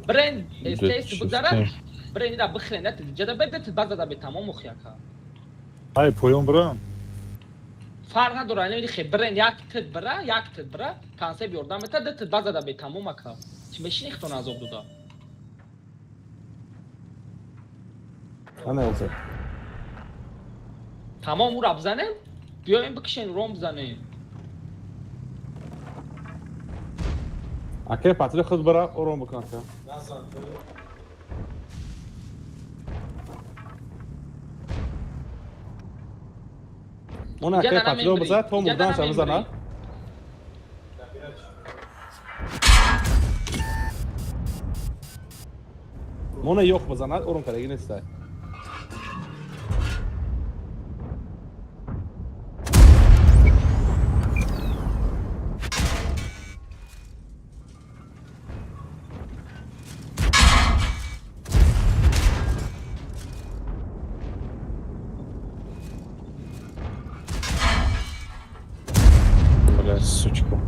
[SPEAKER 4] Брен, СТС бигзара. Брен ира бихрен, дата ҷада бе, дата базада бе, тамом, охи, ака.
[SPEAKER 10] Ай, поён бирам.
[SPEAKER 4] Фарқ надора, не хе, брен як тит бира, як тит бира, концепт ёрдам мета, дата базада бе, тамом, ака. Чӣ мешини хитон азоб дода?
[SPEAKER 3] Ана ҳозир.
[SPEAKER 4] Тамом, ура бизанем, биёем бикишен, ром бизанем.
[SPEAKER 3] Ака, патри худ бира, ором бикун, ака. Он ака патри биза, то мурданша бизана. Мона ёх бизанад, ором кардаги нестай.
[SPEAKER 1] Бля, сучка.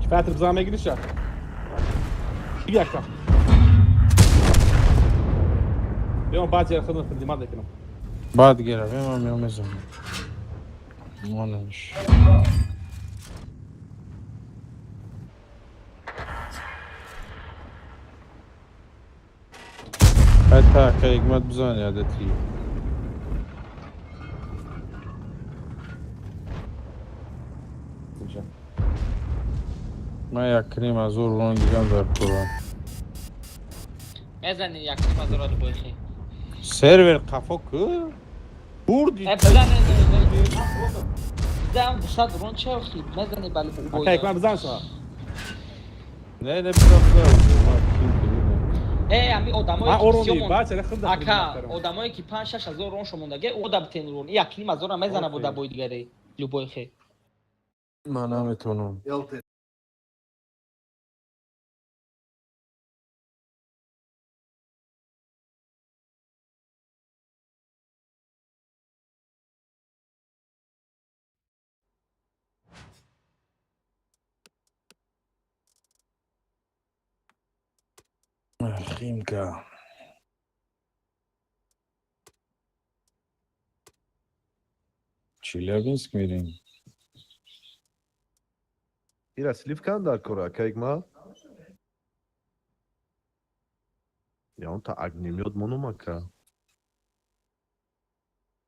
[SPEAKER 3] Кифоятро бизан, мегириша? Биги, ака. Биём, баъд ҷара худам хидмат мекунам.
[SPEAKER 1] Баъд гира, ман меом, мезанам. Монаш. Ҳайта, ака, ҳикмат, бизан ядати. Ман якним ҳазор рон дигам дар кора.
[SPEAKER 4] Мезани якним ҳазор бойхи.
[SPEAKER 1] Сервер қафо ку? Бурди.
[SPEAKER 4] Э, бизан, бизан, дусад рон че, охи, мезани, бали.
[SPEAKER 3] Ака, ҳикмат, бизан шума.
[SPEAKER 1] Не, не, бизан, бизан.
[SPEAKER 4] Э, ами одамое
[SPEAKER 3] Ман
[SPEAKER 4] ки
[SPEAKER 3] ороми,
[SPEAKER 4] бисёр
[SPEAKER 3] баъд ҷара худ
[SPEAKER 4] ака, одамое ки 5-6 ҳазор рон шомондаге, ода битен рон, 1,5 ҳазора мезана бо дабои дигаре, любой хе.
[SPEAKER 1] Ман наметавонам. Химка. Челябинск мерем.
[SPEAKER 6] Ира слив кан дар кора, ака ҳикмат? Я он та огнемёт монум, ака.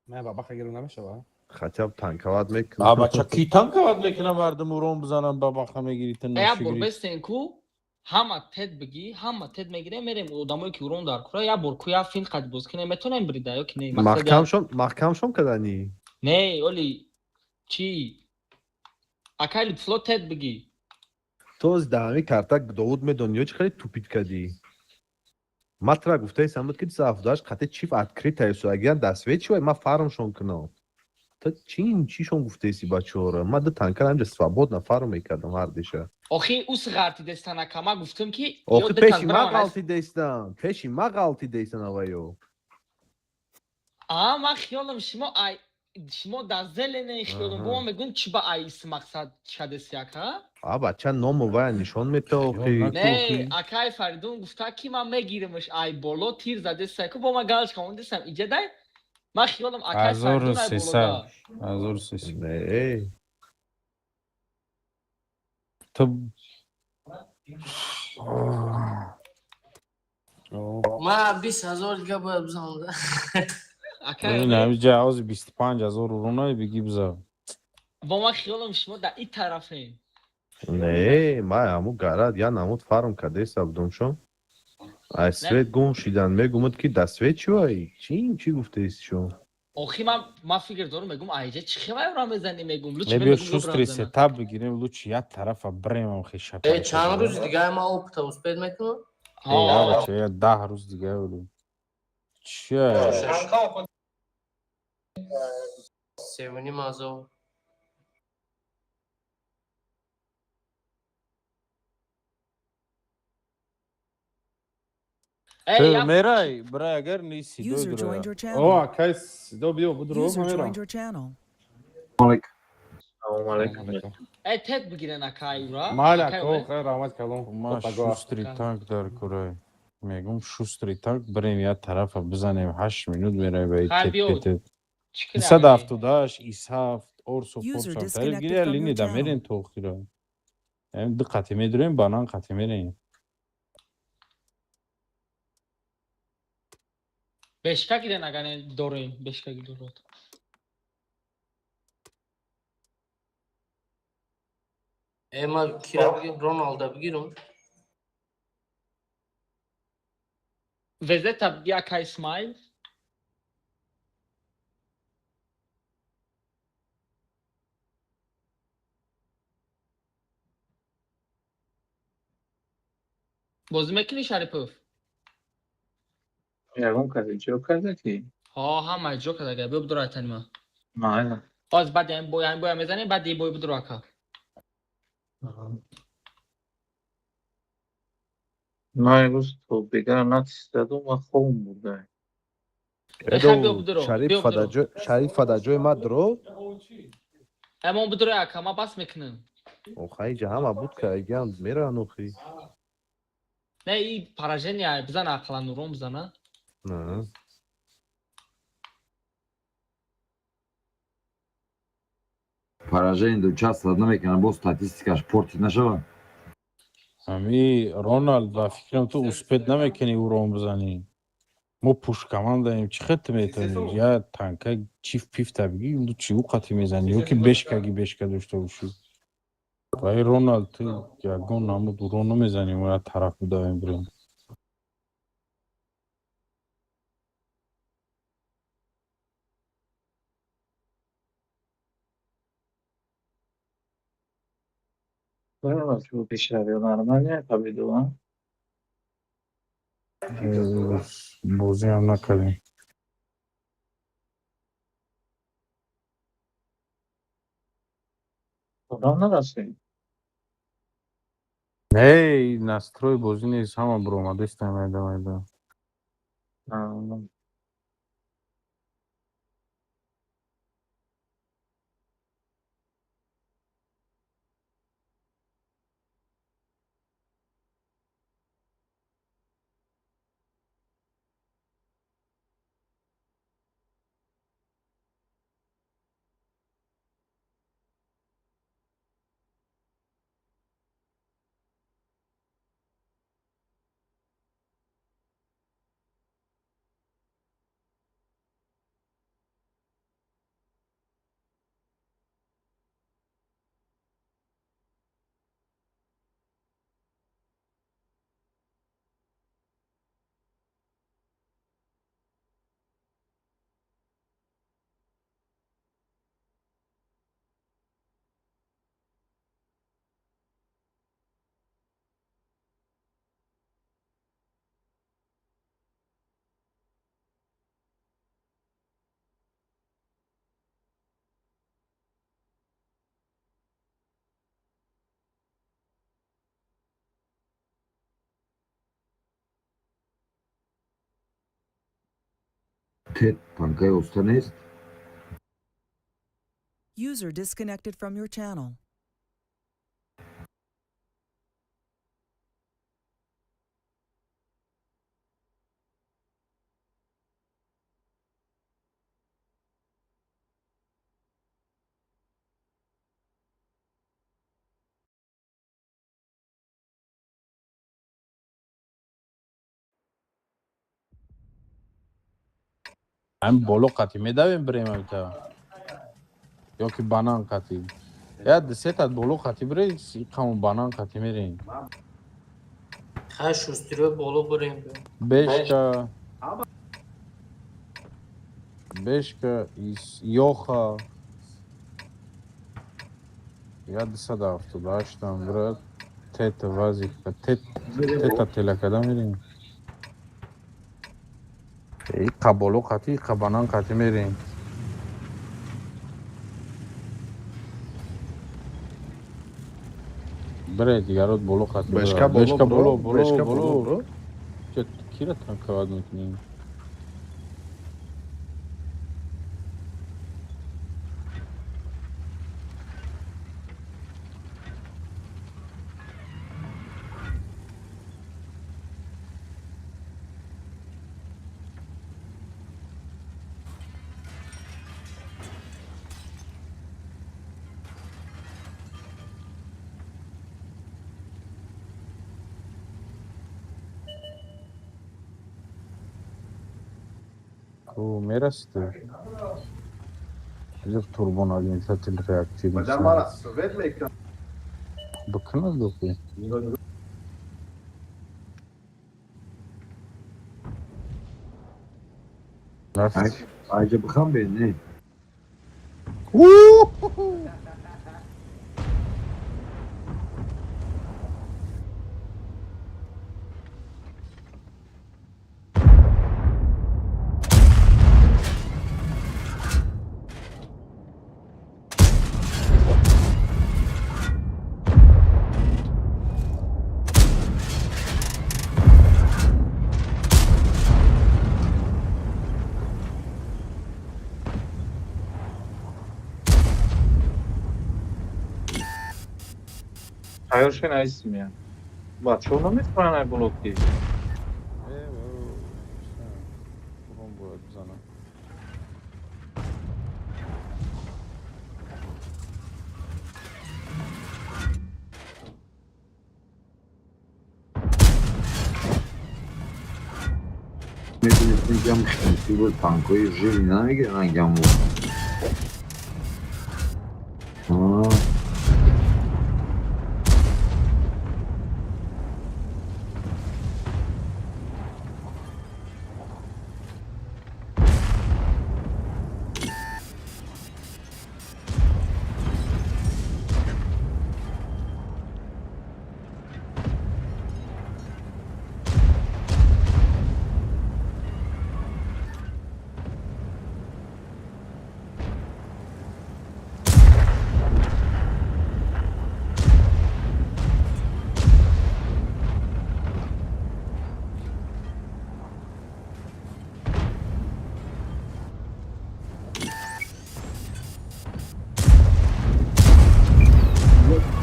[SPEAKER 3] Не, бабаха гиру намешава.
[SPEAKER 6] Хотя б танковать мекунам.
[SPEAKER 1] А бача, ки танковать мекунам, мардум урон бизанам, бабаха мегири, ту
[SPEAKER 4] Я бор
[SPEAKER 1] нашигири.
[SPEAKER 4] бестен ку, ҳама тед бигӣ, ҳама тед мегирем, мерем, одамое ки урон дар кора, як бор ку як фин қад боз кинем, метонем брида ё ки не?
[SPEAKER 6] Маҳкамшон, маҳкамшон каданӣ.
[SPEAKER 4] Не, оли чӣ, акай Лутфулло, тед бигӣ.
[SPEAKER 6] То даҳами карта Довуд медонӣ ё чӣ хеле тупить кардӣ? Ма тра гуфтаисам буд, ки 278 қати чиф открытая агиян дастве чи вай ма фармшон кунам. То чин чишон гуфтаиси бачаҳоро? Ма ду танкар ҳамҷа свободно фарм мекардам ҳардиша.
[SPEAKER 4] Охи, ус ғартидестан, ака, ма гуфтам ки
[SPEAKER 6] Охи, пеши ма ғалтидестан, пеши ма ғалтидестан авайё.
[SPEAKER 4] А ма хиёлам шумо ай шумо дар зелене, хиёлам бо мегӯм, чи ба айс мақсад шадеси, ака?
[SPEAKER 6] А бача ному вая нишон метаохи.
[SPEAKER 4] Не, акай Фаридун гуфта, ки ман мегирамаш, ай боло тир задеса ку, бо ма галш хондесам иҷадай, ман хиёлам акай Фаридун ай болода.
[SPEAKER 1] 1300.
[SPEAKER 6] Не.
[SPEAKER 1] Ту
[SPEAKER 12] Ма 20 000 дига бояд бизанам.
[SPEAKER 1] Ин ҳамиҷа ҳози 25 000 урунай бигӣ, биза.
[SPEAKER 4] Бо ман хиёлам шумо дар ин тарафем.
[SPEAKER 6] Не, ма ҳаму гарат я намуд фарм кардеса будумшон. Ай свет гум шидан, мегумуд, ки дастве чи вай? Чин чӣ гуфтаиси шумо?
[SPEAKER 4] Охи ман фикр дорам, мегум айҷа чӣ хевайра мезанӣ, мегум лучше
[SPEAKER 1] Не, биё
[SPEAKER 4] мегум
[SPEAKER 1] шустрый
[SPEAKER 4] бирам зана.
[SPEAKER 1] Сетап бигирем, лучше як тарафа бремам хеша.
[SPEAKER 12] Э, чанд рӯзи дига ман опыта успеть мекунам?
[SPEAKER 1] Э, я 10 рӯз дига буду. Чия?
[SPEAKER 12] 3,5 ҳазор.
[SPEAKER 4] Эй, як
[SPEAKER 1] Мерай, брай, агар не сидой
[SPEAKER 5] User joined
[SPEAKER 1] дура.
[SPEAKER 5] your
[SPEAKER 3] О,
[SPEAKER 5] channel.
[SPEAKER 3] акай сидо биё будро
[SPEAKER 5] User
[SPEAKER 3] мерам.
[SPEAKER 5] joined your channel.
[SPEAKER 10] Салому алайкум.
[SPEAKER 4] Эй, тет бигирен акай ура.
[SPEAKER 3] Майли,
[SPEAKER 4] Акай
[SPEAKER 3] ако,
[SPEAKER 4] Умед.
[SPEAKER 3] хайр, раҳмат калом.
[SPEAKER 1] Ма
[SPEAKER 3] Пагоҳ.
[SPEAKER 1] шустрый танк дар курай. Мегум шустрый танк бирем, як тарафа бизанем, 8 минут мерай ба
[SPEAKER 4] Хай,
[SPEAKER 1] тет
[SPEAKER 4] биё.
[SPEAKER 1] петет.
[SPEAKER 4] Чӣ кунӣ,
[SPEAKER 1] Дусад
[SPEAKER 4] акай?
[SPEAKER 1] ҳафтоду ҳашт, ис ҳафт, орсо
[SPEAKER 5] User
[SPEAKER 1] форсам тариф
[SPEAKER 5] disconnected
[SPEAKER 1] гиря
[SPEAKER 5] from your
[SPEAKER 1] линияда
[SPEAKER 5] channel.
[SPEAKER 1] мерем то охира. Ям ду қати медурем, банан қати мерем.
[SPEAKER 4] Бешка гирен агар не дорем, бешка гирод.
[SPEAKER 12] Э, ман кира бигирам, Роналда бигирам.
[SPEAKER 4] Везета биги акай Исмаил. Бозӣ мекунӣ, Шарипов?
[SPEAKER 10] Ягон кас иҷро карда ки?
[SPEAKER 4] Ҳо, ҳама иҷро карда, агар биё бидур айтани ман.
[SPEAKER 10] Майла.
[SPEAKER 4] Оз баъд ҳамин бой, ҳамин боя мезанем, баъд ин бой бидур ака.
[SPEAKER 10] Ман имрӯз то бегара натистадум ва хобм бурда.
[SPEAKER 4] Э, хай, биё бидуро,
[SPEAKER 6] Шариф
[SPEAKER 4] биё бидуро.
[SPEAKER 6] фадаҷо, Шариф фадаҷои ма дро.
[SPEAKER 4] Э, мон бидуро ака, ман бас мекунам.
[SPEAKER 6] Охай ҷа ҳама буд ка яган меран охи.
[SPEAKER 4] Не, и поражение бизан ақалан нурон бизана.
[SPEAKER 6] На.
[SPEAKER 13] Поражение участвовать намекунам, боз статистикаш портить нашава.
[SPEAKER 1] Ами Роналд, ба фикрам ту успеть намекунӣ урон бизанӣ. Мо пушкамандаем, чӣ хел ту метавонӣ? Я танка чиф пифта бигӣ, лучше ӯ қати мезанӣ, ё ки бешкаги бешка дошта бошӣ. Ваи Роналд ту ягон намуд урон намезанӣ, мо як тараф будавем бирем.
[SPEAKER 10] Пешравиё нормально победу, а?
[SPEAKER 1] Бозиам накардем.
[SPEAKER 10] Одам нарасид.
[SPEAKER 1] Не, настрой бозӣ нест, ҳама буромадестам майда майда.
[SPEAKER 13] Тет танкаи оста нест.
[SPEAKER 5] User disconnected from your channel.
[SPEAKER 1] Ҳамин боло қати медавем бирем авита. Ё ки банан қати. Я дусетат боло қати бире, иқамон банан қати мерем.
[SPEAKER 12] Хай, шустрый боло бурем.
[SPEAKER 1] Бешка. Бешка, Йоха. Я 278 брат. Тета вазик, тета телакада мерем. Иқа боло қати, иқа банан қати мерем. Бре, дигарот боло қати.
[SPEAKER 6] Бешка боло,
[SPEAKER 1] бешка
[SPEAKER 6] бро,
[SPEAKER 1] боло, боло,
[SPEAKER 6] бешка боло,
[SPEAKER 1] боло.
[SPEAKER 6] бро.
[SPEAKER 1] Кира танковать мекунем? Ку мераси ту? Бизор турбонагнетатель реактивный.
[SPEAKER 6] Бадар мара совет мекунам.
[SPEAKER 1] Бикунад дохи. Рафт.
[SPEAKER 13] Айҷа бихам бе, не.
[SPEAKER 10] Тайёр шен айсимя. Бачаҳо наметавонанд ай блоки.
[SPEAKER 1] Урон бояд бизанам.
[SPEAKER 13] Медонистем ки ҳам химси буд, танкҳои жири намегиранд гамбо.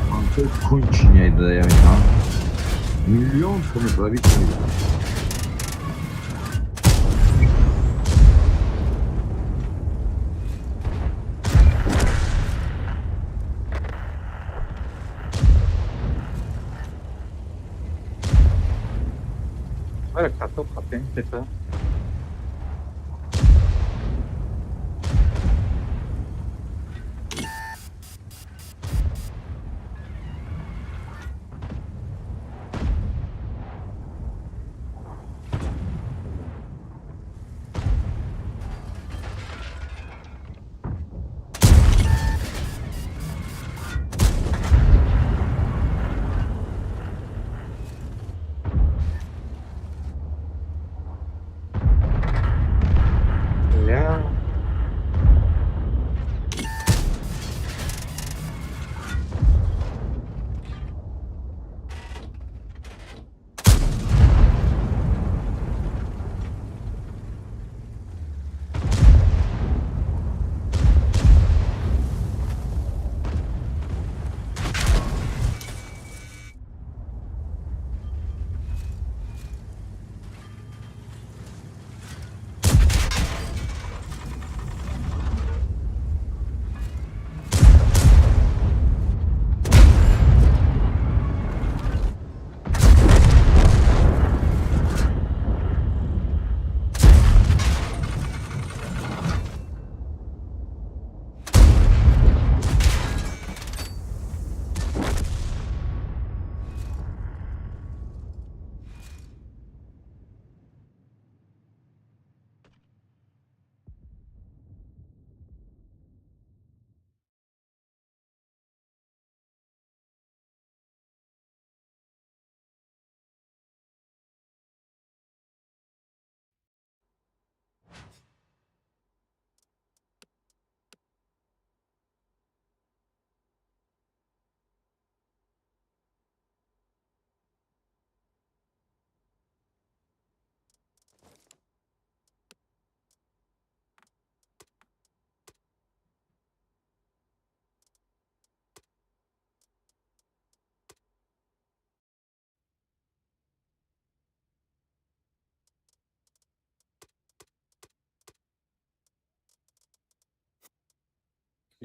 [SPEAKER 13] Танкҳои кончиняй даямиҳа. Миллион тони пробит мегиранд.
[SPEAKER 10] Мара катоб хатем тета.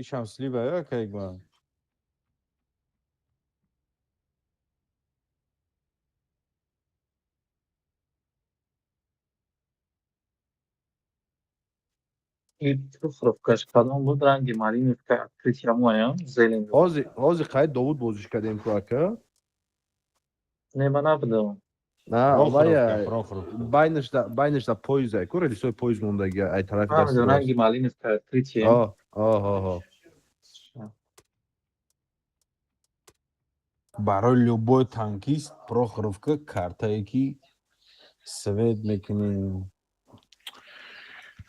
[SPEAKER 1] Ишам слива я кайгма.
[SPEAKER 10] Прохоровкаш кадом буд? Ранги малиновка открытие моя, зелень.
[SPEAKER 6] Ҳозир қайд Довуд бозиш кардем ку ака?
[SPEAKER 10] Не, ма набудам.
[SPEAKER 6] На,
[SPEAKER 1] Прохоровка,
[SPEAKER 6] вая
[SPEAKER 1] Прохоровка.
[SPEAKER 6] Байнашда поезд ку релсои поезд мондаги ай тарафи
[SPEAKER 10] Фаҳмидам,
[SPEAKER 6] дасти рост.
[SPEAKER 10] ранги малиновка открытие.
[SPEAKER 6] О, о, о.
[SPEAKER 1] Барои любой танкист Прохоровка картае ки свет мекунӣ,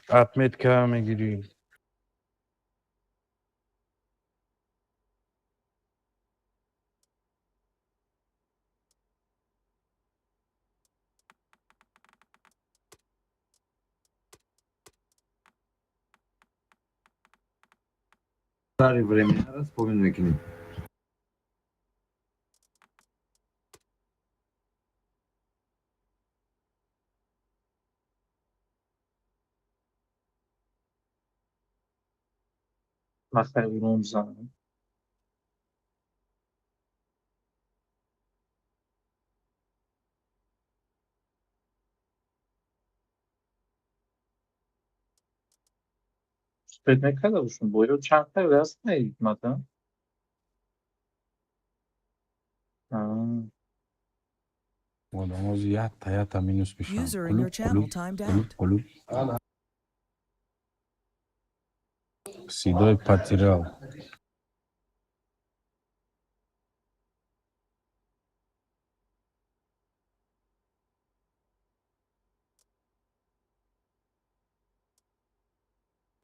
[SPEAKER 1] отметка мегирӣ.
[SPEAKER 13] Стари времена спомин мекунем.
[SPEAKER 10] Махай урон занам. Спет мекарда бошум. Боё чанд қайд аст мата?
[SPEAKER 1] Одам ҳозир якта якта минус мешаванд.
[SPEAKER 5] User in your
[SPEAKER 1] Қулуп,
[SPEAKER 5] channel
[SPEAKER 1] қулуп,
[SPEAKER 5] timed
[SPEAKER 1] қулуп,
[SPEAKER 5] out.
[SPEAKER 1] Қулуп. Седой потерял.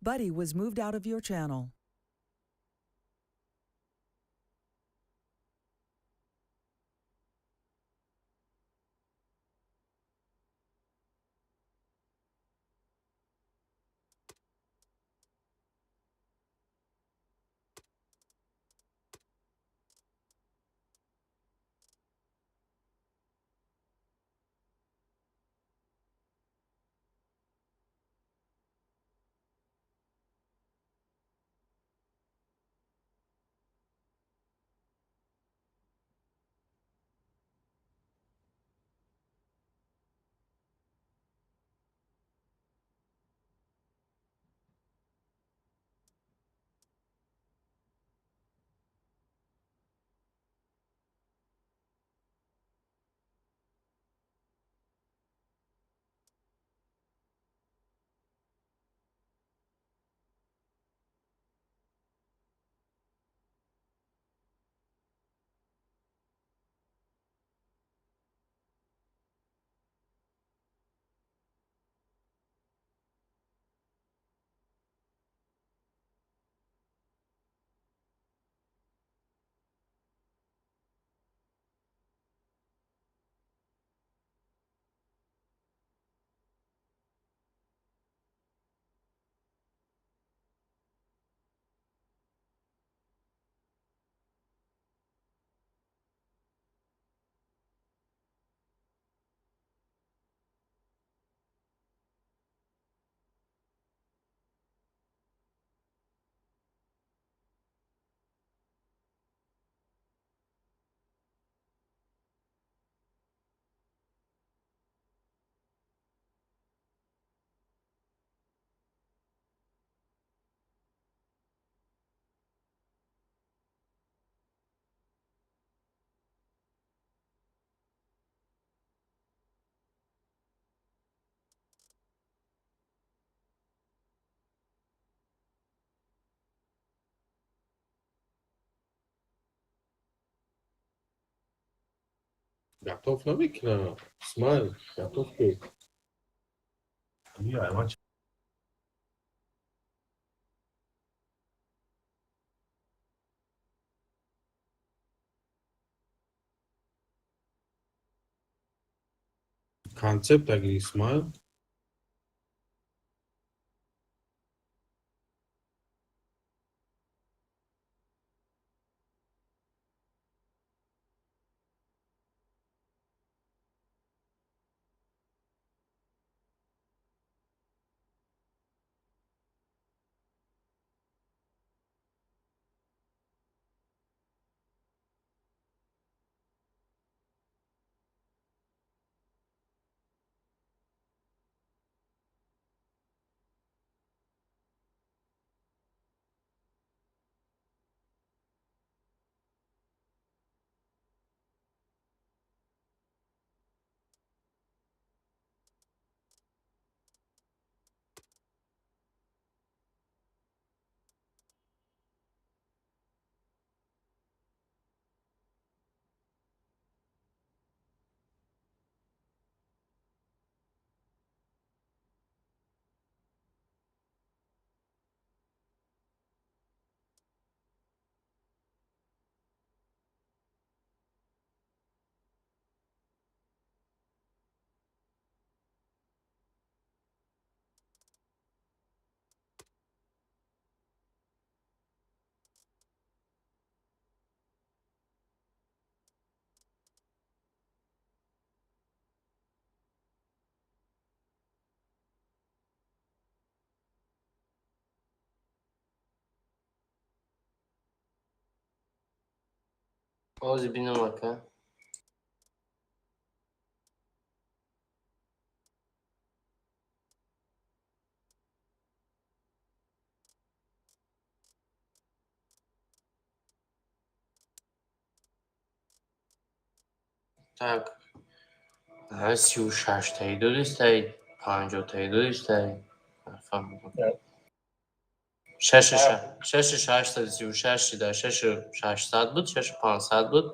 [SPEAKER 5] Buddy was moved out of your channel.
[SPEAKER 14] Готов намекунам. Исмаил, готов ку. Концепт агир, Исмаил.
[SPEAKER 12] Ҳозир бинам, ака. Так, 36-таи додистай, 50-таи додистай. Нафаҳмидам. Шашу 636 шида, 6600 буд, 6500 буд.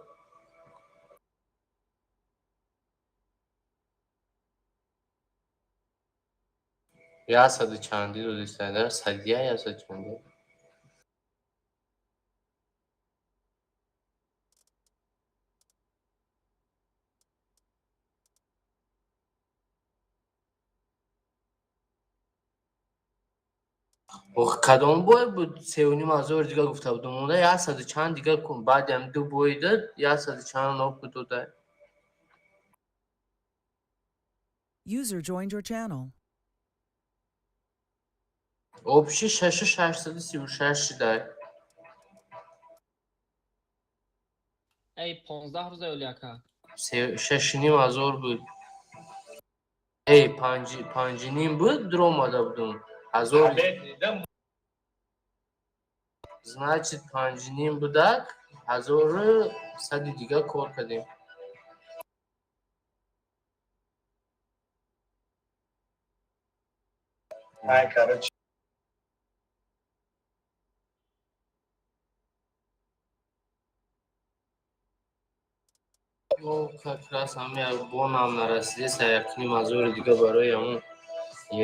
[SPEAKER 12] 100-у чандӣ додистай, да? 101, 100-у чандӣ. Ох, кадом бой буд? 3500 дига гуфта будум. Монда 100-у чанд дига кун. Баъди ҳам ду бой дод, 100-у чанд нок буд дода.
[SPEAKER 5] User joined your channel.
[SPEAKER 12] Общий 6636 шида.
[SPEAKER 4] Эй, 15 рӯза ёли, ака.
[SPEAKER 12] 6500 буд. Эй, 5,5 буд, дуромада будум. Ҳазор. Значит, 5,5 будак, 1100 дига кор кардем.
[SPEAKER 10] Ай, короче.
[SPEAKER 12] Ё, как раз ҳами бонам нарасидеса, 1500 дига барои ҳамун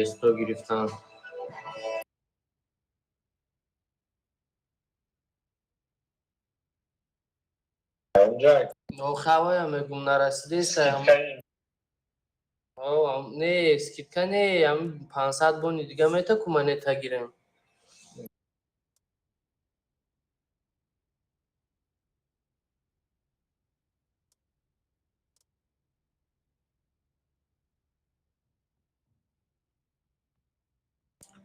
[SPEAKER 12] есто гирифтан. Охавая мегум, нарасидеса. Не, скидка не, ҳами 500 бони дига мета ку монета гирем.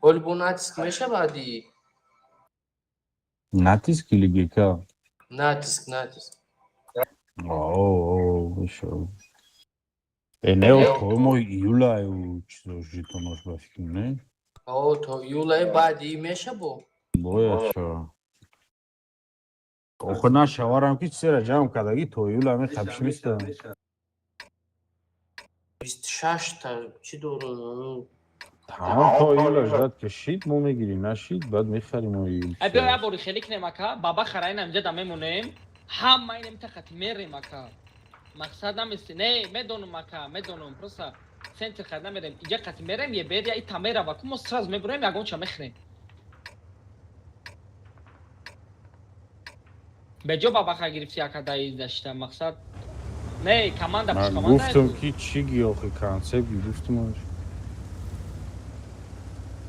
[SPEAKER 12] Ҳоли бо натиск мешавади?
[SPEAKER 1] Натиск или ГК?
[SPEAKER 12] Натиск, натиск.
[SPEAKER 1] О, мешава. Э, не, то моҳи июла чизо жетонош, ба фикр, не?
[SPEAKER 12] О, то июлаи баъди меша бо?
[SPEAKER 1] Бояд шава. Охир нашаварам ки чизера ҷамъ кардагӣ то июла мехапш миста.
[SPEAKER 12] 26-та чӣ дорум?
[SPEAKER 1] Тамом, то июла ждать ки шид, мо мегирем, нашид, баъд мехарим мо июл.
[SPEAKER 4] Ай, биё, як бори хеле кунем, ака. Баба хараин ҳаминҷа да мемонем. Ҳама инем тахати мерем, ака. Мақсад намеси. Не, медонам, ака, медонам. Просто центр харид намерем. Иҷа қати мерем, ебер я ита мерава. Ку мо сразу мебурем, ягонча мехӯрем. Беҷо бабаха гирифти, ака, даи дашта. Мақсад не, команда пеш
[SPEAKER 1] Ман
[SPEAKER 4] команда.
[SPEAKER 1] гуфтам ки чӣ ги охи концепт гуфтам.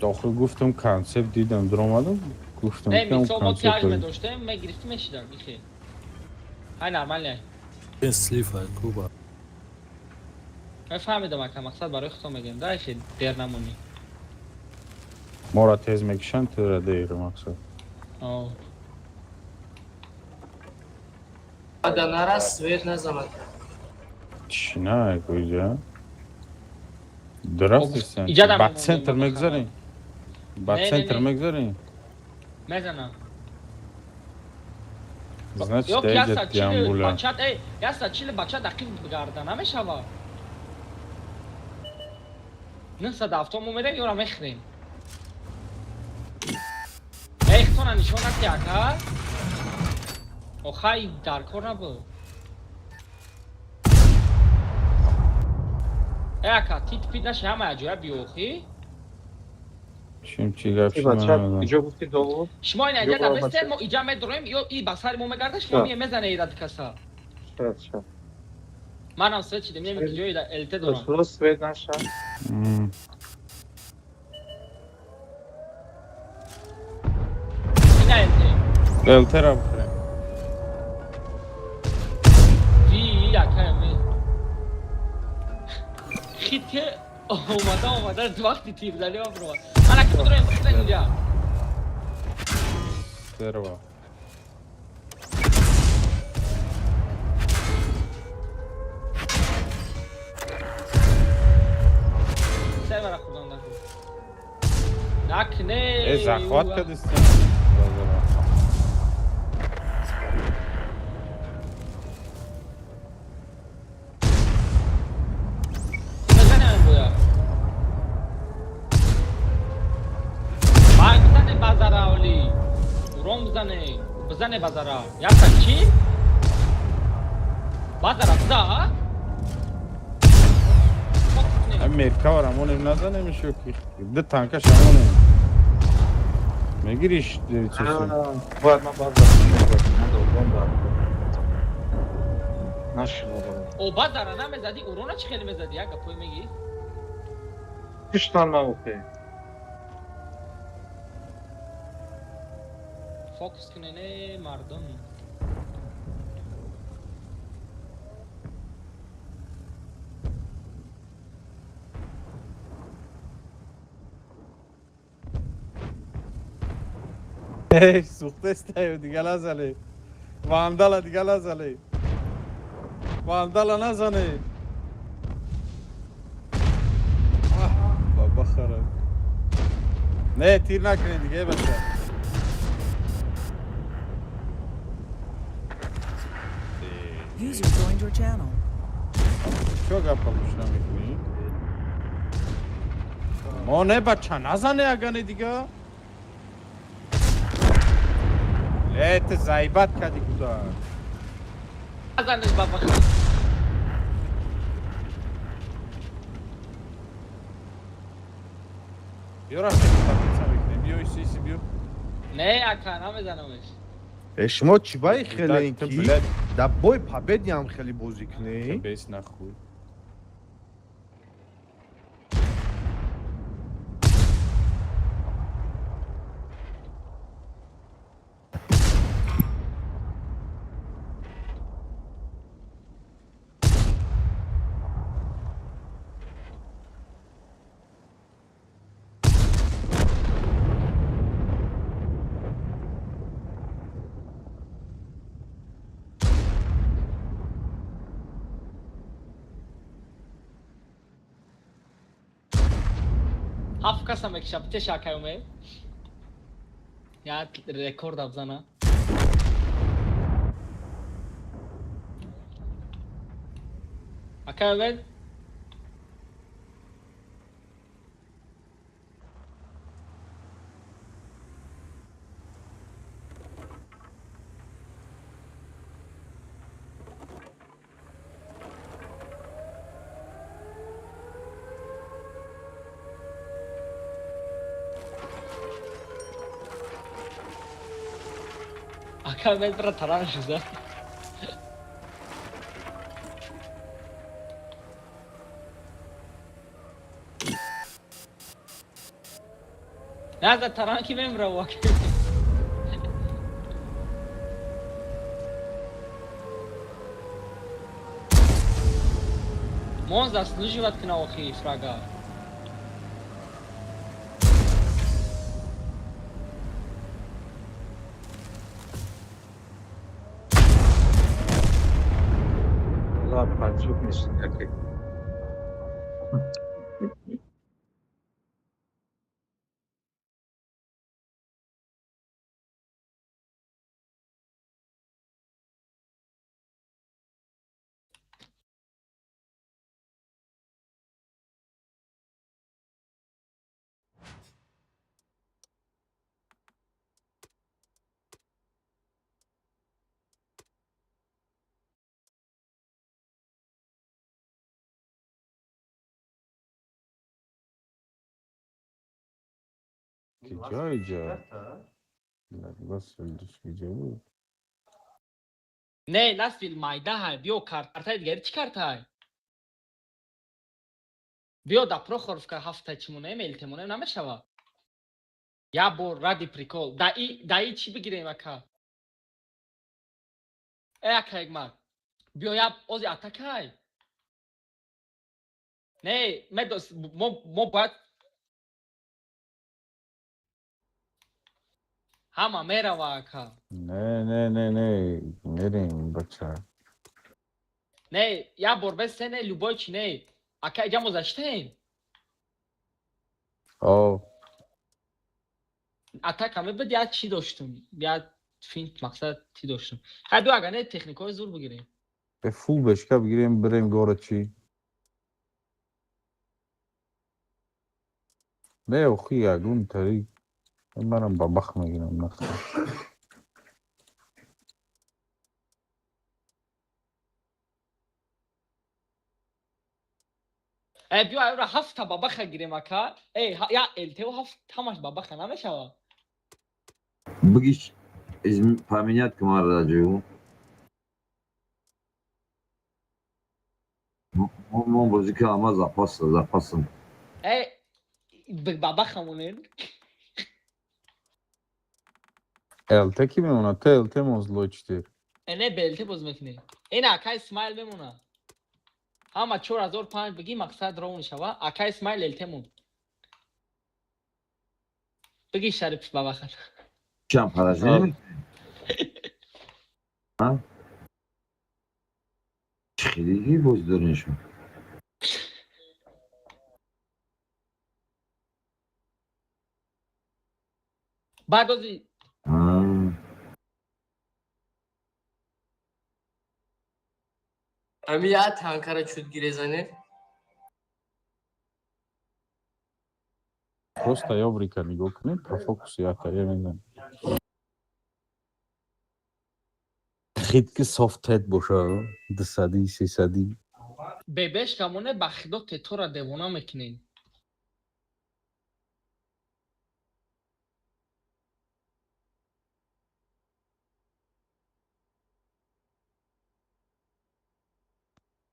[SPEAKER 1] Охир гуфтам, концепт дидам, дуромадам, гуфтам
[SPEAKER 4] Не,
[SPEAKER 1] ки ҳам
[SPEAKER 4] мисол мо
[SPEAKER 1] концепт
[SPEAKER 4] тяж
[SPEAKER 1] дорем.
[SPEAKER 4] медоштем, мегирифтим, мешидам. Ихе. Ай, нормально.
[SPEAKER 8] Слив ай, Куба.
[SPEAKER 4] Ман фаҳмидам, ака, мақсад барои худтон мегӯем, да, ихе дер намонӣ.
[SPEAKER 1] Мора тез мекушанд, тура дер, мақсад.
[SPEAKER 4] О.
[SPEAKER 12] Ада нарас, свет назанад.
[SPEAKER 1] Чӣ на, куҷа? Дурафтисан.
[SPEAKER 4] Иҷа да
[SPEAKER 1] Ба
[SPEAKER 4] мемонем,
[SPEAKER 1] центр
[SPEAKER 4] баба.
[SPEAKER 1] мегзарем? Ба
[SPEAKER 4] Не, не,
[SPEAKER 1] центр
[SPEAKER 4] не.
[SPEAKER 1] мегзарем?
[SPEAKER 4] Мезанам.
[SPEAKER 1] Значит,
[SPEAKER 4] Ё,
[SPEAKER 1] даиҷа
[SPEAKER 4] 140
[SPEAKER 1] ямбула.
[SPEAKER 4] бачат, эй, 140 бача дақиқ бигарда намешава. 970 мо мерем, ёра мехӯрем. Эй, хитона нишон наки, ака. Охай, дар кор набуд. Эй, ака, тит пит наша, ҳама ҷоя биёхӣ.
[SPEAKER 1] Чим чӣ гап
[SPEAKER 10] И
[SPEAKER 1] шуд,
[SPEAKER 10] бача,
[SPEAKER 1] ман намедонам.
[SPEAKER 10] иҷо гуфти довуд?
[SPEAKER 4] Шумо ина иҷа дабестен, мо иҷа медроем, ё и ба сари мо мегарда, шумо мие мезане ира дикаса.
[SPEAKER 10] Шад, шад.
[SPEAKER 4] Манам свет шидем, неми ки ҷои ЛТ дорам.
[SPEAKER 10] Расуло, свет наша.
[SPEAKER 4] Ина ЛТ.
[SPEAKER 1] ЛТ-ра бихӯрем.
[SPEAKER 4] Ви, ака, ме. Хит ки омада омада вақти тирзани ма. Ана ки бидроем, бихӯрем инҷа.
[SPEAKER 1] Серва. Захват кадистем.
[SPEAKER 4] Бизанем боя. Бай бизане базара оли. Урон бизане. Бизане базара. Якта чӣ? Базара биза, а?
[SPEAKER 1] Меркава рамонем назанем ишо ки. Д танка шамонем. Мегириш 900.
[SPEAKER 10] Бояд ман базара надо урон бояд. Нашида.
[SPEAKER 4] О базара намезадӣ, урона чӣ хеле мезадӣ, як гапой мегӣ?
[SPEAKER 10] Киштан мавқе.
[SPEAKER 4] Фокус кунене мардум.
[SPEAKER 1] Эй, сухтестаю, дига назале. Вандала дига назале. Вандала назане. Баба хара. Не, тир накунед дига, бача.
[SPEAKER 5] User joined your channel.
[SPEAKER 1] Чо гапа гӯш намекунӣ? Мо не бача, назане агане дига. Э, ты заебать кади куда?
[SPEAKER 4] Назанеш баба.
[SPEAKER 1] Биё рафтем тапица мекунем. Биё иси иси биё.
[SPEAKER 4] Не, ака, намезанамеш.
[SPEAKER 6] Э, шумо чӣ баи хеле ин
[SPEAKER 1] Ты,
[SPEAKER 6] ки
[SPEAKER 1] блядь,
[SPEAKER 6] да бой победи ҳам хеле бозӣ кунӣ?
[SPEAKER 1] Бес нахуй.
[SPEAKER 4] Ҳафт каса мекиша, битеша акай умед. Як рекорд абзана. Акай умед? Акай умед бира таран шуда. Наза таран ки мемра вак. Мон заслуживает кна охи фрага.
[SPEAKER 10] Ла паджук мешин яке.
[SPEAKER 1] Киҷо иҷо? Киҷо буд?
[SPEAKER 4] Не, Ласвил майда ҳай, биё картаи дигари чӣ картаи? Биё да Прохоровка ҳафта чӣ монем, элите монем намешава. Я бор ради прикол. Да и да и чӣ бигирем ака? Э ака егмар. Биё я ози атакай. Не, медос мо бояд ҳама мерава ака.
[SPEAKER 1] Не, не, не, не, мерем бача.
[SPEAKER 4] Не, я бор бес не, любой чӣ не. Ака иҷа мо заштем.
[SPEAKER 1] О.
[SPEAKER 4] Атака мебуд, як чӣ доштум, як финт, мақсад чӣ доштум. Хай ду, агар не, техникаҳои зур бигирем.
[SPEAKER 1] Бе фул бешка бигирем, бирем город чӣ? Не, охи ягон тари манам бабах мегирам нахта.
[SPEAKER 4] Э, биё айра ҳафта бабаха гирем, ака. Э, я ЛТО ҳафт ҳамаш бабаха намешава.
[SPEAKER 13] Бигиш поменять кумара дар ҷойу. Мо бозӣ кардам, ма запас запасам.
[SPEAKER 4] Э, бабаха монен.
[SPEAKER 1] ЛТ ки мемонад? Те ЛТ мон злой читер.
[SPEAKER 4] Э, не, бе ЛТ боз мекунем. Ин ака Исмаил мемона. Ҳама 4005 бигӣ, мақсад ровн шава. Ака Исмаил ЛТ мон. Бигӣ, Шариф, бабаха.
[SPEAKER 13] Чам поражение? А? Чӣ хеле бозӣ дорем шумо?
[SPEAKER 4] Баъд ози
[SPEAKER 13] А.
[SPEAKER 12] Ами я танкара чуд гирезане.
[SPEAKER 1] Просто ёбрика нигоҳ кунем, профокус якаре мезанем. Хит ки софтед боша, дусадӣ, сесадӣ.
[SPEAKER 4] Бебешка моне, ба худо, тетора девона мекунем.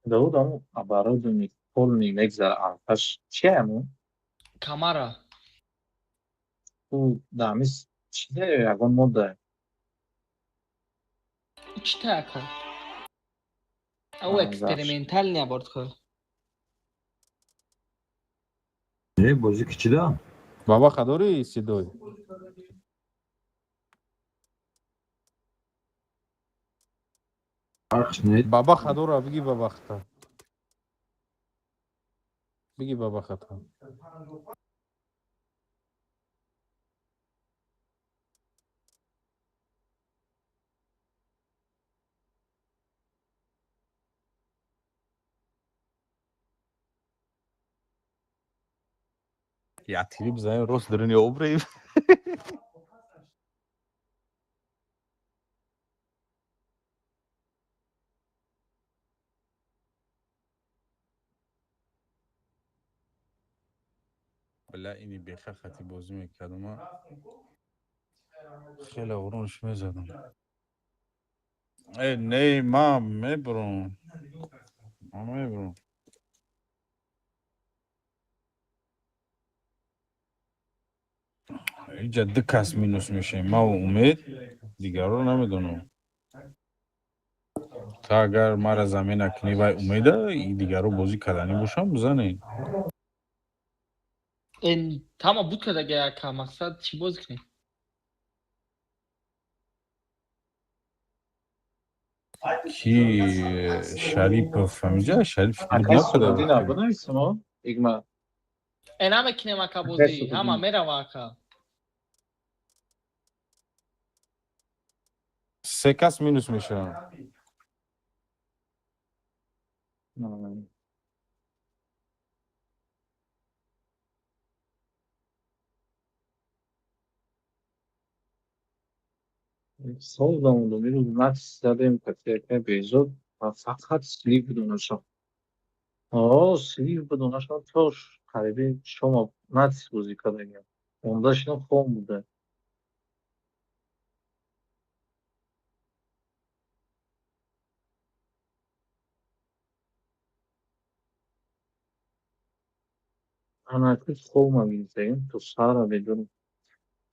[SPEAKER 10] Давуд, аму оборудование полный мегзара, алфаш чи аму?
[SPEAKER 4] Камара.
[SPEAKER 10] Ӯ дамис чизе, ягон модда?
[SPEAKER 4] Чита, ака? Ау экспериментальный аборт ко.
[SPEAKER 13] Не, бозӣ кичида?
[SPEAKER 1] Бабаха дорӣ, седой?
[SPEAKER 13] Фарқш не.
[SPEAKER 1] Бабаха дора, биги бабахта. Биги бабахата. Я тири бизанем рост даруни обрем. Бля, ини беха хати бозӣ мекардам, а хеле оромш мезадам. Э, не, ма мебурам. Ма мебурам. Иҷа ду кас минус мешавем, ман ва Умед, дигарро намедонам. Та агар мара замена кунӣ вай Умеда, и дигарро бозӣ карданӣ бошам, бизанед.
[SPEAKER 4] Эн тама буд кардага, ака, мақсад чӣ бозӣ кунем?
[SPEAKER 1] Ки Шарипов ҳамиҷа? Шарипов буд
[SPEAKER 10] Акай
[SPEAKER 1] накарда
[SPEAKER 10] Суҳробдин
[SPEAKER 1] буд.
[SPEAKER 10] бинависимо игма.
[SPEAKER 4] Э, намекунем, ака,
[SPEAKER 10] Акай
[SPEAKER 4] бозӣ. Ҳама
[SPEAKER 10] Суҳробдин.
[SPEAKER 4] мерава, ака.
[SPEAKER 1] Се кас минус мешаванд.
[SPEAKER 10] Сол дамудум, ирӯз натис задем кати акай Беҳзод ва фақат слив бидонашам. О, слив бидонашам, то қариби шома натис бозӣ кардагиам. Монда шидам, хом буда. Ана ки хобма гирифтагим, то саҳара бедорам.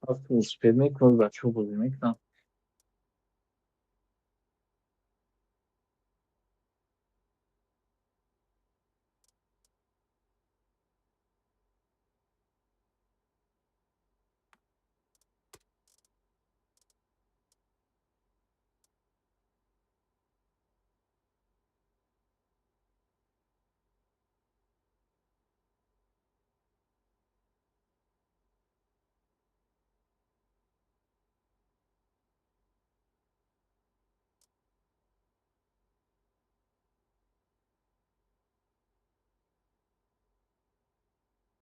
[SPEAKER 10] Рафтум, успеть мекунам, бачаҳо бозӣ мекунам.